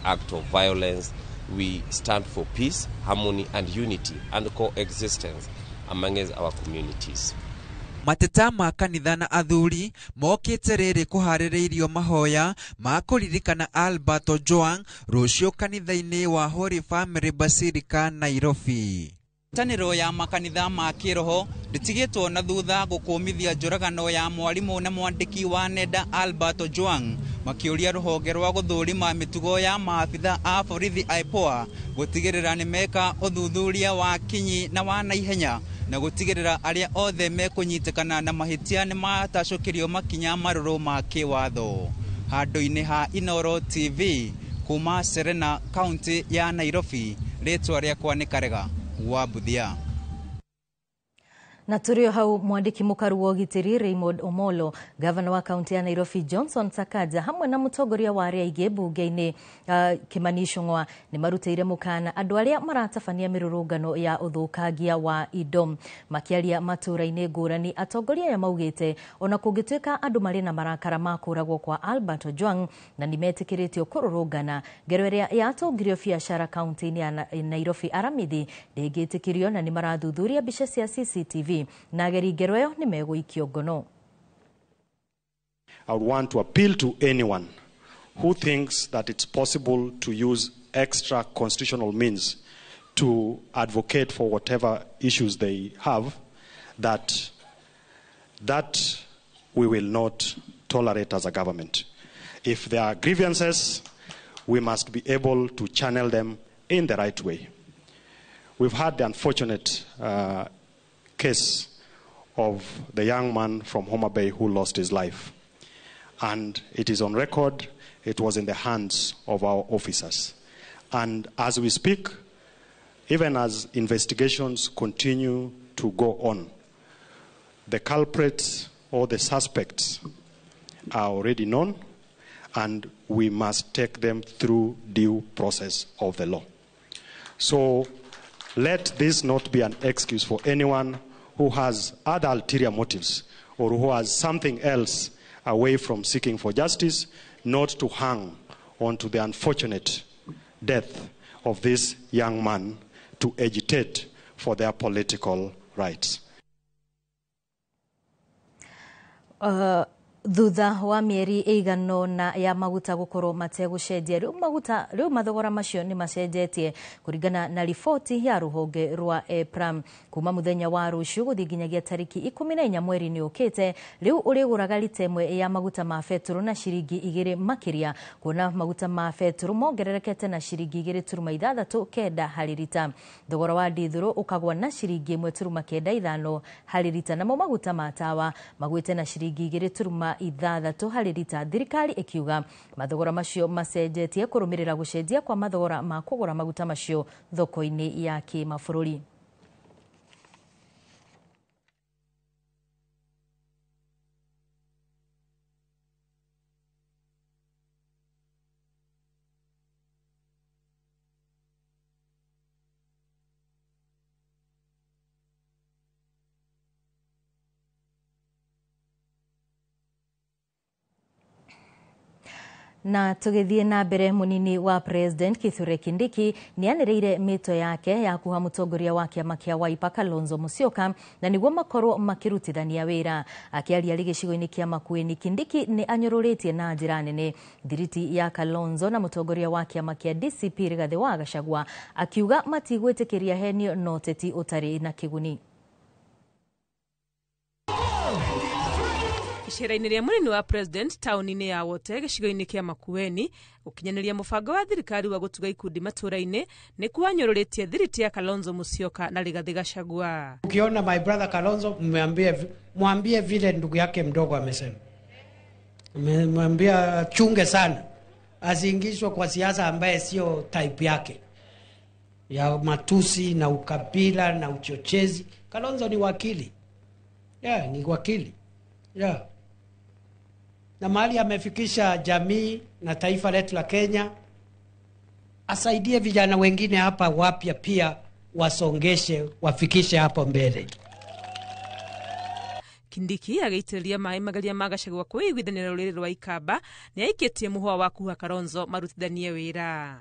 act of violence. We stand for peace, harmony and unity and coexistence among our communities. Mateta ma kanitha na athuri mokĩte rĩrĩ kũharĩrĩirio mahoya ma kũririkana Albert Ojwang rũciũ kanitha-inĩ wa Holy Family Basilica Nairobi. Ngwatanĩro ya makanitha ma kĩroho ndĩtigĩtwo na thutha gũkũmithia njũragano ya mwarimũ na mwandĩki wa nenda Albert Ojwang makĩũria rũhonge rwa gũthũrima mĩtugo ya maabitha a borithi IPOA gũtigĩrĩra nĩ meka ũthuthuria wa kinyi na wa naihenya na gũtigĩrĩra arĩa othe mekũnyitĩkana na mahĩtia nĩ matacũkĩrio makinya marũrũ ma kĩwatho. Handũ-inĩ ha Inooro TV kuma Serena kaunti ya Nairobi, rĩtwa rĩakwa nĩ Karega wa Buthia. Na tũrĩ o hau mwandĩki mũkaru wa ũgitĩri Raymond Omolo, gavana wa kaunti ya Nairobi Johnson Sakaja hamwe na mũtongoria wa arĩa aingĩ mbunge-inĩ Kimani Ichung'wa nĩ marutĩire mũkana andũ arĩa maratabania mĩrũrũngano ya ũthũkangia wa indo. Makĩaria matũũra-inĩ ngũrani, atongoria aya maugĩte ona kũngĩtuĩka andũ marĩ na marakara ma kũragwo kwa Albert Ojwang na nĩmetĩkĩrĩtio kũrũrũngana, ngero ĩrĩa yatũngirio biacara kaunti-inĩ ya Nairobi aramithi ndĩngĩtĩkĩrio na nĩ marathuthuria mbica cia CCTV na ageri ngero ĩyo nĩ megũikio ngono. I would want to appeal to anyone who thinks that it's possible to use extra constitutional means to advocate for whatever issues they have, that we will not tolerate as a government. If there are grievances, we must be able to channel them in the right way. We've had the unfortunate case of the young man from Homa Bay who lost his life. And it is on record, it was in the hands of our officers. And as we speak, even as investigations continue to go on, the culprits or the suspects are already known, and we must take them through due process of the law. So let this not be an excuse for anyone who has other ulterior motives or who has something else away from seeking for justice, not to hang onto the unfortunate death of this young man to agitate for their political rights. Thutha wa mĩeri ĩigana ũna ya maguta gũkorwo mategũcenjia, rĩu maguta rĩu mathogora macio nĩ macenjetie kũringana na riboti ya rũhonge rwa EPRA. Kuma mũthenya wa rũciũ gũthiĩ nginyagia tarĩki 14 mweri-inĩ ũkĩte, rĩu ũrĩgũraga rita ĩmwe ya maguta ma betũrũ na ciringi 2 makĩria, kuona maguta ma betũrũ mongererekete na ciringi 2.69 harĩ rita. Thogora wa ndithũrũ ũkagwa na ciringi 1.95 harĩ rita, namo maguta ma tawa magwĩte na ciringi 2.6 harĩ rita. Thirikari ĩkiuga mathogora macio macenjetie kũrũmĩrĩra gũcenjia kwa mathogora ma kũgũra maguta macio thoko-inĩ ya kĩmabũrũri. Na tũgĩthiĩ na mbere, mũnini wa President Kithure Kindiki nĩanĩrĩire mĩto yake ya kuha mũtongoria wa kĩama kĩa Wiper Kalonzo Musyoka na nĩguo makorwo makĩrutithania wĩra. Akĩaria arĩ gĩcigo-inĩ kĩa Makueni, Kindiki nĩ anyũrũrĩtie na njĩra nene thiriti ya Kalonzo na mũtongoria wa kĩama kĩa DCP Rigathĩ wa Gachagua, akiuga matigwĩtĩkĩria henio na ũteti ũtarĩ na kĩguni. Icera-inĩ rĩa mũnini wa President taũni-inĩ ya Wote gĩcigo-inĩ kĩa Makueni gũkinyanĩria mũbango wa thirikari wa gũtuga ikundi matũũra-inĩ nĩ kuanyũrũrĩtie thiriti ya Kalonzo Musyoka na Rigathĩ Gachagua. Ukiona my brother Kalonzo, mwambie vile ndugu yake mdogo amesema. Mwambie chunge sana asiingishwe kwa siasa ambaye sio type yake ya matusi na ukabila na uchochezi. Kalonzo ni wakili. Yeah, ni wakili. Yeah. Na mahali amefikisha jamii na taifa letu la Kenya, asaidie vijana wengine hapa wapya pia wasongeshe, wafikishe hapo mbele. Kindiki agĩitĩrĩria maĩ mageria ma Gachagua kwĩiguithania na rũrĩrĩ rwa Ikamba nĩ aikĩtie mũhũa wa kuha Kalonzo marutithanie wĩra.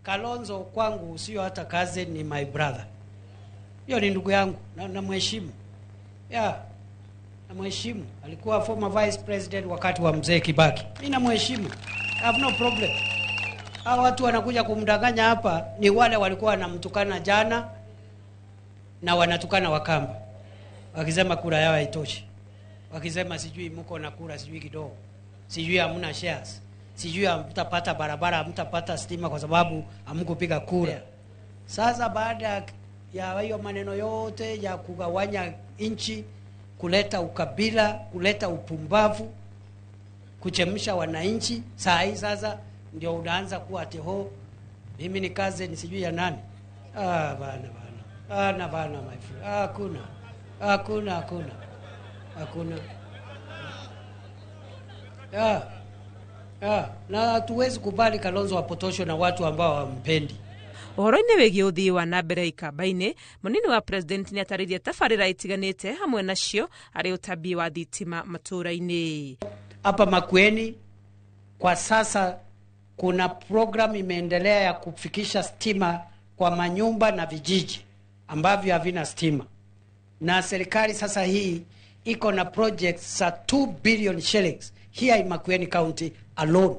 Kalonzo kwangu sio hata cousin, ni my brother. Hiyo ni ndugu yangu na namheshimu. Yeah. Namheshimu. Alikuwa former vice president wakati wa mzee Kibaki. Mimi namheshimu. I have no problem. Hawa watu wanakuja kumdanganya hapa ni wale walikuwa wanamtukana jana na wanatukana Wakamba. Wakisema kura yao haitoshi. Wakisema sijui mko na kura sijui kidogo. Sijui hamna shares. Sijui hamtapata barabara, hamtapata stima kwa sababu hamkupiga kura. Yeah. Sasa baada ya hiyo maneno yote ya kugawanya nchi, kuleta ukabila, kuleta upumbavu, kuchemsha wananchi, saa hii sasa ndio unaanza kuwa ati ho mimi ni cousin sijui ya nani. Ah, bana bana. Ah, bana my friend. Hakuna. Hakuna, hakuna. Hakuna. Ah. Ah, na hatuwezi kubali Kalonzo apotoshwe na watu ambao hawampendi. Ũhoro-inĩ wĩgiĩ ũthii wa na mbere Ikamba-inĩ, mũnini wa President nĩ atarĩirie tabarĩra itiganĩte hamwe nacio arĩ ũtambi wa thitima matũũra-inĩ. Hapa Makueni kwa sasa kuna program imeendelea ya kufikisha stima kwa manyumba na vijiji ambavyo havina stima. Na serikali sasa hii iko na projects za 2 billion shillings here in Makueni County alone.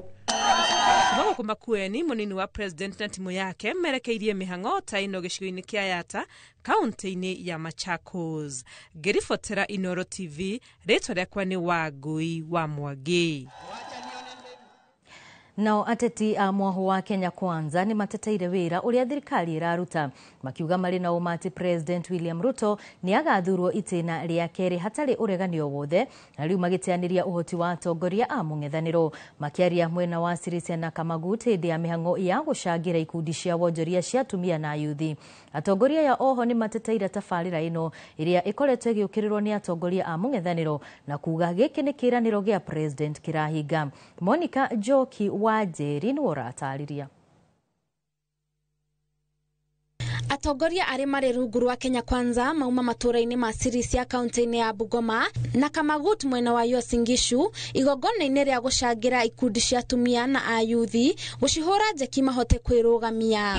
Kuma gũkũ Makueni, mũnini wa President na timu yake merekeirie mĩhang'o ta ĩno gĩcigo-inĩ kĩa Yatta kaunti-inĩ ya Machakos. Ngĩribotera Inooro TV, rĩtwa rĩakwa nĩ Wangui wa Mwangi. Nao ateti a mwahu wa Kenya Kwanza nĩ mateteire wĩra ũrĩa thirikari ĩraruta, makiuga marĩ na ũma atĩ President William Ruto nĩ agathurwo itĩna rĩa kerĩ hatarĩ ũregani o wothe, na rĩu magĩteanĩria ũhoti wa atongoria a mũng'ethanĩro. Makĩaria mwena wa Sirisia na Kamagut hĩndĩ ya mĩhang'o ya gũcangĩra ikundi cia wonjoria cia atumia na ayuthi. Atongoria aya oho nĩ mateteire tabarĩra ĩno ĩrĩa ĩkoretwo ĩgĩũkĩrĩrwo nĩ atongoria a mũng'ethanĩro na kuga gĩkĩ nĩ kĩĩranĩro gĩa President kĩrahinga. Monica Njoki wa Njeri nĩwe ũratarĩria. Atongoria arĩa marĩ rungu rwa Kenya Kwanza mauma matũũra-inĩ ma Sirisia kaunti-inĩ ya Bungoma na Kamagut mwena wa Uasin Gishu igongona-inĩ rĩa gũcangĩra ikundi cia atumia na ayuthi gũcihũra njeki mahote kwĩrũgamia.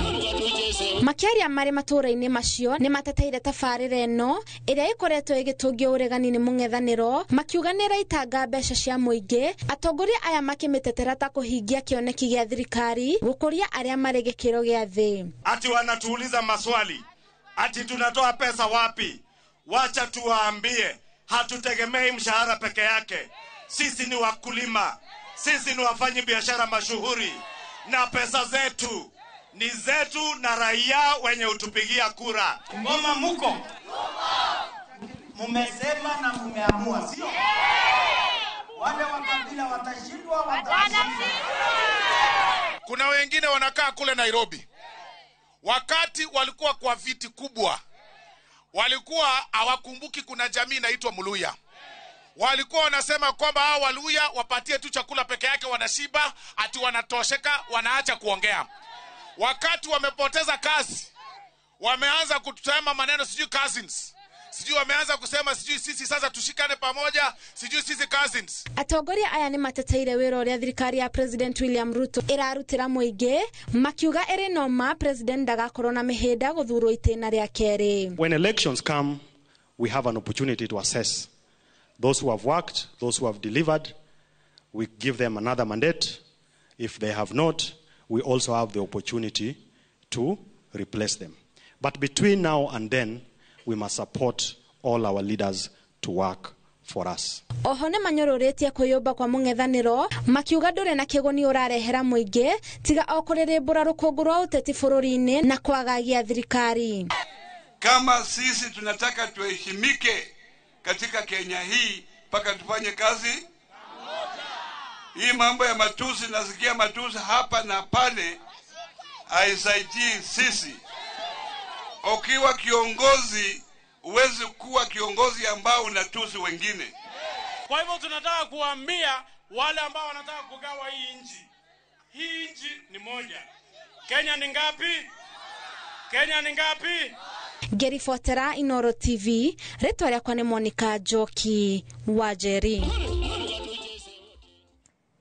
Makĩaria marĩ matũũra-inĩ macio nĩ mateteire tabarĩra ĩno ĩrĩa ĩkoretwo ĩgĩtũngio ũregani nĩ mũng'ethanĩro, makiuga nĩ ĩraitanga mbeca cia mũingĩ. Atongoria aya makĩmĩtetera ta kũhingia kĩoneki gĩa thirikari gũkũria arĩa marĩ gĩkĩro gĩa thĩ. Ati wanatuuliza maswali ati tunatoa pesa wapi? Wacha tuwaambie, hatutegemei mshahara peke yake. Sisi ni wakulima, sisi ni wafanyi biashara mashuhuri, na pesa zetu ni zetu na raia wenye utupigia kura. Ngoma muko mumesema na mumeamua, sio? Wale wa kabila watashindwa, watashindwa. Kuna wengine wanakaa kule Nairobi, wakati walikuwa kwa viti kubwa, walikuwa hawakumbuki kuna jamii inaitwa Muluya. Walikuwa wanasema kwamba hao Waluya wapatie tu chakula peke yake, wanashiba, ati wanatosheka, wanaacha kuongea. Wakati wamepoteza kazi, wameanza kutusema maneno sijui cousins, Sijui wameanza kusema sijui sisi sasa tushikane pamoja, sijui sisi cousins. Atongoria aya nĩ mateteire wĩra ũrĩa thirikari ya President William Ruto ĩrarutĩra mũingĩ, makiuga ĩrĩ noma President ndagakorwo na mĩhĩnda gũthurwo itĩna rĩa kerĩ. When elections come, we have an opportunity to assess those who have worked, those who have delivered. We give them another mandate. If they have not, we also have the opportunity to replace them. But between now and then, we must support all our leaders to work for us. Oho nĩ manyũrũrĩtie kwĩyũmba kwa mũng'ethanĩro, makiuga ndũrĩ na kĩguni ũrarehera mũingĩ tiga o kũrĩrĩmbũra rũkũngũ rwa ũteti bũrũri-inĩ na kwagagia thirikari. Kama sisi tunataka tuheshimike katika Kenya hii, mpaka tufanye kazi. Hii mambo ya matusi, nasikia matusi hapa na pale, haisaidii sisi. Ukiwa kiongozi, huwezi kuwa kiongozi ambao unatusi wengine. Kwa hivyo tunataka kuambia wale ambao wanataka kugawa hii nchi. Hii nchi ni moja. Kenya ni ngapi? Kenya ni ngapi? Ngĩribotera Inooro TV, rĩtwa rĩakwa nĩ Monica Njoki Wanjeri.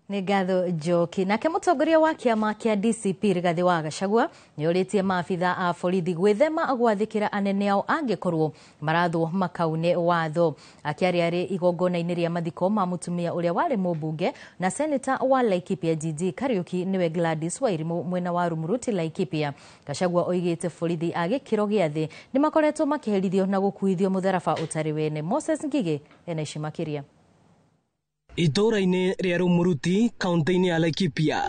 Nĩ ngatho Njoki. Nake mũtongoria wa kĩama kĩa DCP Rigathĩ wa Gachagua nĩ orĩtie maabitha a borithi gwĩthema gwathĩkĩra anene ao angĩkorwo marathwo makaune watho. Akĩaria arĩ igongona-inĩ rĩa mathiko ma mũtumia ũrĩa warĩ mũmbunge na seneta wa Laikipia GG Kariuki nĩwe Gladys Wairimu mwena wa Rumuruti Laikipia, Gachagua oigĩte borithi a gĩkĩro gĩa thĩ nĩ makoretwo makĩherithio na gũkuithio mũtharaba ũtarĩ wene. Moses Ngigĩ ena ici makĩria. Itũũra-inĩ rĩa Rumuruti kaunti-inĩ ya Laikipia,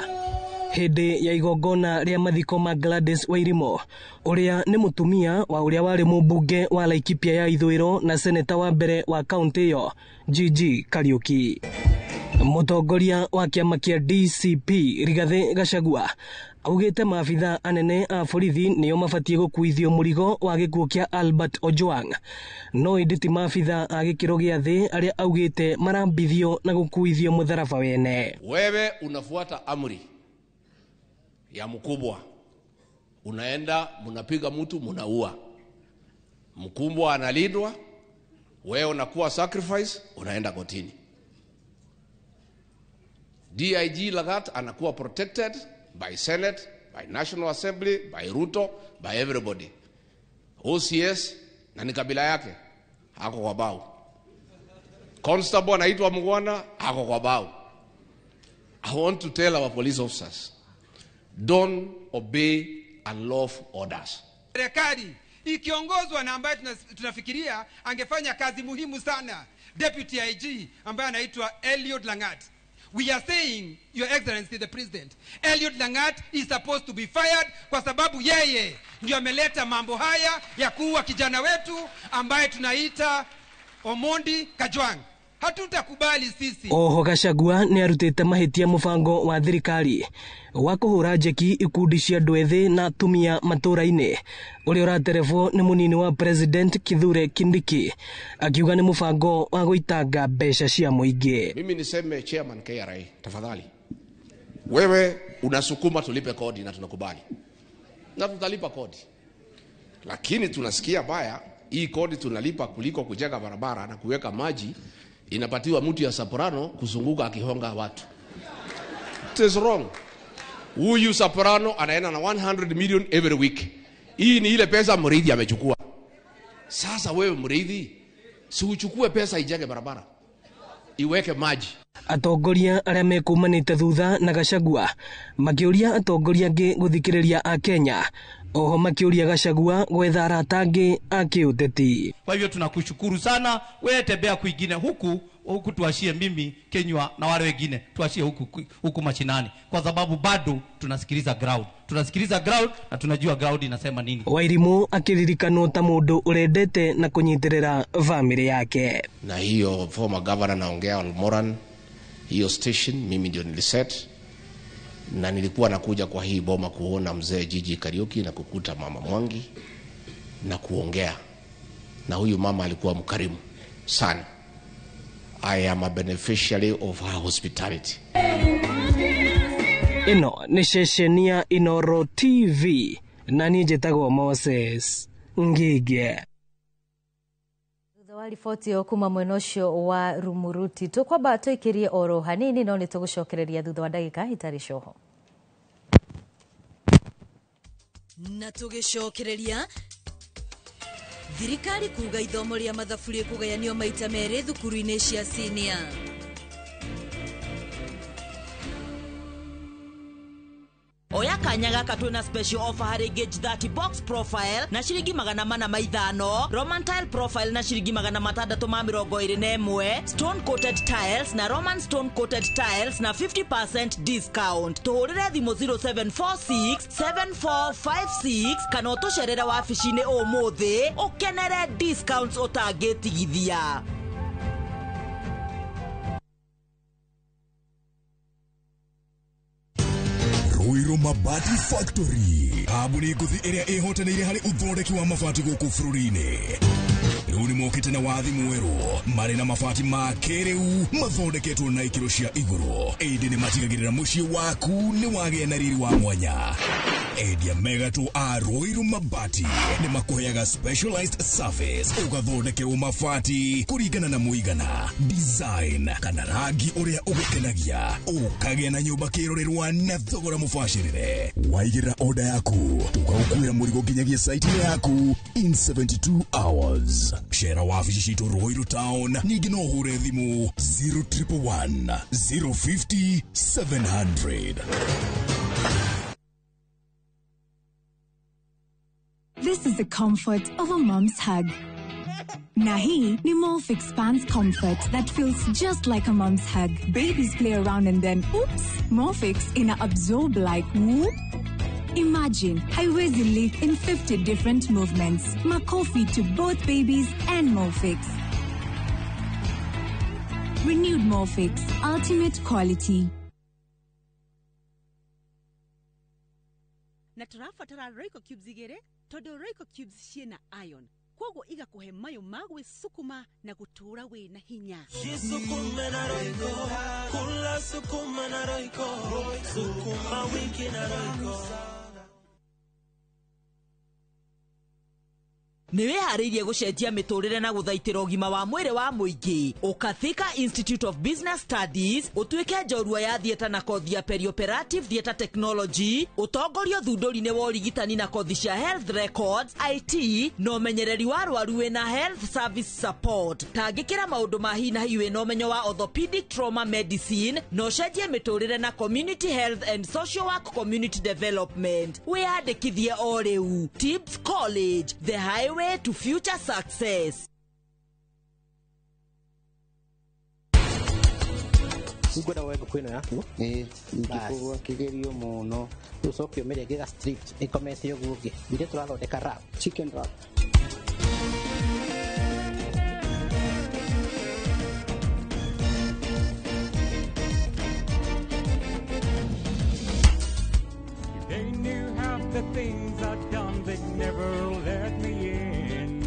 hĩndĩ ya igongona rĩa mathiko ma Gladys Wairimu ũrĩa nĩ mũtumia wa ũrĩa warĩ mũmbunge wa Laikipia ya ithũĩro na seneta wa mbere wa kaunti ĩyo GG Kariuki. Mũtongoria wa kĩama kĩa DCP Rigathĩ Gachagua augĩte maabitha anene a borithi nĩo mabatiĩ gũkuithio mũrigo wa gĩkuũ kĩa Albert Ojwang, no ĩndĩ ti maabitha a gĩkĩro gĩa thĩ arĩa augĩte marambithio na gũkuithio mũtharaba wene. Wewe unafuata amri ya mkubwa, unaenda mnapiga mtu mnaua, mkubwa analindwa, wewe unakuwa sacrifice, unaenda kotini. DIG Lagat anakuwa protected by Senate, by National Assembly, by Ruto, by everybody. OCS na ni kabila yake, ako kwa bao. Constable anaitwa Mugwana, ako kwa bao. I want to tell our police officers, don't obey unlawful orders. Serikali ikiongozwa na ambaye tunafikiria angefanya kazi muhimu sana, Deputy IG ambaye anaitwa Eliud Langat. We are saying, Your Excellency the President, Eliud Langat is supposed to be fired kwa sababu yeye ndio ameleta mambo haya ya kuua kijana wetu ambaye tunaita Omondi Kajwang. Hatutakubali sisi. Oho Gachagua nĩ arutĩte mahĩtia mũbango wa thirikari wa kũhũra njeki ikundi cia andũ ethĩ na atumia matũũra-inĩ ũrĩa ũraterebwo nĩ mũnini wa President Kithure Kindiki, akiuga nĩ mũbango wa gũitanga mbeca cia mũingĩ. Mimi niseme Chairman KRA, tafadhali, wewe unasukuma tulipe kodi na tunakubali na tutalipa kodi, lakini tunasikia baya hii kodi tunalipa kuliko kujenga barabara na kuweka maji inapatiwa mtu ya soprano kuzunguka akihonga watu. It is wrong. Huyu soprano anaenda na 100 million every week. Hii ni ile pesa Muriithi amechukua. Sasa wewe Muriithi, si uchukue pesa ijenge barabara, iweke maji. Atongoria arĩa mekumanĩte thutha na Gachagua makĩũria atongoria angĩ gũthikĩrĩria a Kenya, oho makĩũria Gachagua gwetha arata angĩ a kĩũteti. Kwa hivyo tunakushukuru sana, wewe tembea kwingine huku huku, tuashie mimi Kenywa na wale wengine tuashie huku huku mashinani, kwa sababu bado tunasikiliza ground, tunasikiliza ground na tunajua ground inasema nini. Wairimu akiririkanwo ta mũndũ ũrendete na kũnyitĩrĩra family yake. Na hiyo former governor naongea Moran, hiyo station mimi ndio niliset, na nilikuwa nakuja kwa hii boma kuona mzee Gigi Kariuki na kukuta mama Mwangi na kuongea na huyu mama. Alikuwa mkarimu sana. I am a beneficiary of her hospitality. Ĩno nĩ ceceni ya Inooro TV na niĩ njĩtagwo Moses Ngige. Wa riboti ĩyo kuma mwena ũcio wa Rumuruti tũkwamba tũikĩrie oro hanini no nĩ tũgũcokereria thutha wa ndagĩka itarĩ coho. Na tũgĩcokereria thirikari kuga ithomo rĩa mathabu rĩkũgayanio maita merĩ thukuru-inĩ cia senior. Oya kanya gaka twina special offer harĩ Gauge 30 box profile na ciringi 405, Roman tile profile na ciringi 621, stone coated tiles na Roman stone coated tiles na 50% discount. Tũhũrĩre thimũ 0746 7456 kana ũtũcerere wabici-inĩ ũmũthĩ ũkenere discounts ũtangĩtigithia. Ruiru Mabati Factory, kambuni ngũthi ĩrĩa ĩhotanĩire harĩ ũthondeki wa mabati gũkũ bũrũri-inĩ. Rĩu nĩ mokĩte na wathi mwerũ marĩ na mabati ma kĩrĩu mathondeketwo na ikĩro cia igũrũ, ĩndĩ nĩ matigagĩrĩra mũciĩ waku nĩ wagĩa na riri wa mwanya. Endia megatũ a Ruiru Mabati nĩ makũheaga specialized service, ũgathondekerwo mabati kũringana na mũigana, design kana rangi ũrĩa ũgũkenagia, ũkagĩa na nyũmba kĩrorerwa na thogora mũbacĩrĩre. Waigĩrĩra order yaku tũgagũkuĩra mũrigo nginyagia site-inĩ yaku in 72 hours. Cera wabici citũ Ruiru Town, ningĩ no ũhũre thimũ 0111 050 700. This is the comfort of a mom's hug. Na hii ni Molfix Pants Comfort that feels just like a mom's hug. Babies play around and then, oops, Molfix ina absorb like whoop. Imagine haiwezi leak in 50 different movements. Makofi to both babies and Molfix. Renewed Molfix, ultimate quality. Na tũrabatara Royco cubes igĩrĩ tondũ Royco cubes ciĩna iron koguo igakũhe mayũ ma gwĩcukuma na gũtũũra wĩna hinya. Jisukume na Royco, kula sukuma na Royco, sukuma wiki na Royco. Nĩ wĩharĩirie gũcenjia mĩtũrĩre na gũthaitĩra ũgima wa mwĩrĩ wa mũingĩ. Ũka Thika Institute of Business Studies ũtuĩke njorua ya theatre na kothi ya perioperative theatre technology, ũtongorio thundũri-inĩ wa ũrigitani na kothi cia health records, IT na ũmenyereri wa arwaru wĩna health service support. Tangĩkĩra maũndũ ma hi na hi wĩna ũmenyo wa orthopedic trauma medicine na ũcenjie mĩtũrĩre na community health and social work community development. Wĩyandĩkithie o rĩu. Tibbs College, the highway to future success. Ngwenda woe ngũkũ ĩno yaku ngĩkũgwa kĩgerio mũno rĩu ũcoke ũmĩrenge ga strips ĩkomete ũguo ũngĩ ithuĩ tũrathondeka wrap, chicken wrap. If they knew half the things I'd done, they'd never let me in.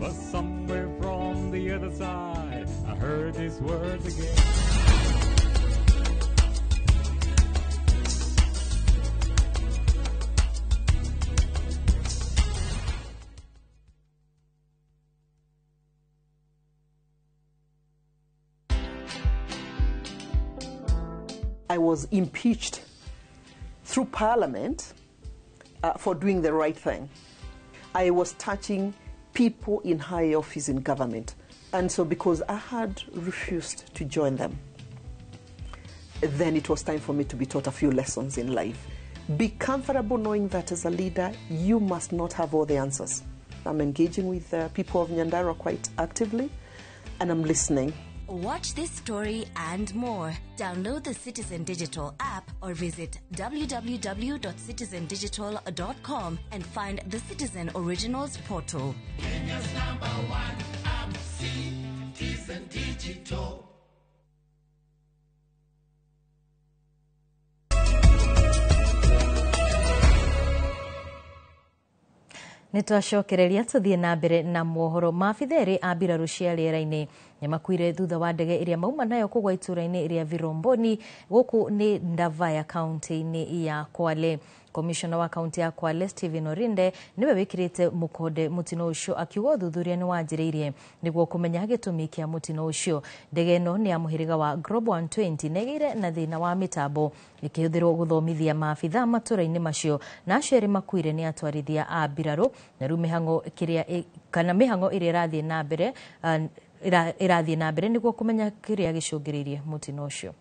But somewhere from the other side, I heard these words again. I was impeached through Parliament for doing the right thing. I was touching people in high office in government. And so because I had refused to join them, then it was time for me to be taught a few lessons in life. Be comfortable knowing that as a leader, you must not have all the answers. I'm engaging with the people of Nyandarua quite actively, and I'm listening. Watch this story and more. Download the Citizen Digital app or visit www.citizendigital.com and find the Citizen Originals portal. Kenya's number one app, Citizen Digital. Nĩ twacokereria tũthiĩ na mbere na mohoro. Maabitha erĩ a mbirarũ cia rĩera-inĩ Nĩmakuire thutha wa ndege ĩrĩa mauma nayo kũgwa itũra-inĩ rĩa Viromboni gũkũ nĩ Ndavaya kaunti-inĩ ya Kwale. Komishona wa kaunti ya Kwale Stephen Orinde niwe wikirite mukonde mutino ucio akiuga uthuthuria ni wanjiriirie niguo kumenya gitumi kia mutino ucio. Ndege ĩno nĩ ya mũhĩrĩga wa Global 120 na ĩgĩire na thĩna wa mĩtambo ĩkĩhũthĩrwo gũthomithia maabithaa matũra-inĩ macio, na acio erĩ makuire nĩ atwarithia a mbirarũ. Na rĩu mĩhang'o kĩrĩa kana mĩhang'o ĩrĩa ĩrathiĩ na mbere ĩrathiĩ na mbere nĩguo kũmenya kĩrĩa gĩcũngĩrĩirie mũtino ũcio.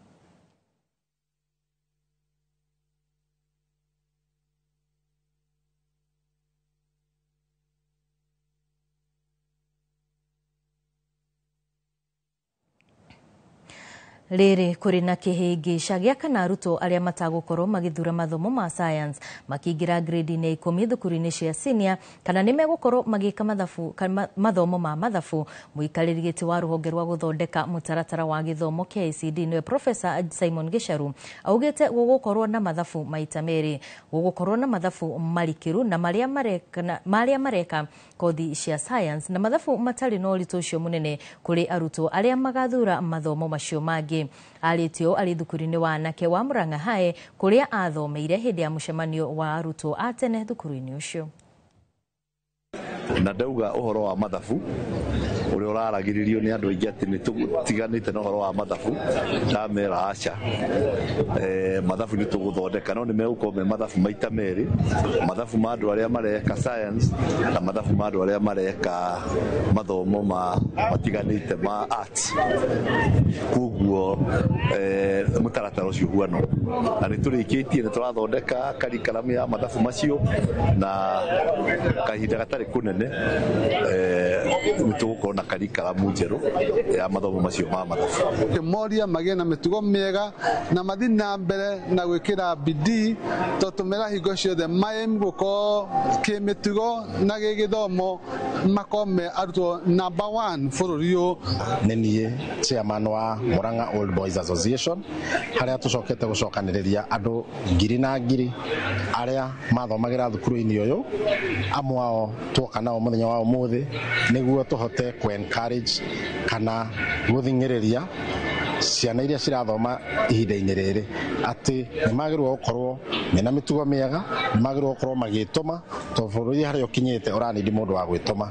Rĩrĩ kũrĩ na kĩhĩngĩca gĩa kana arutwo arĩa matagũkorwo magĩthura mathomo ma science makĩingĩra grade-inĩ 10 thukuru-inĩ cia senior kana nĩ megũkorwo magĩka mathabu kana mathomo ma mathabu. Mũikarĩri gĩtĩ wa rũhonge rwa gũthondeka mũtaratara wa gĩthomo KICD nĩwe Professor Simon Gicharu augĩte gũgũkorwo na mathabu maita merĩ, gũgũkorwo na mathabu marikĩru na marĩa mareka kothi cia science na mathabu matarĩ na ũritũ ũcio mũnene kũrĩ arutwo arĩa magathura mathomo macio mangĩ. Arĩtio arĩ thukuru-inĩ wa anake wa Murang'a High kũrĩa athomeire hĩndĩ ya mũcemanio wa arutwo a tene thukuru-inĩ ũcio. Na ndauga ũhoro wa mathabu ũrĩa ũraragĩrĩrio nĩ andũ aingĩ atĩ nĩ tũtiganĩte na ũhoro wa mathabu, ndamera aca, mathabu nĩ tũgũthondeka, no nĩ megũkorwo me mathabu maita merĩ, mathabu ma andũ arĩa mareka science na mathabu ma andũ arĩa mareka mathomo ma matiganĩte ma arts. Koguo mũtaratara ũcio huano na nĩ tũrĩkĩtie, nĩ tũrathondeka curriculum ya mathabu macio na kahinda gatarĩ kũnene nĩ tũgũkorwo na curriculum njerũ ya mathomo macio ma mathabu. Kĩmoria magĩe na mĩtugo mĩega na mathiĩ na mbere na gwĩkĩra bidii tondũ tũmera hingo ciothe maem gũkorwo kĩmĩtugo na gĩgĩthomo makorwo me arutwo number 1 bũrũri ũyũ. Nĩ niĩ chairman wa Murang'a Old Boys Association harĩa tũcokete gũcokanĩrĩria andũ ngiri na ngiri arĩa mathomagĩra thukuru-inĩ ũyũ, amwe ao tuoka nao mũthenya wa ũmũthĩ nĩguo tũhote kũ encourage kana gũthing'ĩrĩria ciana iria cirathoma ihinda-inĩ rĩrĩ atĩ nĩ magĩrĩirwo gũkorwo mena mĩtugo mĩega, nĩ magĩrĩirwo gũkorwo magĩtũma tondũ bũrũri harĩa ũkinyĩte ũranindi mũndũ wa gwĩtũma.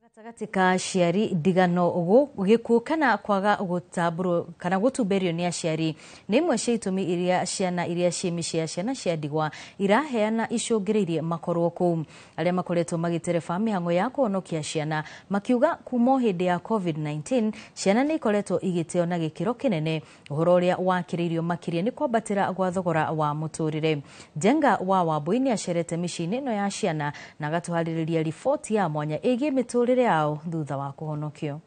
Gatagatĩ ka aciari ndigano gĩkuũ kana kwaga gũtambũrwo kana gũtumberio nĩ aciari nĩ imwe cia itũmi iria ciana iria ciĩ mĩciĩ ya ciana cia ndigwa iraheana icũngĩrĩirie makorwo kũu. Arĩa makoretwo magĩtereba mĩhang'o ya kũhonokia ciana makiuga kuma o hĩndĩ ya COVID-19 ciana nĩ ikoretwo igĩteo na gĩkĩro kĩnene, ũhoro ũrĩa wakĩrĩirio makĩria nĩ kwambatĩra gwa thogora wa mũtũrĩre. Njenga wa Wambui nĩ acerete mĩciĩ-inĩ ĩno ya ciana na agatũharĩrĩria riboti ya mwanya ĩgiĩ mĩtũrĩre yao thutha wa kũhonokio.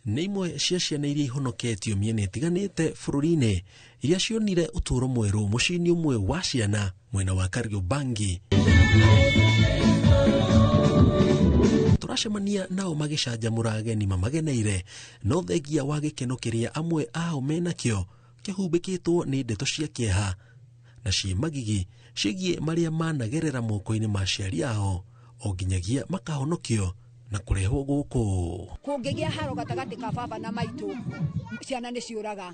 Nĩ imwe cia ciana iria ihonoketio mĩena ĩtiganĩte bũrũri-inĩ iria cionire ũtũũro mwerũ mũciĩ-inĩ ũmwe wa ciana mwena wa Kariobangi. Tũracemania nao magĩcanjamũra ageni mamageneire, no thengia wa gĩkeno kĩrĩa amwe ao menakĩo kĩhumbĩkĩtwo nĩ ndeto cia kĩeha na ciĩ magigi ciĩgiĩ marĩa managerera moko-inĩ ma aciari ao o nginyagia makahonokio na kũrehwo gũkũ. Kũngĩgĩa haro gatagatĩ ka baba na maitũ, ciana nĩ ciũraga.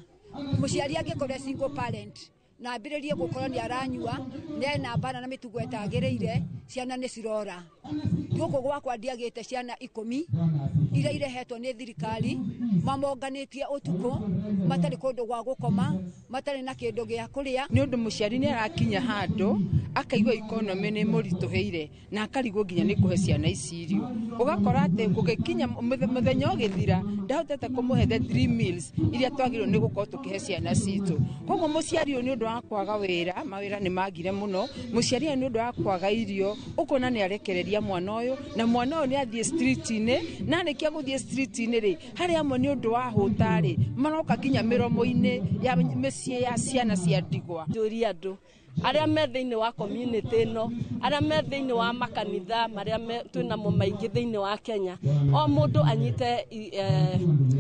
Mũciari angĩkorwo single parent na ambĩrĩrie gũkorwo nĩ aranyua, nĩ ena mbara na mĩtugo ĩtagĩrĩire, ciana nĩ cirora. Gũkũ gwakwa ndiagĩte ciana 10 iria irehetwo nĩ thirikari, mamonganĩtie ũtukũ, matarĩ kũndũ gwa gũkoma, matarĩ na kĩndũ gĩa kũrĩa. Nĩ ũndũ mũciari nĩ arakinya handũ akaigua economy nĩ mũritũhĩire na akarigwo nginya nĩ kũhe ciana ici irio. Ũgakora atĩ gũgĩkinya mũthenya ũgĩthira ndahotete kũmũhe the 3 meals iria twagĩrĩirwo nĩ gũkorwo tũkĩhe ciana citũ. Koguo mũciari ũyũ nĩ ũndũ wa kwaga wĩra, mawĩra nĩ magire mũno, mũciari ũyũ nĩ ũndũ wa kwaga irio, ũkona nĩ arekereria mwana ũyũ na mwana ũyũ nĩ athiĩ street-inĩ, na arĩkia gũthiĩ street-inĩ rĩ, harĩ amwe nĩ ũndũ wa hũta rĩ, maroka nginya mĩromo-inĩ ya mĩciĩ ya ciana cia ndigwa. Njũria andũ arĩa me thĩinĩ wa community ĩno, arĩa me thĩinĩ wa makanitha marĩa twĩnamo maingĩ thĩinĩ wa Kenya, o mũndũ anyite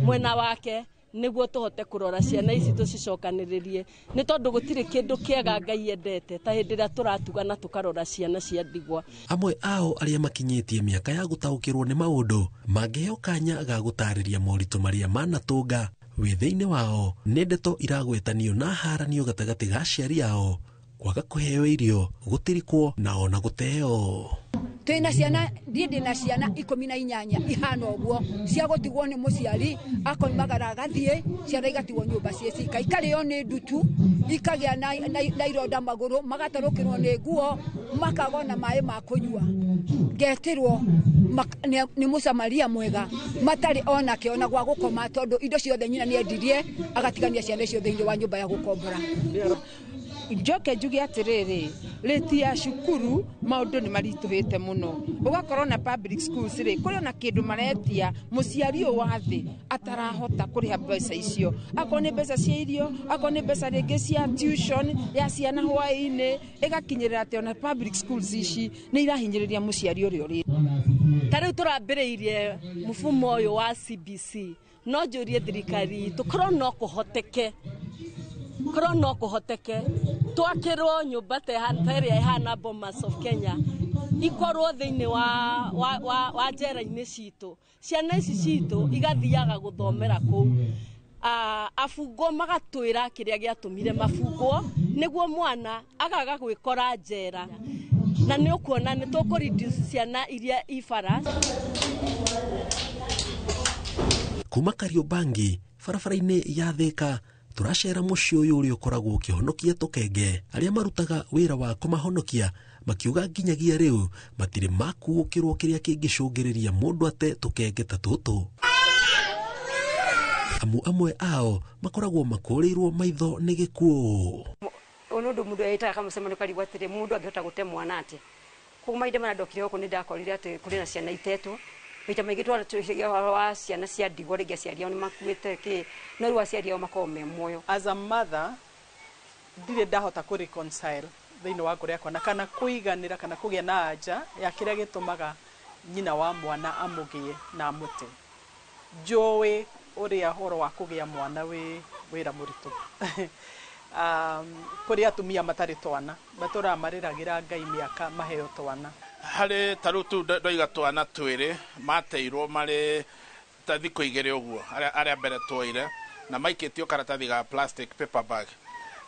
mwena wake Nĩguo tũhote kũrora ciana ici tũcicokanĩrĩrie, nĩ tondũ gũtirĩ kĩndũ kĩega Ngai endete ta hĩndĩ ĩrĩa tũratugana tũkarora ciana cia ndigwa. Amwe ao arĩa makinyĩtie mĩaka ya gũtaũkĩrwo nĩ maũndũ mangĩheo kanya ga gũtarĩria moritũ marĩa manatũnga wĩthĩ-inĩ wao, nĩ ndeto iragwetanio na haranio gatagatĩ ga aciari ao, kwaga kũheo irio, gũtirikwo na ona gũteo. Twĩna ciana, niĩ ndĩna ciana 18 ihana ũguo cia gũtigwo nĩ mũciari, akoimagara agathiĩ, ciana igatigwo nyũmba ciĩ cika, ikarĩo nĩ ndutu, ikagĩa na ironda magũrũ, magatarũkĩrwo nĩ nguo, makagwo na maĩ ma kũnyua. Ngetĩrwo nĩ mũsamaria mwega, matarĩ onake ona gwa gũkoma, tondũ indo ciothe nyina nĩendirie agatigania ciana icio thĩinĩ wa nyũmba ya gũkombora. Njoke njuge atĩrĩrĩ, rĩti ya cukuru maũndũ nĩ maritũhĩte mũno. Ũgakorwo na public schools rĩ, kũrĩ ona kĩndũ maretia mũciari ũyũ wa thĩ atarahota kũrĩha mbeca icio, akorwo nĩ mbeca cia irio, akorwo nĩ mbeca rĩngĩ cia tuition ya ciana hwaĩ-inĩ, ĩgakinyĩrĩra atĩ ona public schools ici nĩ irahinyĩrĩria mũciari ũrĩa ũrĩ. Ta rĩu tũrambĩrĩirie mũfumo ũyũ wa CBC, no njũrie thirikari itũ korwo no kũhoteke, korwo no kũhoteke twakĩrwo nyũmba ta ĩrĩa ĩhana Bomas of Kenya, ikorwo thĩinĩ wa njera-inĩ citũ, ciana ici citũ igathiaga gũthomera kũu. Abungwo magatwĩra kĩrĩa gĩatũmire mabungwo, nĩguo mwana agaga gwĩkora njera, na nĩ ũkuona nĩ tũkũ reduce ciana iria ibara. Kuma Kariobangi barabara-inĩ ya Thika, tũracera mũciĩ ũyũ ũrĩa ũkoragwo ũkĩhonokia tũkenge, arĩa marutaga wĩra wa kũmahonokia makiuga nginyagia rĩu matirĩ makuũkĩrwo kĩrĩa kĩngĩcũngĩrĩria mũndũ ate tũkenge ta tũtũ. Amu amwe ao makoragwo makũrĩirwo maitho nĩ gĩkuũ. Ũyũ nĩ ũndũ mũndũ etaga kamũcemanio karigwo atĩrĩ, mũndũ angĩhota gũte mwana atĩa? Koguo mahinda marĩa ndokire gũkũ nĩ ndakorire atĩ kũrĩ na ciana itetwo. Maita maingĩ twaragia ũhoro wa ciana cia ndigwa, rĩngĩ aciari ao nĩ makuĩte kĩ, no rĩu aciari ao makoragwo me muoyo. As a mother, ndirĩ ndahota kũ reconcile thĩinĩ wa ngoro yakwa na kana kũiganĩra kana kũgĩa na anja ya kĩrĩa gĩtũmaga nyina wa mwana amũgĩe na amũte. Njũĩ ũrĩa ũhoro wa kũgĩa mwana wĩ wĩra mũritũ. Kũrĩ atumia matarĩ twana, matũraga marĩragĩra Ngai mĩaka maheo twana. Harĩ ta rĩu tu ndoiga twana twĩrĩ mateirwo marĩ ta thikũ igĩrĩ ũguo, arĩa mbere twoire na maikĩtio karatathi ga plastic paper bag.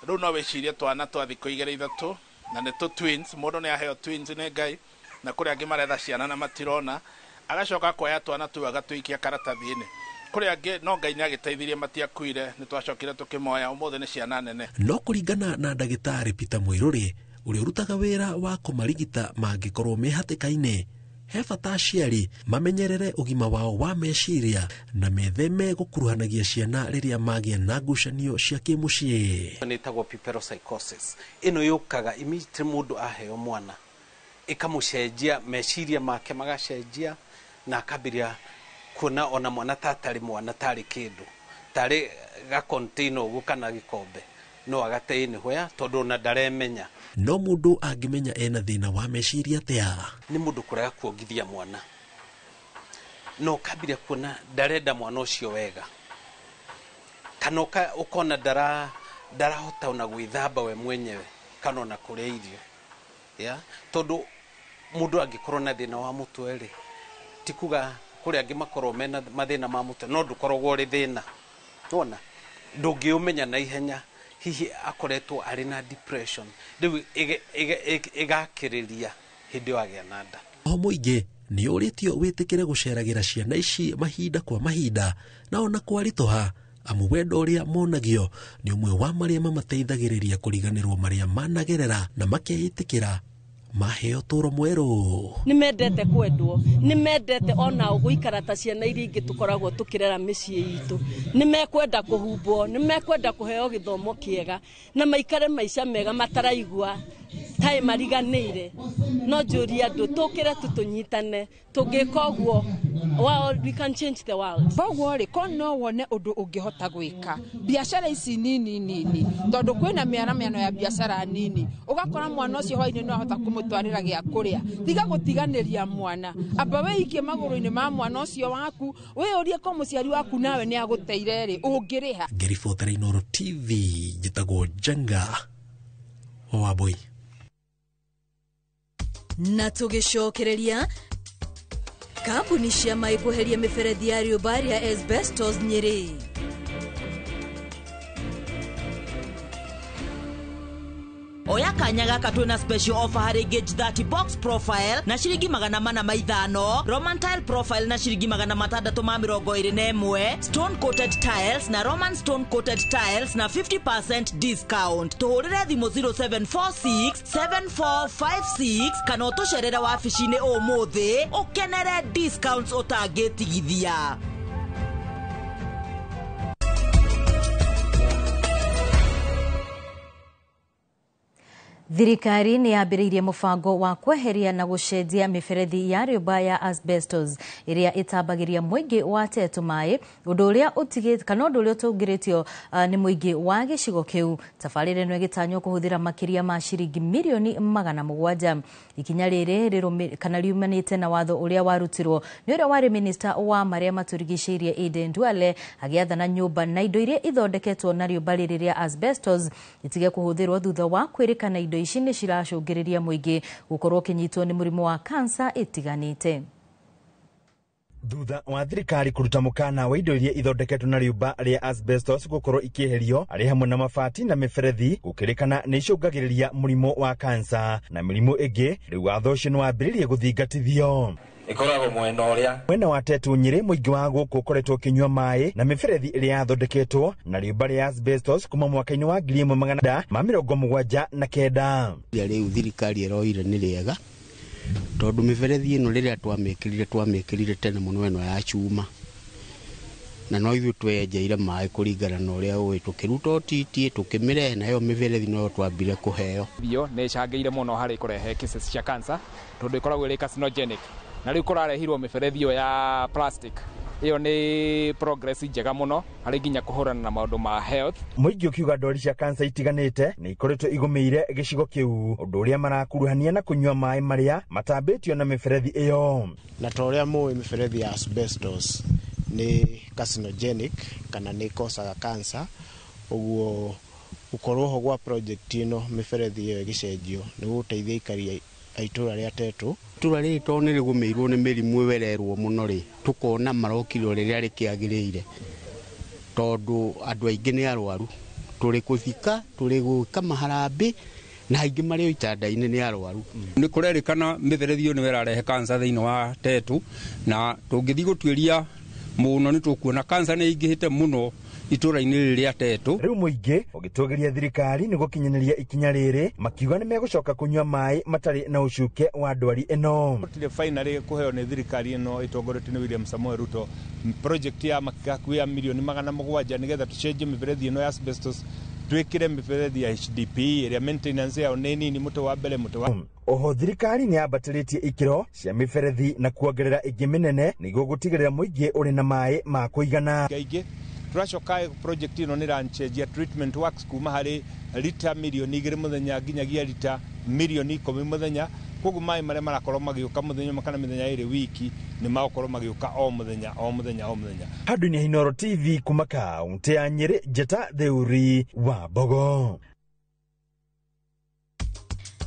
Rĩu no wĩcirie twana twa thikũ igĩrĩ ithatũ, na nĩ tũ twins, mũndũ nĩ aheo twins nĩ Ngai, na kũrĩ angĩ maretha ciana na matirona, agacoka akoya twana tũu agatũikia karatathi-inĩ. Kũrĩ angĩ no Ngai nĩ agĩteithirie matiakuire, nĩ twacokire tũkĩmoya, ũmũthĩ nĩ ciana nene. No kũringana na ndagĩtarĩ Peter Mũirũrĩ, ũrĩa ũrutaga wĩra wa kũmarigita mangĩkorwo me hatĩka-inĩ, he bata aciari mamenyerere ũgima wao wa meciria na metheme gũkuruhanagia ciana rĩrĩa magĩa na ngucanio cia kĩmũciĩ. Nĩ ĩtagwo puerperal-psychosis. Ĩno yũkaga immediately mũndũ aheo mwana, ĩkamũcenjia meciria make magacenjia, na akambĩrĩria kuona ona mwana ta atarĩ mwana, tarĩ kĩndũ, tarĩ ga container ũguo kana gĩkombe, no agate anywhere tondũ ona ndaremenya. No mũndũ angĩmenya ena thĩna wa meciria atĩa? Nĩ mũndũ kũrega kuongithia mwana, no ũkambĩrĩria kuona ndarenda mwana ũcio wega, kana ũkona ndarahota ona gwĩthamba we mwenyewe kana ona kũrĩa irio, ya tondũ mũndũ angĩkorwo na thĩna wa mũtwe rĩ, ti kuga kũrĩ angĩ makorwo mena mathĩna ma mũtwe, no ndũkoragwo ũrĩ thĩna, wona ndũngĩũmenya na ihenya, hihi akoretwo arĩ na depression, rĩu ĩgakĩrĩria hĩndĩ ĩyo agĩa na nda. O mũingĩ nĩ ũrĩtio wĩtĩkĩre gũceragĩra ciana ici mahinda kwa mahinda na ona kwaritũha, amu wendo ũrĩa monagio nĩ ũmwe wa marĩa mamateithagĩrĩria kũriganĩrwo marĩa managerera na makeĩtĩkĩra maheo tũro mwerũ. Nĩ mendete kwendwo, nĩ mendete onao gũikara ta ciana iria ingĩ tũkoragwo tũkĩrera mĩciĩ itũ, nĩ mekwenda kũhumbwo, nĩ mekwenda kũheo gĩthomo kĩega na maikare maica mega mataraigua taĩ mariganĩire. No njũrie andũ tũkĩre tu tũnyitane, tũngĩka ũguo well, we can change the world. Koguo rĩ, ko no wone ũndũ ũngĩhota gwĩka biacara ici nini nini, tondũ kwĩna mĩaramĩano ya biacara nini, ũgakora mwana ũcio hwainĩ no ahota kũmũtwarĩra gĩa kũrĩa. Tiga gũtiganĩria mwana, amba wĩikie magũrũ-inĩ ma mwana ũcio waku, wĩyũrie ko mũciari waku nawe nĩ agũteire rĩ, ũngĩrĩha. Ngĩribotera Inooro TV, njĩtagwo Njenga wa Wambui. Na tũgĩcokereria kambuni cia maĩ kweheria mĩberethi ya rĩũmba rĩa asbestos Nyĩrĩ. Oya kanya gaka twina special offer harĩ Gauge 30 box profile na ciringi 405, Roman tile profile na ciringi 621, stone coated tiles na Roman stone coated tiles na 50% discount. Tũhũrĩre thimũ 0746 7456 kana ũtũcerere wabici-inĩ ũmũthĩ ũkenere discounts ũtangĩtigithia. Thirikari nĩ yambĩrĩirie mũbango wa kweheria na gũcenjia mĩberethi ya rĩũmba ya asbestos ĩrĩa ĩtambagĩria mũingĩ wa Tetu maĩ, ũndũ ũrĩa ũtigĩte kana ũndũ ũrĩa ũtũngĩrĩtio nĩ mũingĩ wa gĩcigo kĩu. Tabarĩra ĩno ĩgĩtanywo kũhũthĩra makĩria ma ciringi mirioni 700. Ikinya rĩrĩ kana riumanĩte na watho ũrĩa warutirwo nĩ ũrĩa warĩ minista wa marĩa matũrigicĩirie Aden Duale agĩathana nyũmba na indo iria ithondeketwo na rĩũmba rĩrĩ rĩa asbestos itige kũhũthĩrwo thutha wa kwĩrĩkana indo ici nĩ ciracũngĩrĩria mũingĩ gũkorwo ũkĩnyitwo nĩ mũrimũ wa kansa ĩtiganĩte. Thutha wa thirikari kũruta mũkana wa indo iria ithondeketwo na rĩũmba rĩa asbestos gũkorwo ikĩeherio arĩ hamwe na mabati na mĩberethi gũkĩrĩkana nĩ icũngagĩrĩria mũrimũ wa kansa na mĩrimũ ĩngĩ, rĩu watho ũcio nĩ wambĩrĩirie gũthingatithio. Ĩkoragwo mwena ũrĩa mwena wa Tetu Nyĩrĩ, mũingĩ wa gũkũ ũkoretwo ũkĩnyua maĩ na mĩberethi ĩrĩa yathondeketwo na rĩũmba rĩa asbestos kuma mwaka-inĩ wa 1979. Rĩu thirikari ĩroire nĩ rĩega tondũ mĩberethi ĩno rĩrĩa twamĩkĩrire tene mũno ĩno ya cuma, na no ithuĩ tweyenjeire maĩ kũringana na ũrĩa ũĩ, tũkĩruta ũtiti tũkĩmĩrehe, nayo mĩberethi noyo twambire kũheo. Irio nĩ ĩcangĩire mũno harĩ kũrehe cases cia cancer tondũ ĩkoragwo ĩrĩ carcinogenic, na rĩu kũrarehirwo mĩberethi ĩyo ya plastic. Ĩyo nĩ progress njega mũno harĩ nginya kũhũrana na maũndũ ma health. Mũingĩ ũkiuga ndwari cia kansa itiganĩte nĩ ikoretwo igũmĩire gĩcigo kĩu, ũndũ ũrĩa marakuruhania na kũnyua maĩ marĩa matambĩtio na mĩberethi ĩyo. Na ta ũrĩa mũĩ, mĩberethi ya asbestos nĩ carcinogenic kana nĩ ĩkosaga cancer, ũguo gũkorwo ho gwa project ĩno mĩberethi ĩyo ĩgĩcenjio nĩ gũgũteithia aikari a itũra rĩa Tetu. Itũra rĩrĩ tondũ nĩ rĩgũmĩirwo nĩ mĩrimũ ĩwererwo mũno rĩ, tũkona marokire o rĩrĩa rĩkĩagĩrĩire, tondũ andũ aingĩ nĩ arwaru, tũrĩ kũthika, tũrĩ gwĩka maharambĩ, na aingĩ marĩ o itanda-inĩ nĩ arwaru. Nĩ kũrerĩkana mĩberethi ĩyo nĩyo ĩrarehe kansa thĩinĩ wa Tetu, na tũngĩthiĩ gũtuĩria mũno nĩ tũkuona kansa nĩ ĩingĩhĩte mũno itũra-inĩ rĩrĩ rĩa Tetu. Rĩu mũingĩ ũgĩtũgĩria thirikari nĩ gũkinyanĩria ikinya rĩrĩ, makiuga nĩ megũcoka kũnyua maĩ matarĩ na ũcuke wa ndwari ĩno. Gũtirĩ finally kũheo nĩ thirikari ĩno ĩtongoretio nĩ William Samoei Ruto project ya hakuhĩ ya mirioni 700 nĩgetha tũcenjie mĩberethi ĩno ya asbestos twĩkĩre mĩberethi ya HDPE ĩrĩa maintenance yayo nĩ nini, mũtĩ wa mbere mũtĩ wa Oho thirikari nĩ yambatĩrĩtie ikĩro cia mĩberethi na kuongerera ĩngĩ mĩnene nĩguo gũtigĩrĩra mũingĩ ũrĩ na maĩ ma kũigana. Aingĩ tũracoka project ĩno nĩ ĩracenjia treatment works kuma harĩ rita mirioni 2 mũthenya nginyagia rita mirioni 10 mũthenya, koguo maĩ marĩa marakorwo magĩũka mũthenya ũmwe kana mĩthenya 2 wiki nĩ magũkorwo magĩũka o mũthenya o mũthenya o mũthenya. Handũ-inĩ ha Inooro TV kuma kaũntĩ ya Nyĩrĩ, Njeta Theuri wa Mbogo.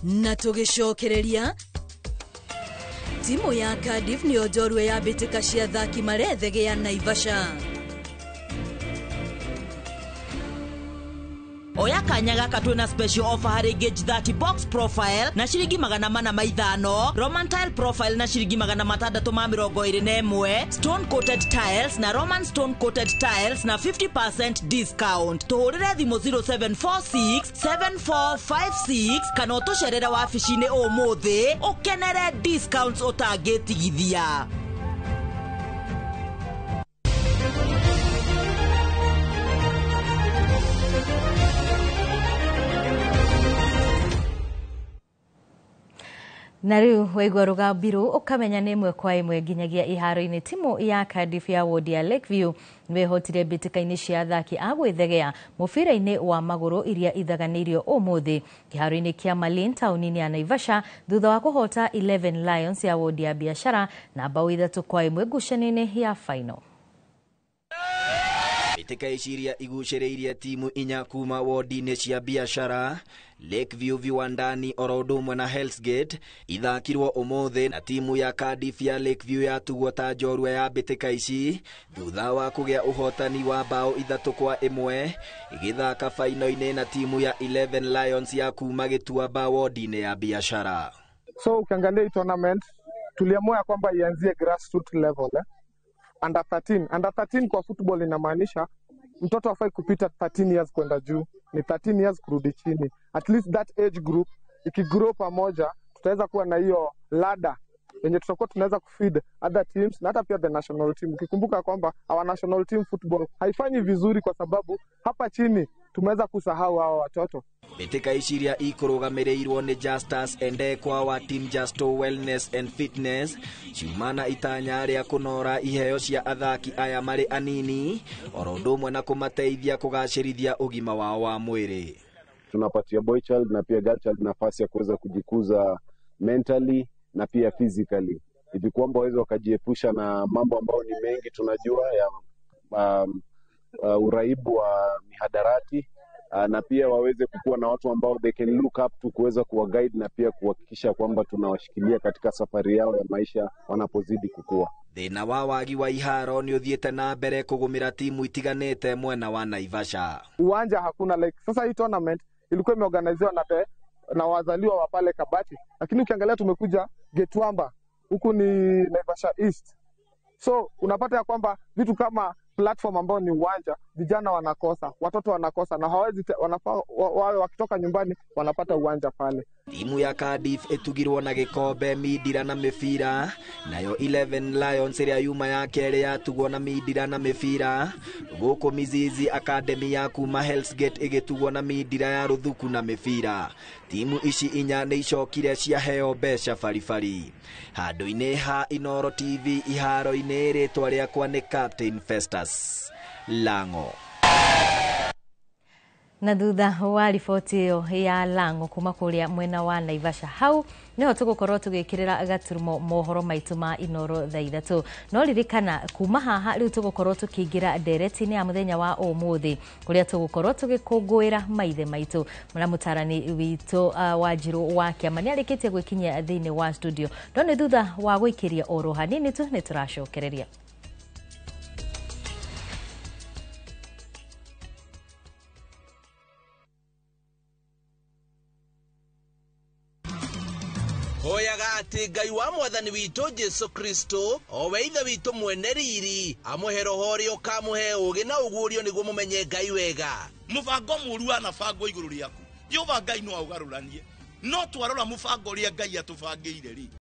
Na tũgĩcokereria timu ya Cardiff nĩyo njorua ya mbĩtĩka cia athaki marethegea Naivasha. Oya kanya gaka twina special offer harĩ Gauge 30 box profile na ciringi 405, Roman tile profile na ciringi 621, stone coated tiles na Roman stone coated tiles na 50% discount. Tũhũrĩre thimũ 0746 7456 kana ũtũcerere wabici-inĩ ũmũthĩ ũkenere discounts ũtangĩtigithia. Na rĩu waigua rũgambi rũu ũkamenya nĩ ĩmwe kwa ĩmwe nginyagia iharo-inĩ. Timu ya Cardiff ya wodi ya Lakeview nĩwehotire mbĩtĩka-inĩ cia athaki a gwĩthegea mũbira-inĩ wa magũrũ iria ithaganĩirio ũmũthĩ kĩharo-inĩ kĩa Malin taũni-inĩ ya Naivasha thutha wa kũhota 11 Lions ya wodi ya biashara na mbaũ 3-1 ngucanio-inĩ ya final. Mbĩtĩka ici iria igucĩrĩirie timu inya kuma wodi-inĩ cia biashara Lakeview, Viwandani oro ũndũ ũmwe na Hell's Gate ithakirwo ũmũthĩ na timu ya Cardiff ya Lakeview yatugwo ta njorua ya mbĩtĩka ici thutha wa kũgĩa ũhotani wa mbaũ 3-1 igĩthaka faino-inĩ na timu ya 11 Lions ya kuma Gĩtuamba wodi-inĩ ya biashara. So ukiangalia hii tournament tuliamua ya kwamba ianzie grassroots level, Under 13. Under 13 kwa football inamaanisha mtoto hafai kupita 13 years kwenda juu, ni 13 years kurudi chini. At least that age group ikigrow pamoja, tutaweza kuwa na hiyo ladder yenye tutakuwa tunaweza kufeed other teams na hata pia the national team. Ukikumbuka kwamba our national team football haifanyi vizuri kwa sababu hapa chini tumeweza kusahau hawa watoto. Mbĩtĩka ici iria ikũrũgamĩrĩirwo nĩ Justus Endekwa wa Team Justo Wellness and Fitness ciuma na itanya rĩa kũnora iheo cia athaki aya marĩ anini oro ũndũ ũmwe na kũmateithia kũgacĩrithia ũgima wao wa mwĩrĩ. Tunapatia boy child na pia girl child nafasi ya kuweza kujikuza mentally na pia physically, hivi kwamba waweze wakajiepusha na mambo ambayo ni mengi tunajua ya uraibu wa mihadarati, na pia waweze kukuwa na watu ambao they can look up to kuweza kuwa guide na pia kuhakikisha kwamba tunawashikilia katika safari yao ya maisha wanapozidi kukua. Thĩna wa wagi wa iharo nĩ ũthiĩte na mbere kũgũmĩra timu itiganĩte mwena wa Naivasha. Uwanja hakuna, like sasa hii tournament ilikuwa imeorganiziwa na wazaliwa wa pale Kabati, lakini ukiangalia tumekuja Gĩtuamba, huku ni Naivasha East. So unapata ya kwamba vitu kama platform ambao ni uwanja, vijana wanakosa, watoto wanakosa, na hawawezi wanafaa wawe wakitoka nyumbani wanapata uwanja pale. Timu ya Cardiff ĩtugirwo na gĩkombe, mindira na mĩbira, nayo 11 Lions ĩrĩa yuma ya kerĩ yatugwo na mindira na mĩbira, gũkũ Mizizi Academy ya kuma Hell's Gate ĩgĩtugwo na mindira ya rũthuku na mĩbira. Timu ici inya nĩ icokire ciaheo mbeca baribari. Handũ-inĩ ha Inooro TV iharo-inĩ, rĩtwa rĩakwa nĩ Captain Festus Lango. Na thutha wa riboti ĩyo ya Lango kuma kũrĩa mwena wa Naivasha, hau niho tũgũkorwo tũgĩkĩrĩra gaturumo mohoro maitũ ma Inooro thaa 3. No ririkana kuma haha rĩu tũgũkorwo tũkĩingĩra ndereti-inĩ ya mũthenya wa ũmũthĩ kũrĩa tũgũkorwo tũgĩkũngũĩra maithe maitũ. Na mũtarani witũ Wanjirũ wa Kĩama nĩ arĩkĩtie gwĩkinyia thĩinĩ wa studio, no nĩ thutha wa gũikĩria oro hanini tu nĩ tũracokereria. Hoyaga atĩ Ngai wa mwathani witũ Jesu Kristo o we ithe witũ mwene riri amũhe roho ũrĩa ũkamũhe ũũgĩ na ũguũrio nĩguo mũmenye Ngai wega. Mũbango mũũru wanabangwo igũrũ rĩaku, Jehova Ngai no aũgarũranie, no twarora mũbango ũrĩa Ngai atũbangĩire rĩ.